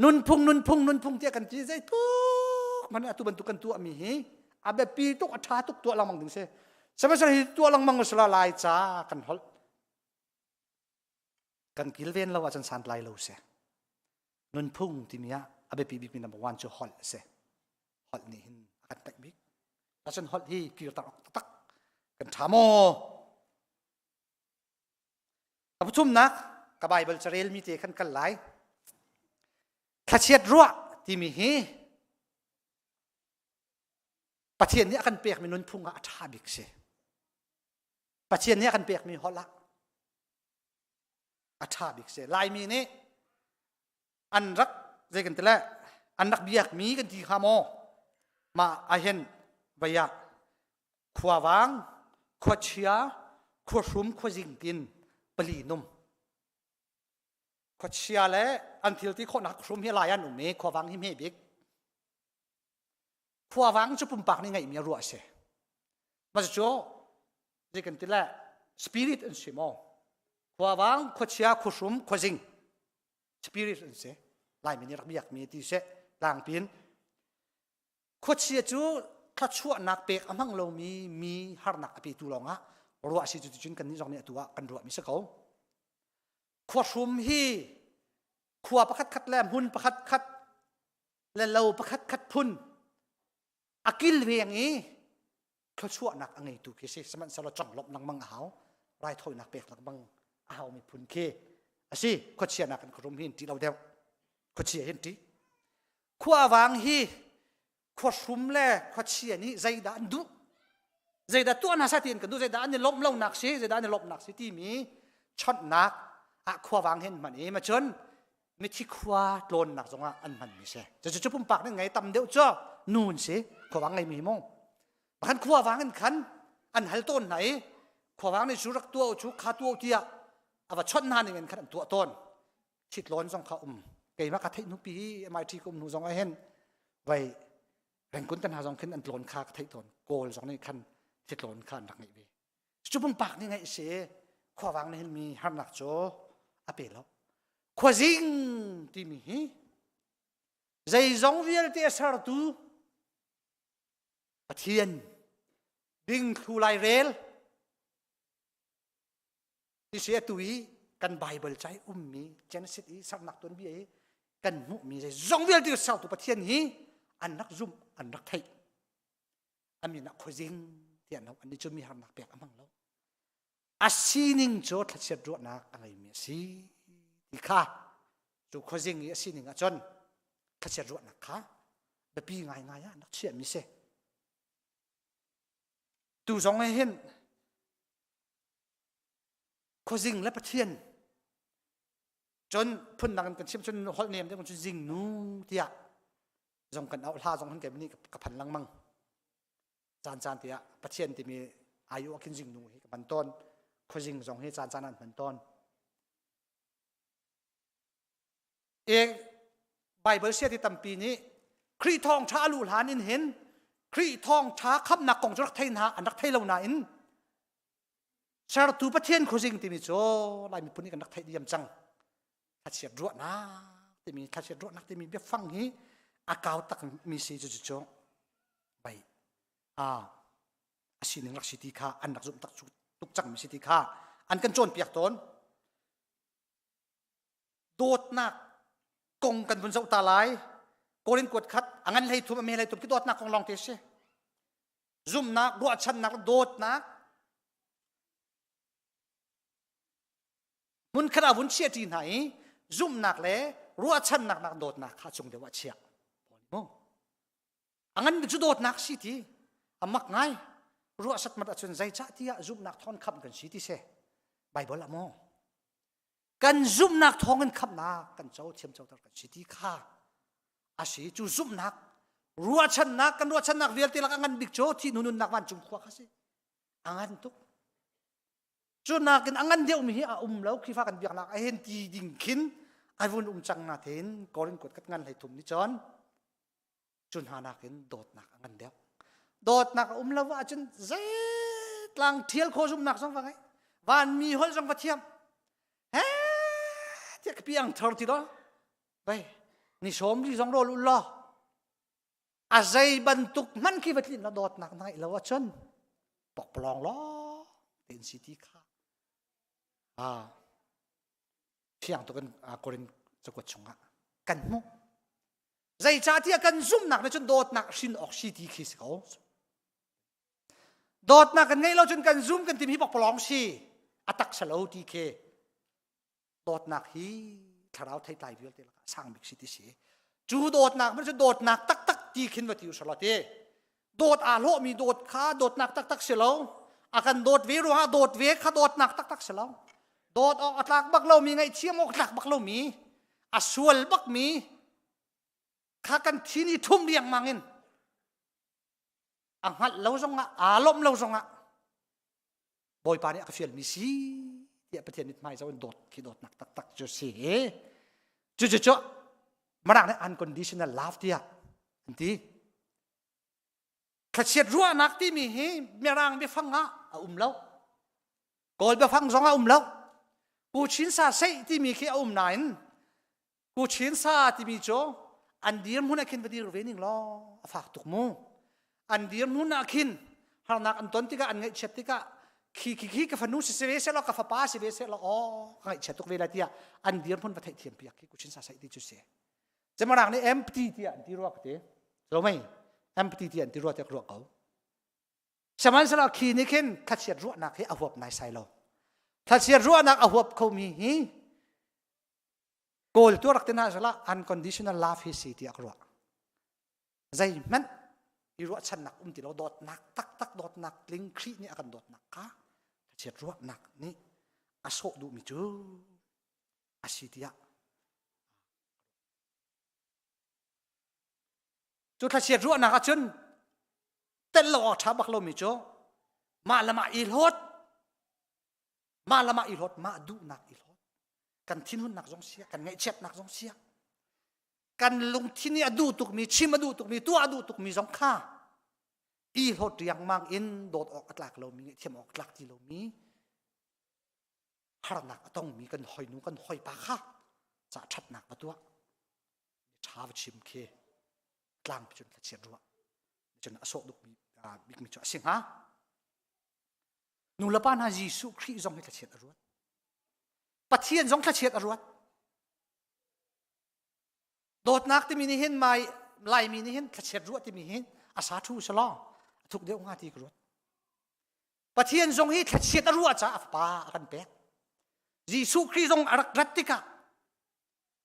nunphung nunphung nunphung tiah kan ti zei tuk man atu bantuk kan tuah mi hi a biapi tuk a tha tuk tuah lengmang ding si sihmanhsehlaw hi tuah lengmang usila lai ca kan holh kan kilven lo ahcun santlai lo si nunphung timi ah a biapi bikmi number one cu holh a si holh nih hin a kan tlaih bik ahcun holh hi kirter awk taktak kan ṭha maw Ka pathumnak ka Bible carel mi te khan kal lai. Thlachiat ruah timi hi Pathian nih a kan pekmi nunphung ah a ṭha bik si. Pathian nih a kan pekmi holh ah a ṭha bik si. Laimi nih an rak zei kan ti le an rak biakmi kan ti kha maw mah ahhin vei ah khuavang khuachia khuahrum khuazing tin pali num khuachia le an thil ti khawhnak hrum hi lai an um i khuavang hi hme bik khuavang cu pumpak nih ngeihmi a ruah a si mah cu zei kan ti le spirit an si maw khuavang khuachia khuahrum khuazing spirit an si laimi nih rak biakmi ti seh tlangpin khuachia cu thluachuahnak pek a hmang lomi mi harnak a petu lawngah ruah si cu cun kan nih zong nih atu ah kan ruahmi si ko khuahrum hi khua pakhat khat le hmun pakhat khat le lo pakhat khat phun a kilveng i thluachuahnak a ngeitu khi si sihmanhsehlaw conglawmh lengmang a hau raithawinak pek lengmang a hau mi phun khi a si khuachia nak in khuarum hi in ṭih lo deuh khuachia hin ṭih khuavang hi khuahrum le khuachia nih zeidah an duh zeidah tuah hna sa tiin kan duh zeidah an i lawmh lonak si zeidah an i lawmhnak si timi chonhnak ah khuavang hin hman i ma cun mithi khua tlawnnak zongah an hmanmi si cucu cu pumpak nih ngei tam deuh cu nu an si khuavang ngeimi hi mu Makhan khuavang in khan an hal tawn hna i khuavang nih cu rak tuah cu kha tuah tiah a va chawnh hna ning in khan an tuah tawn thitlawn zong kha um keimah ka theih hnupi hi MIT ka um hnu zong ah hin vai rengkun kan hna zong khin an tlawn kha ka theih tawn kawl zong nih khan thitlawn kha an rak ngeih ve cu pumpak nih ngeih si khuavang nih hin mi harnak cu a pe lo khuazing timi hi. Zeizong vialte a sertu Pathian dingthlu lai rel ti si atu i kan Bible ca i ummi Genesis i sernak tuanbia i kan hmuhmi zeizong vialte a sertu Pathian hi an rak zumh an rak theih a min ah khuazing tiah an an cu mi harnak pek a hmang lo a sining cu thlachiat ruahnak a ngeimi a si ti kha cu khuazing i a sining ahcun thlachiat ruahnak kha biapi ngaingai ah an rak chiahmi si tu zong he hin khuazing le pathian cun phundang in kan chim cun holh nem deuh cun zingnu tiah zong kan auh hla zong hin kei nih ka phan lengmang caan caan tiah pathian timi ayu ah khin zingnu hi ka hman tawn khuazing zong hi caan caan an hman tawn e Bible sia ti tampi nih Khrih thawng ṭha lu hlan in hin Khrih thawng ṭha khamnak kong cu rak thei hna an rak thei lo nain sertu Pathian khuazing timi cu Lai miphun nih kan rak theih diam cang thlachiat ruahnak timi thlachiat ruahnak timi biafang hi a kau tak mi si cu cu bai a a sining rak si ti kha an rak zumh tak tuk cang mi si ti kha an kan cawnpiak tawn dawtnak kong kan vun zoh ta lai Korin kuat khat a ngan hlei thum a me hlei thum ki dawtnak kong lawng te si zumhnak ruahchannak dawtnak hmunkhat ah vun chiah ṭi hna i zumhnak le ruahchannak nak dawtnak kha cung deuh ah chiah mu a ngan bik cu dawtnak si ti a mak ngai ruah satmat ahcun zeicah tiah zumhnak thawng khamh kan si ti si Bible ah maw kan zumhnak thawngin khamhnak kan co thiam coter kan si ti kha a si cu zumhnak ruahchannak kan ruahchannak vialte lak a ngan bik cu thi nunnak vancung khua kha si a ngan tuk cu nakin a ngan deuhmi hi a um lo Khrihfa kan biaknak a hen ti ding khin ai vun um cang na tein Korin kuat kat ngan hlei thum ni cun cu hna nakin dawtnak a ngan deuh dawtnak a um lo ahcun zeitlang thial kho zumnak zong va ngei vanmi holh zong va thiam he tiah ka piang thor ti lo vai ni sawm li zong rawl ul law a zei bantuk hman khi va tlin la dawtnak na ngeih lo ahcun pokpalawng law tein si ti kha a fiang tuk in Korin cakuat chungah kan hmuh zeicahtiah kan zumhnak nih cun dawtnak hrin awk si ti khi si ko dawtnak kan ngeih lo cun kan zum kan tim hi pokpalawng si a tak si lo ti khi dawtnak hi thlarau theitlai vialte lakah sang bik si ti si cu dawtnak hmanh cu dawtnak taktak ti khin va ti usala ti dawt aa hlawhmi dawt kha dawtnak taktak si lo a kan dawt ve ruangah dawt ve kha dawtnak taktak si lo dawt awk a tlak bak lomi ngaihthiam awk tlak bak lomi a sual bakmi kha kan thin i thum riangmang in a hngalh lo zongah aa lawmh lo zongah Bawipa nih a ka fialmi si tiah Pathian mithmai zoh in dawt khi dawtnak taktak cu si. Cucu cu Mirang nih unconditional love tiah an ti. Thlachiat ruahnak timi hi Mirang biafang ah a um lo. Kawl biafang zong a um lo. Kuchin sa seih timi khi a um nain Kuchin sa timi cu an dirhmun ah khin va dir ve ning law a fak tuk mu. An dirhmun ah khin harnak an ton tikah an ngaihchiat tikah khi khi khi ka fanu si si ve seh law ka fapa si ve seh law aw ka ngaihchiat tuk ve lai tiah an dirhmun va theihthiam piak khi kuchin sa saih ti cu si. Cemarang nih empty tiah an ti rua ka ti. Lo mei empty tiah an ti rua tiah ka ruah ko. Sihmanhsehlaw khi nih khin thlachiat ruahnak hi a huap naisai lo. Thlachiat ruahnak a huap khomi hi Kawl tu rak ti hna sala unconditional love hi si tiah ka ruah. Zeihmanh i ruahchannak um ti lo dawtnak taktak dawtnak tling Khrih nih a kan dawtnak kha thlachiat ruahnak nih a sawh duhmi cu a si tiah cu thlachiat ruahnak ahcun tel lo awk ṭha bak lomi cu mah le mah i hlawt mah le mah i hlawt mah duhnak i hlawt kan thinhunnak zong sia kan ngaihchiatnak zong sia kan lungthin i a duh tukmi chim a duh tukmi tuah a duh tukmi zong kha i hlawt riangmang in dawt awk a tlak lomi ngaihthiam awk a tlak ti lomi harnak a tongmi kan hoinu kan hoipa kha ca ṭhatnak va tuah ṭha. ṭha va chim khi tlangpi cun thlachiat ruah cun a sawh dukmi bikmi cu a si hnga. Nu le pa hna Jesuh Khrih zong hi thlachiat a ruat. Pathian zong thlachiat a ruat. Dawtnak timi nih hin mai Laimi nih hin thlachiat ruah timi hin a sa thu selaw a thuk deuh hnga ti ka ruat. Pathian zong hi thlachiat a ruah caah a fapa a kan pek. Jesuh Khrih zong a rak rat tikah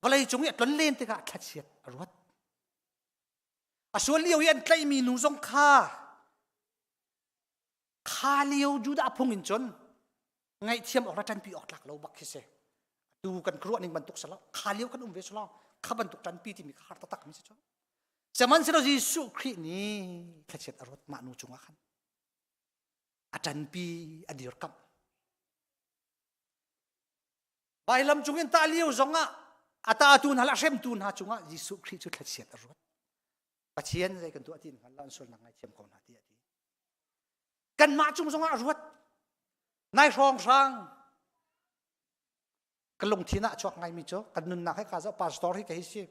vawlei cung i a tlon len tikah thlachiat a ruat. A sual lio i an tlaihmi nu zong kha kha lio Judah phung in cun ngaihthiam awk le ṭanpi awk tlak lo bak khi si. Tu kan ruah ning bantuk salo kha lio kan um ve salo kha bantuk ṭanpi timi kha har taktak mi si cu. Sihmanhsehlaw Jesuh Khrih nih thlachiat a ruat mah nu cungah khan a ṭanpi a dirkamh. Vailam cung in tah lio zongah a tahtu hna le a hremtu hna cungah Jesuh Khrih cu thlachiat a ruat. Pathian zei kan tuah ti hngal lo an sualnak ngaithiam ko hna ti a ti. Kanmah cung zongah a ruat. Nai hrawng hrang ka lungthin ah chuak ngaimi cu kan nunnak he ka zoh pastor hi ka hi si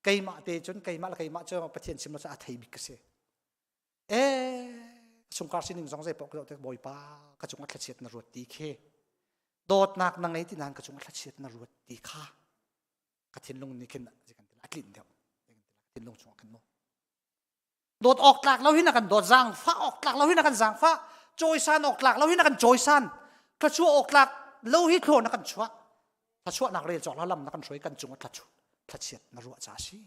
keimah te cun keimah le keimah cu Pathian sim lo cu a thei bik ka si. Eh chungkhar sining zong zei paoh ka zoh tik Bawipa ka cungah thlachiat na ruat ti khi dawtnak na ngei ti nain ka cungah thlachiat na ruat ti kha ka thinlung nih khin a tlinh deuh thinlung chungah khin mu dawt awk tlak lo hin a kan dawt zaangfah awk tlak lo hin a kan zaangfah cawisan awk tlak lo hin a kan cawisan thluachuah awk tlak lo hi thlawn a kan chuah thluachuahnak rel cawk lam na kan hruai kan cungah thlachuah thlachiat na ruah ca si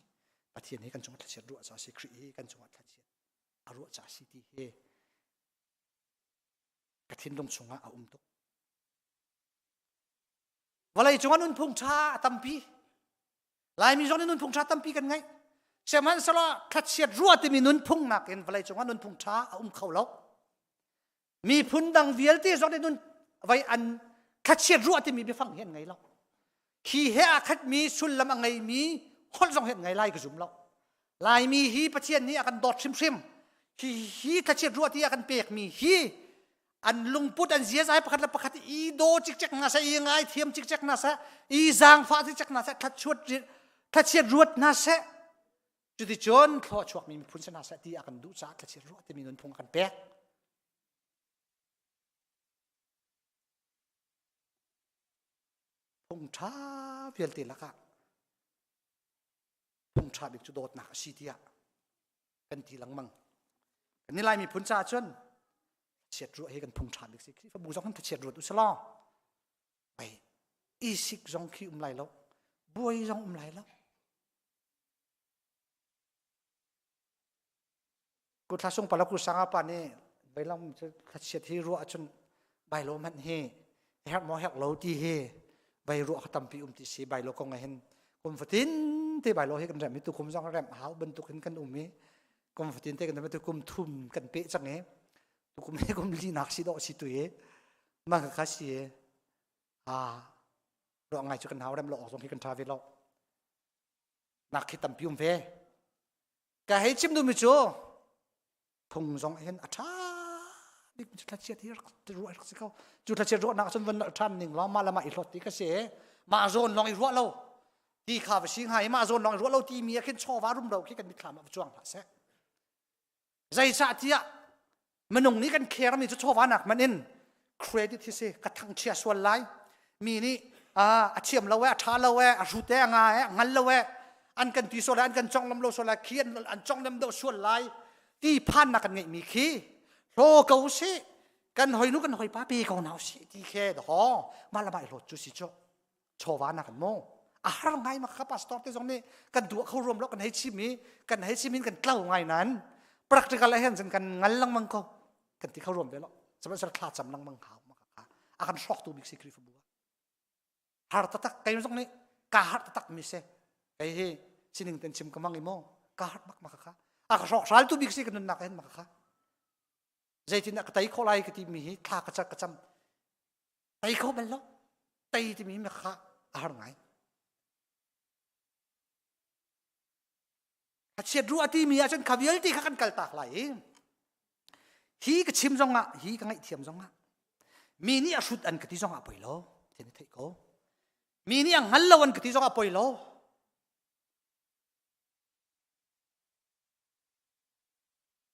Pathian hi kan cungah thlachiat ruah ca si Khrih hi kan cungah thlachiat a ruah ca si ti hi ka thinlung chungah a um tuk vawlei cungah nunphung ṭha a tampi Laimi zong nih nunphung ṭha tampi kan ngeih sihmanhsehlaw thlachiat ruah timi nunphung nakin vawlei cungah nunphung ṭha a um kho lo miphun dang vialte zong nih nun vai an thlachiat ruah timi biafang hi an ngei lo hi he aa khatmi sullam a ngeimi holh zong hi an ngei lai ka zum lo Laimi hi Pathian nih a kan dawt hrimhrim hi hi thlachiat ruah ti a kan pekmi hi an lungput an ziaza hi pakhat le pakhat i daw cikcek hna seh i ngai thiam cikcek hna seh i zaangfah cikcek hna seh thlachuat thlachiat ruat hna seh cuticun thlua chuakmi miphun si hna seh ti a kan duh caah thlachiat ruah timi nunphung a kan pek phung ṭha vialte lakah phung ṭha bik cu dawtnak a si tiah kan ti lengmang. Kan ni Lai miphun caah cun chiat ruah hi kan phung ṭha bik si. Khrihfabu zong kan chiat ruat u law mei isik zong khi um lai lo, buai zong um lai lo. Kuthla sung pala ku sanga pa nih bailam thlachiat hi ruah ahcun bailo hmanh hi herh maw herh lo ti hi bai ruah kha tampi um ti si bailo kong ah hin kum fatin te bailo hi kan rem hi tu kum zong rem hau bantuk in kan um i kum fatin te kan rem tu kum thum kan pe cang i tu kum hi kum li nak si dawh si tu i ma kha si a ruah ngai cu kan hau rem lo awk zong hi kan tha ve lo nak khi tampi um ve ka hei chim duhmi cu phung zong hin a ṭha bik cu thlachiat hi rak ruah rak si ko cu thlachiat ruahnak cun van ṭhan ning lawng mah le mah i hlawt ti ka si mah zawn lawng i ruah lo ti kha va si hnga i mah zawn lawng i ruah lo timi ah khin chawva rumro khi kan mitthlam ah va cuang hlah seh Zeicahtiah minung nih kan khermi cu chawva nak man in credit hi si ka thangchia sual lai mi nih a thiam lo e a tha lo e a hrut e a nga e a ngal lo e an kan ti sual lai an kan conglam lo sual lai khi an an conglam deuh sual lai ti phannak kan ngeihmi khi hlaw ko si kan hoi nu kan hoi pa pe ko na si ti khe ho mah le mah i hlawt cu si cu chawva nak mu a har ngai ma kha pastor te zong nih kan duah kho ruam lo kan hei chim i kan hei chim in kan tlau ngai nan practical ah hin cun kan ngal lengmang ko kan ti kho ruam ve lo sihmanhsehlaw thla cam lengmang hau ma kha a kan hrawk tu bik si Khrihfabu har tatak kei zong nih ka har tatak mi si kei hi sining ten chim ka mang i mo ka har bak ma kha a ka hrawk hral tu bik si ka nunnak hin ma kha zeitin ka tei khawh lai ka ti mi hi thla ka ka cam tei kho bal lo tei timi mi kha a har ngai a chiat ruah ti mi ahcun kha vialte kha kan kal tak lai i hi ka chim zong ah hi ka ngaihthiam zong ah mi nih a hrut an ka ti zong ah poi lo ti na theih ko mi nih a hngal lo an ka ti zong ah poi lo.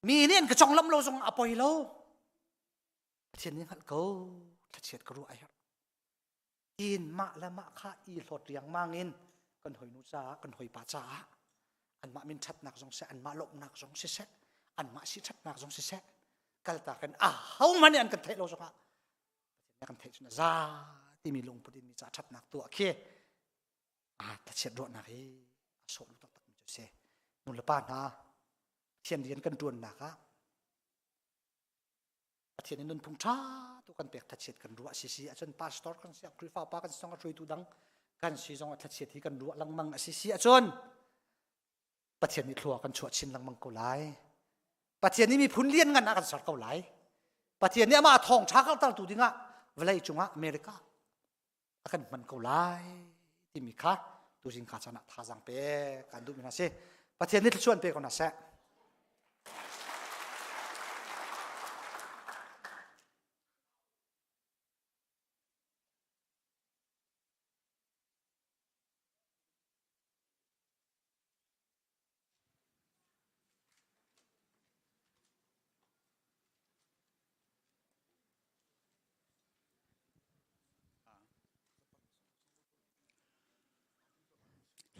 Mi nih an ka conglam lo zong a poi lo. Pathian nih hngalh ko, thlachiat ka ruah a herh. Tiin mah le mah kha i hlawt riangmang in kan hoinu caah, kan hoipa caah anmah min ṭhatnak zong seh, anmah lawmhnak zong siseh, anmah si ṭhatnak zong siseh, kaltak in ahohmanh nih an kan theih lo zongah Pathian nih kan theih cun a za timi lungput in mi ca ṭhatnak tuah khi a thlachiat ruahnak hi a sawh lu taktak mi cu si. Nu le pa hna, Pathian rian kan ṭuannak ah Pathian in nunphung ṭha tu kan pek thlachiat kan ruah si si ahcun pastor kan si Khrihfa pa kan si zong a hruaitu dang kan si zong a thlachiat hi kan ruah lengmang a si si ahcun Pathian nih thlua kan chuah chin lengmang ko lai. Pathian nih miphun lian ngan ah kan ser ko lai. Pathian nih amah thawng ṭha karhtertu dingah vawlei cungah America a kan hman ko lai timi kha tuzing ka caan ah thazaang pe kan duhmi hna si. Pathian nih thluachuah pe ko hna seh.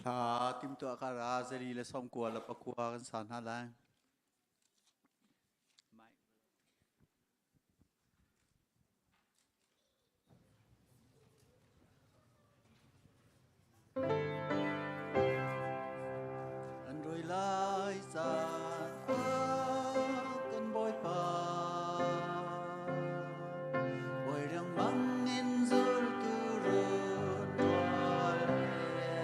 Hla timtuah kar ah zali le 90 le 9 kan sa hna lai. An rui lai caan ah kan Bawipa Bawi riangmang in zultu run rual he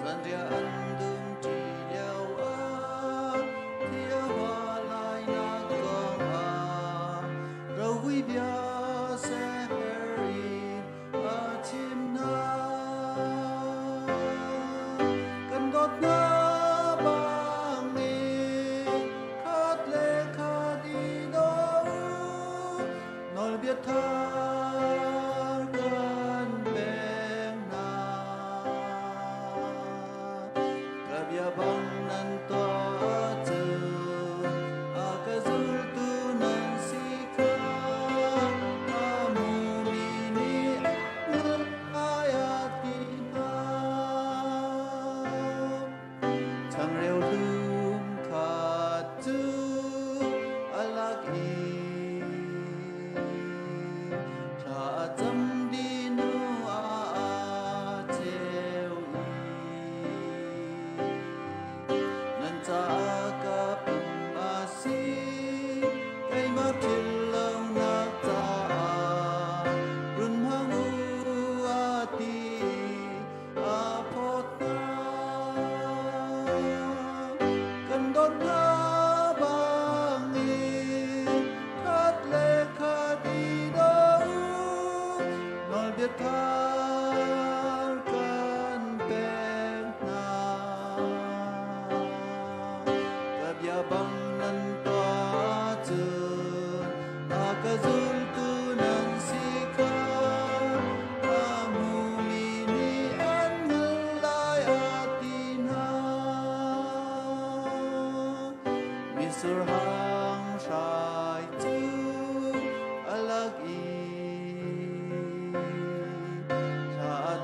Zanriah an dum ṭi lio ah Thiawa lainak kong ah Rovui bia seher in a chim hna. Kan dawt hna bangin khat le khat i daw u, nawlbia thar kan pek hna. Ka bia bang nan tuah ahcun a ka zultu nan si kha a hmumi nih ai a ti hna. Changreu hlum khat cu a lak i thla a cam dih hnu ah aa cheu i nan caah ka pum a si keimah philh lonak caah run hmang u a ti a phawt hna. Kan dawt hna bangin khat le khat i daw u, nawlbia thar kan pek hna. Ka bia bang nan tuah ahcun a ka zultu nan si kha a hmumi nih an hngalh lai a ti hna. Mitsur hang hrai cu a lak i thla a.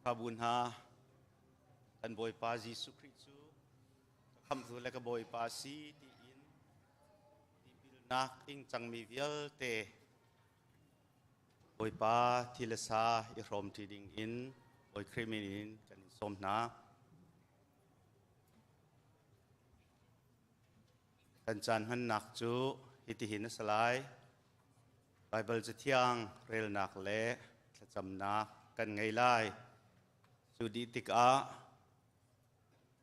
Khrihfabu hna, kan Bawipa Jesuh Khrih cu ka khamhtu le ka Bawipa si tiin tipilnak ing cangmi vialte Bawipa thi le sa i hrawmṭi ding in Bawi Khrih min in kan in sawm hna. Kan caan hmannak cu hitihin a si lai. Baibal Cathiang relnak le thlacamnak kan ngei lai. Cu dih tikah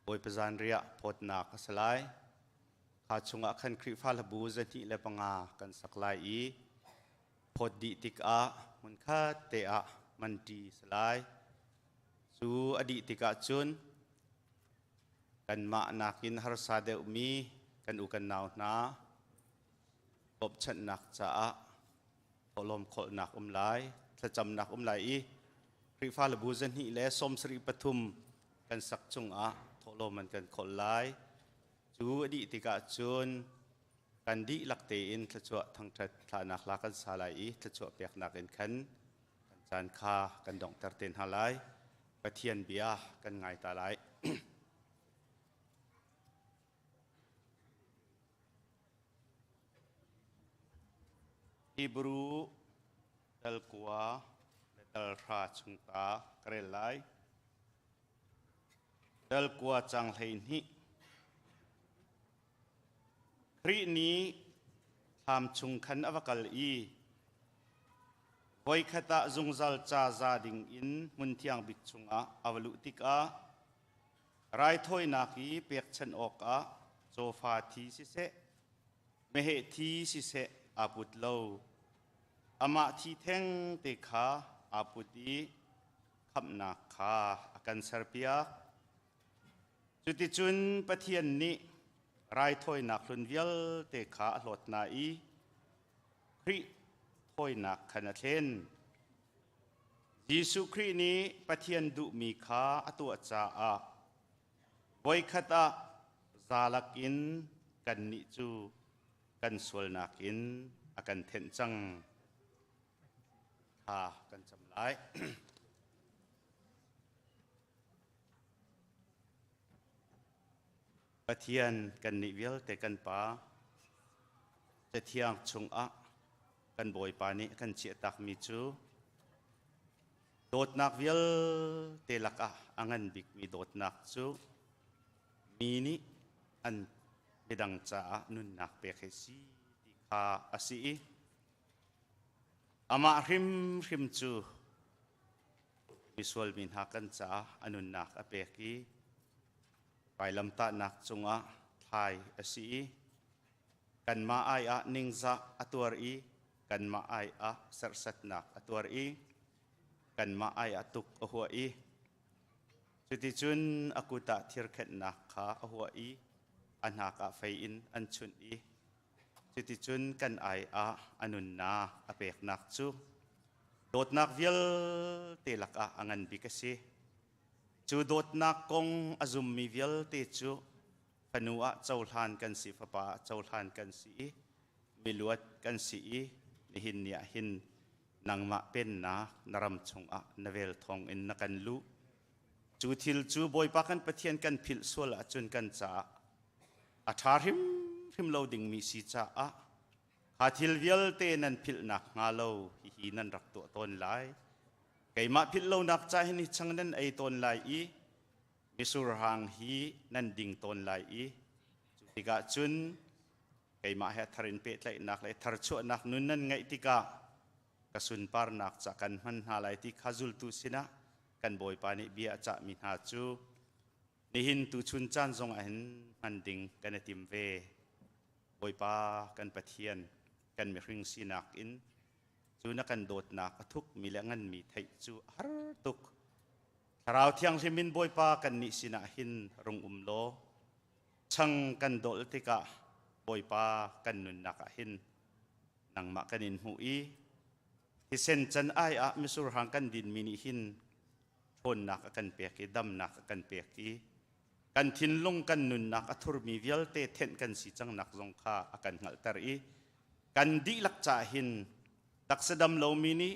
Bawipa zanriah phawtnak a si lai. Kha chungah khan Khrihfa hlabu 205 kan sak lai i phawt dih tikah hmunkhat te ah manṭi si lai. Cu a dih tikah cun kanmah nakin harsa deuhmi kan u kan nau hna bawmhchanhnak caah thawhlawm khawlhnak um lai, thlacamnak um lai i Khrihfa le bu 273 kan sak cungah thawhlawm an kan khawlh lai. Cu a dih tikah cun kan dihlak tein thluachuah thangṭhat thlahnak hla kan sa lai i thluachuah peknak in khan kan caan kha kan donghter te hna lai. Pathian bia kan ngai ta lai. Hebrew dal 9 le dal 10 chung ta ka rel lai. Dal 9 cang 12. Khrih nih thlam chung khan a va kal i voikhat ah zungzal ca za ding in hmun thiang bik chungah a va luh tikah raithawinak i pekchanh awkah cawfa thi siseh, meheh thi siseh aa put lo. Amah thi theng te kha aa put i khamhnak kha a kan serpiak. Cuticun Pathian nih raithawinak hlun vialte kha a hlawt hna i Khrih thawinak khan a thlen. Jesuh Khrih nih Pathian duhmi kha a tuah caah voikhat ah zalak in kannih cu kan sualnak in a kan thenh cang. Thla kan cam lai. Pathian kannih vialte kan Pa, Cathiang chungah kan Bawipa nih a kan chiahtakmi cu dawtnak vialte lakah a ngan bikmi dawtnak cu mi nih an midang caah nunnak pek hi si ti kha a si i amah hrimhrim cu misual mi hna kan caah a nunnak a pek i vailamtahnak cungah thlai a si i kanmah ai ah ningzah a tuar i kanmah ai ah serhsatnak a tuar i kanmah ai ah tuk a huah i cuticun a kut ah thirkhenhnak kha a huah i a hnak ah fei in an chunh i cuticun kan ai ah a nunnak a peknak cu dawtnak vialte lakah a ngan bik a si. Cu dawtnak kong a zummi vialte cu fanu ah cohlan kan si, fapa ah cohlan kan si i miluat kan si i nihin ni ah hin nangmah pennak na ram chungah na vel thawng in na kan luh. Cu thil cu Bawipa kan Pathian kan philh sual ahcun kan caah a ṭha hrimhrim lo dingmi si caah kha thil vialte nan philhnak hnga lo hihi nan rak tuah tawn lai. Keimah philh lonak ca hin hi chang nan ei tawn lai i misur hang hi nan ding tawn lai i cu tikah cun keimah he thar in pehtlaihnak le tharchuahnak nun nan ngeih tikah ka sunparnak ca kan hman hna lai ti kha zultu sinah kan Bawipa nih bia a cahmi hna cu nihin tuchun caan zong ah hin hman ding kan i tim ve. Bawipa kan Pathian kan mihring sinak in cu na kan dawtnak a thukmi le a nganmi theih cu a har tuk. Thlarau Thianghlim in Bawipa kannih sinah hin rung um law chang kan dolh tikah Bawipa kan nunnak ah hin nangmah kan in hmuh i thisen can ai ah misur hang kan dinmi nih hin ṭhawnnak a kan pek i damnak a kan pek i kan thinlung kan nunnak a thurmi vialte thenh kan si cangnak zong kha a kan hngalhter i kan dihlak caah hin taksa dam lomi nih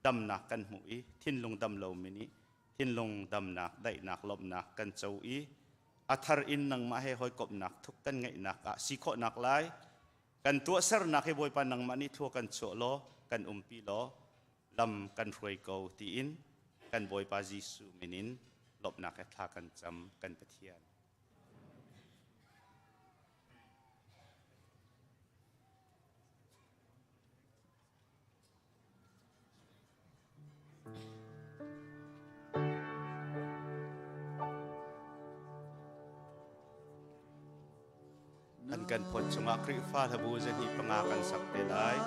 damnak kan hmuh i thinlung dam lomi nih Thinlung damnak, daihnak, lawmhnak kan co i a thar in nangmah he hawikomhnak thuk kan ngeihnak ah si khawhnak lai kan tuahsernak hi Bawipa nangmah nih thlua kan chuah law kan umpi law lam kan hruai ko tiin kan Bawipa Jesuh min in lawmhnak he thla kan cam kan Pathian. An kan phawt chungah Khrihfa hlabu zahnih panga kan sak te lai.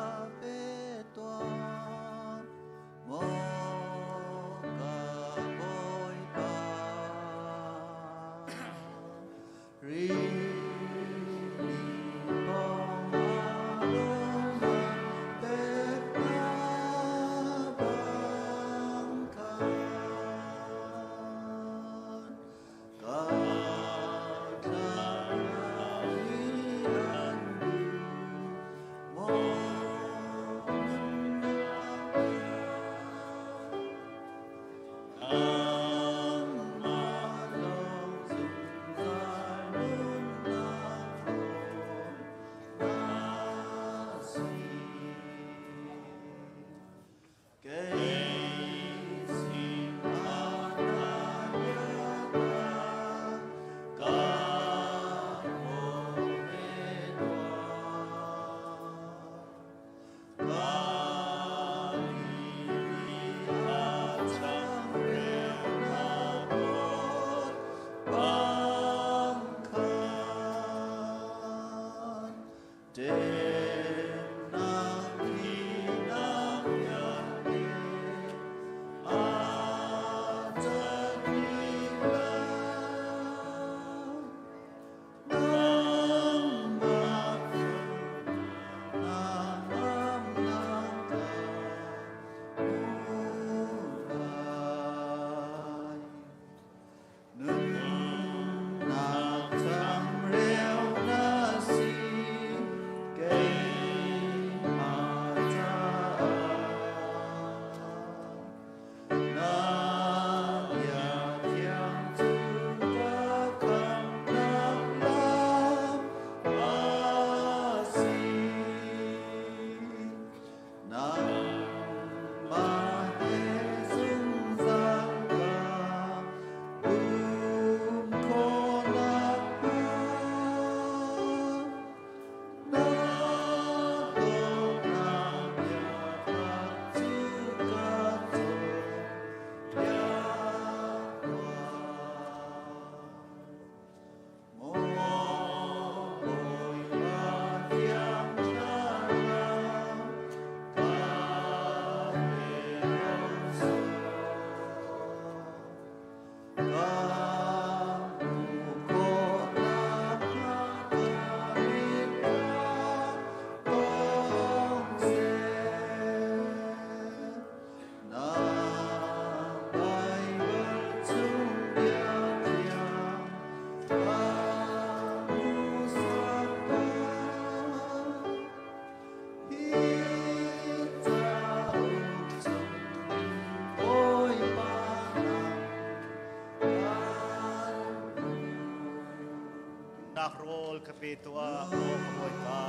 Nak rawl ka pe tuah, aw ka Bawipa.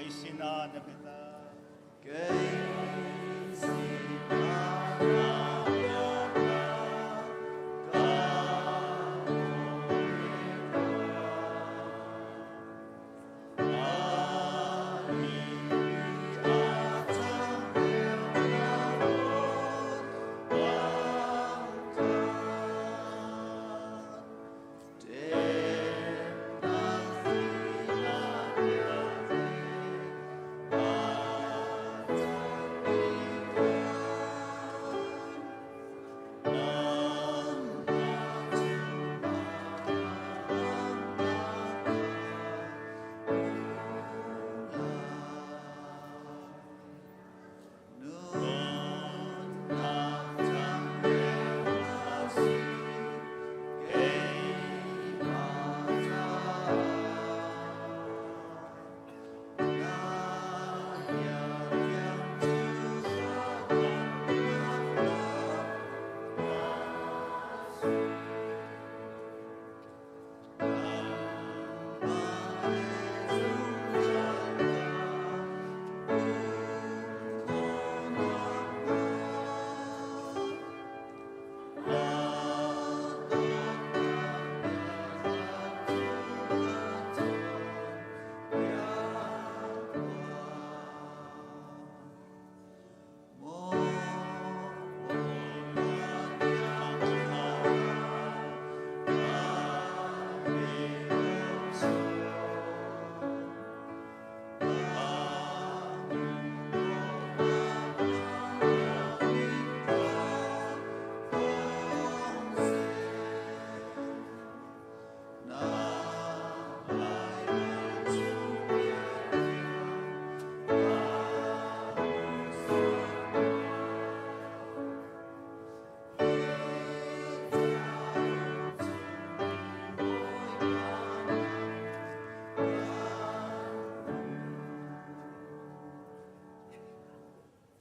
Kei sinah na bia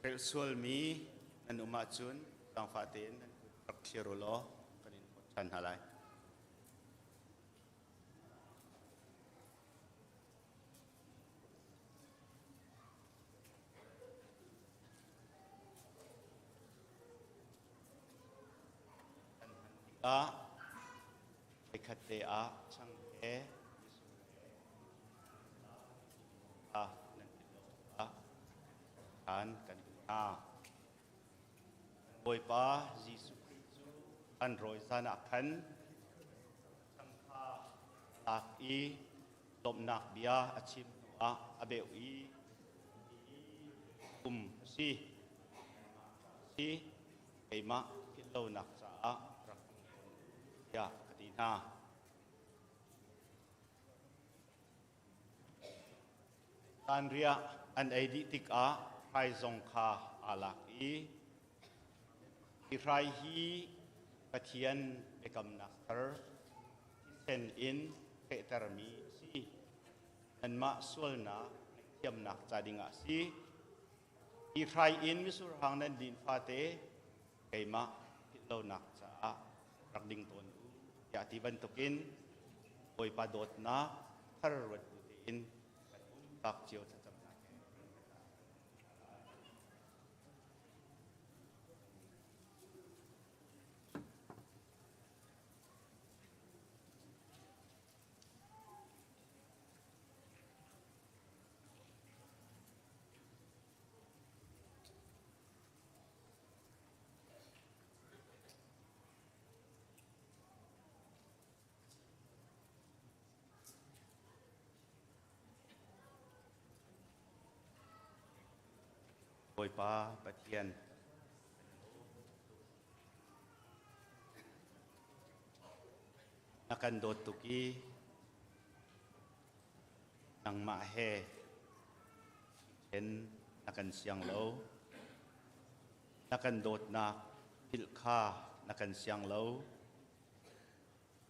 Hrelh sualmi nan um ahcun zaangfah tein nan kut rak thlir u law kan in phawt ṭhan hna lai. Ah voikhat te ah chang he ah nan ti lo ah khan kan duh hna. Bawipa Jesuh Khrih cu an rawi zan ah khan chang kha lak i lawmhnak bia a chim hnuah a beuh i um a si si keimah philhlonak caah rak tiah a ti hna. Zanriah an ei dih tikah hrai zong kha aa lak i hi hrai hi Pathian biakamnak thar thisen in fehtermi a si. Nanmah sualnak ngaihthiamnak ca dingah a si. Hi hrai in mitsur hang nan din fate keimah philhlonak caah rak ding tawn u tiah ti bantukin Bawipa dawtnak thar ruat bu tein kan pumpak cio thlacamnak he. Bawipa Pathian na kan dawt tuk i nangmah he then na kan siang lo. Na kan dawtnak philh kha na kan siang lo.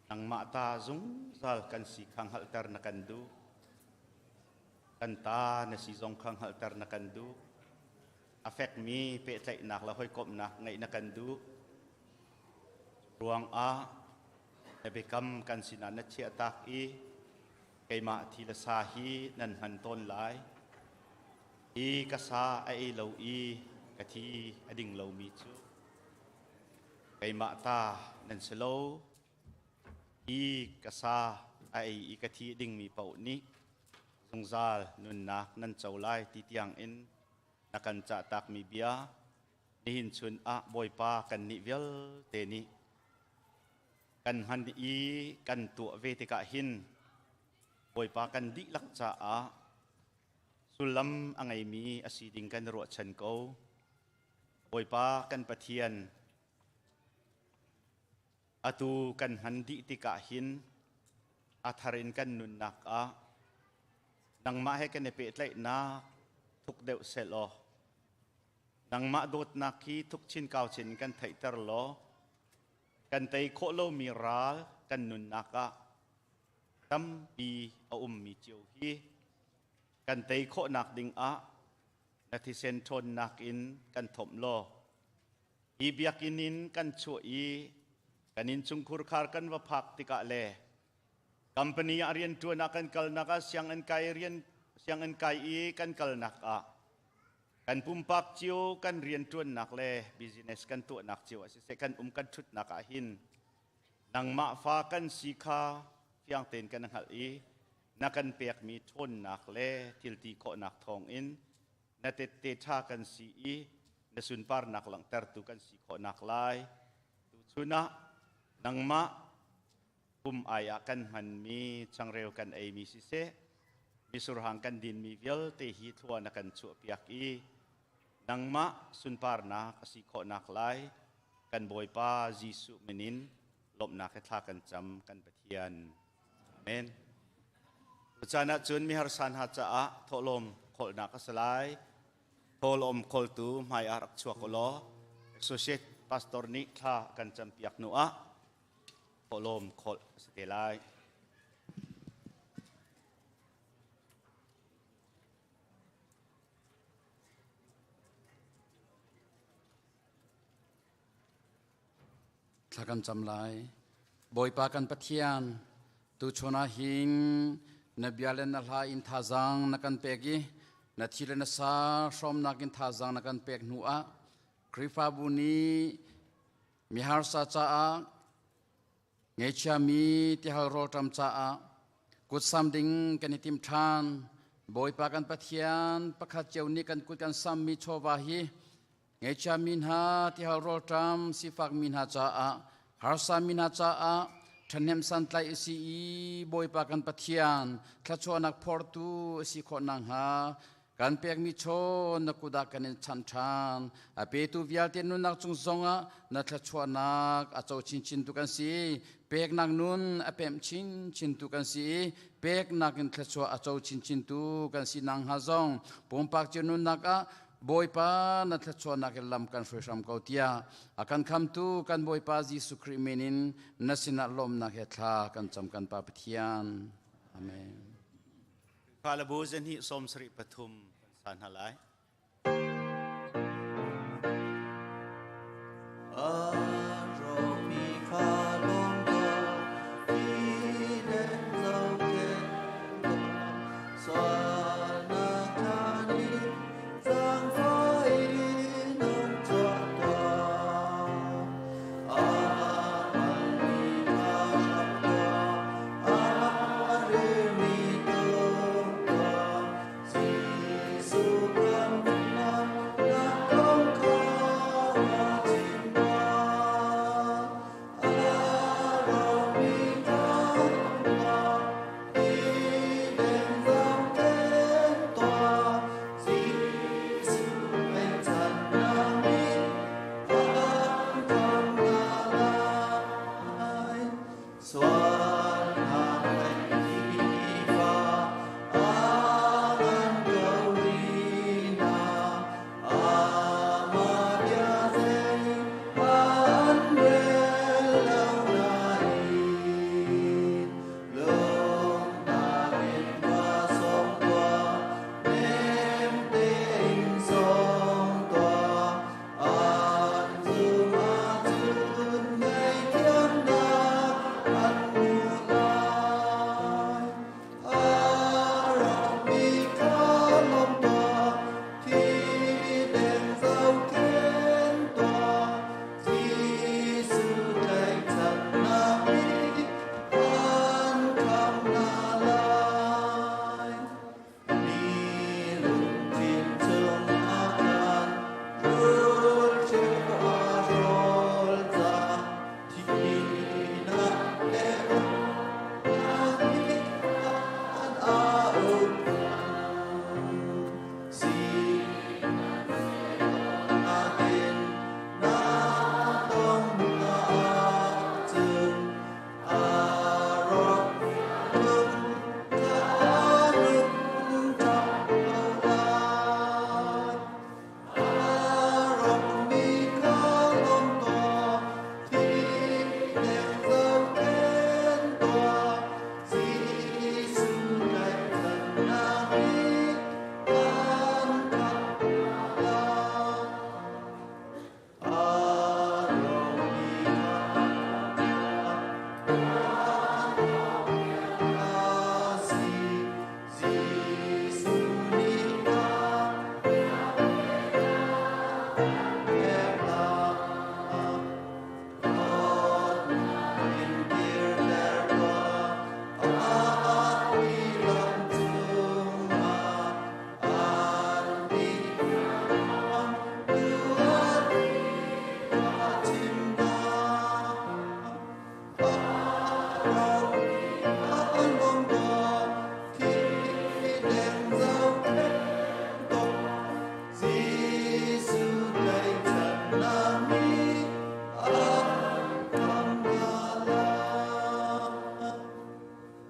Nangmah ta zungzal kan si kha hngalhter na kan duh. Kan ta na si zong kha hngalhter na kan duh. A fekmi pehtlaihnak le hawikomhnak ngeih na kan duh. Ruangah na biakam kan sinah na chiahtak i keimah thi le sa hi nan hman tawn lai. Hi ka sa a ei lo i ka thi a ding lomi cu keimah ta nan si lo. Hi ka sa a ei i ka thi a dingmi paoh nih zungzal nunnak nan co lai ti tiangin na kan cahtakmi bia nihin chun ah Bawipa kannih vialte nih kan hman i kan tuah ve tikah hin Bawipa kan dihlak caah sullam a ngeimi a si ding kan ruahchan ko. Bawipa kan Pathian atu kan hman dih tikah hin a thar in kan nunnak ah nangmah he kan i pehtlaihnak thuk deuh sehlaw nangmah dawtnak hi thuk chin kau chin kan theihter law kan tei khawh lomi ral kan nunnak ah tampi a ummi cio hi kan tei khawhnak ding ah na thisen ṭhawnnak in kan thomh law hi biakinn in kan chuah i kan innchungkhur khar kan va phak tikah le company ah rianṭuan ah kan kalnak ah sianginn kai rian sianginn kai i kan kalnak ah kan pumpak cio kan rianṭuannak le business kan tuahnak cio ah siseh kan um kan ṭhutnak ah hin nangmah fa kan si kha fiang tein kan hngalh i na kan pekmi ṭhawnnak le thilti khawhnak thawngin na tette ṭha kan si i na sunparnak langhtertu kan si khawhnak lai tuchun ah nangmah pum ai ah kan hmanmi changreu kan eimi siseh misurhang kan dinmi vialte hi thlua na kan chuahpiak i nangmah sunparnak a si khawhnak lai kan Bawipa Jesuh minin lawmhnak he thla kan cam kan Pathian. Amen. Tuchan ahcun miharsa hna caah thawhlawm khawlnak a si lai. Thawhlawm khawltu hmai ah rak chuak u law associate pastor nih thla kan campiak hnu ah thawhlawm khawlh a si te lai. Thla kan cam lai. Bawipa kan Pathian, tuchun ah hin na bia le na hla in thazaang na kan pek i na thi le na sa hrawmnak in thazaang na kan pek hnu ah Khrihfabu nih miharsa caah ngeichiami tihal rawlṭam caah kutsam ding kan i tim ṭhan. Bawipa kan Pathian, pakhat cio nih kan kut kan sammi chawva hi Ngeichiami hna, tihal rawlṭam, sifakmi hna caah, harsami hna caah ṭhahnem santlai a si i Bawipa kan Pathian thluachuahnak phortu a si khawh nakhnga kan pekmi chaw na kut ah kan in chanh ṭhan. A petu vialte nunnak cung zongah na thluachuahnak a co chinchintu kan si. Peknak nun a pemh chinchintu kan si i peknak in thluachuah a co chinchintu kan si nakhnga zong pumpak cio nunnak ah Bawipa na thluachuahnak in lam kan hruai hram ko tiah a kan khamtu kan Bawipa Jesuh Khrih min in na sinah lawmnak he thla kan cam kan Pa Pathian. Amen. Khrihfa zahnih 73 kan sa hna lai.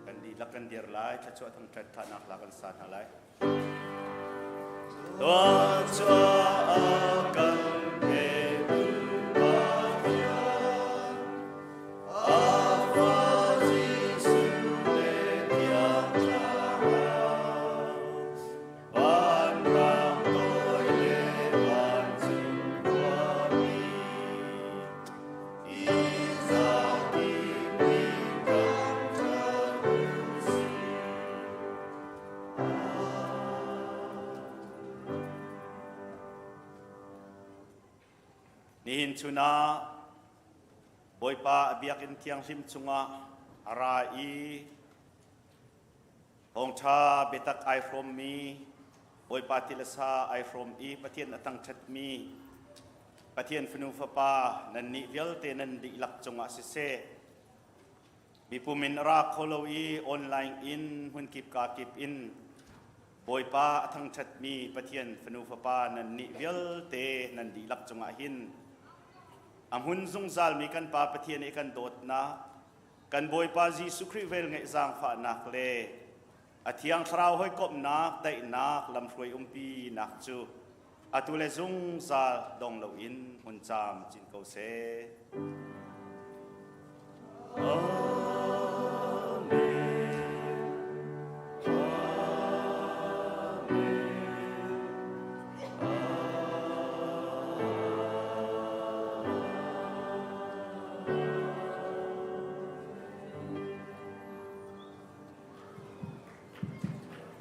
Kan dihlak kan dir lai, thluachuah thangṭhat thahnak hla kan sa hna lai. Thluachuah a kan petu Pathian, a Fa Jesuh le Thiang Thlarau, vanrang toi le vancung khuami, Nihin chun ah Bawipa a biakinn thianghlim chungah a ra i thawngṭha biatak ai hrawmmi Bawipa ti le sa ai hrawm i Pathian a thangṭhatmi Pathian fanu fapa nannih vialte nan dihlak cungah siseh mipum in a ra kho lo i online in hmunkip kakip in Bawipa a thangṭhatmi Pathian fanu fapa nannih vialte nan dihlak cungah hin a hmun zungzalmi kan Pa Pathian i kan dawtnak, kan Bawipa Jesuh Khrih velngeih zaangfahnak le a Thiang Thlarau hawikomhnak, daihnak, lamhruai umpinak cu atu le zungzal dong loin hmun caam cin ko seh.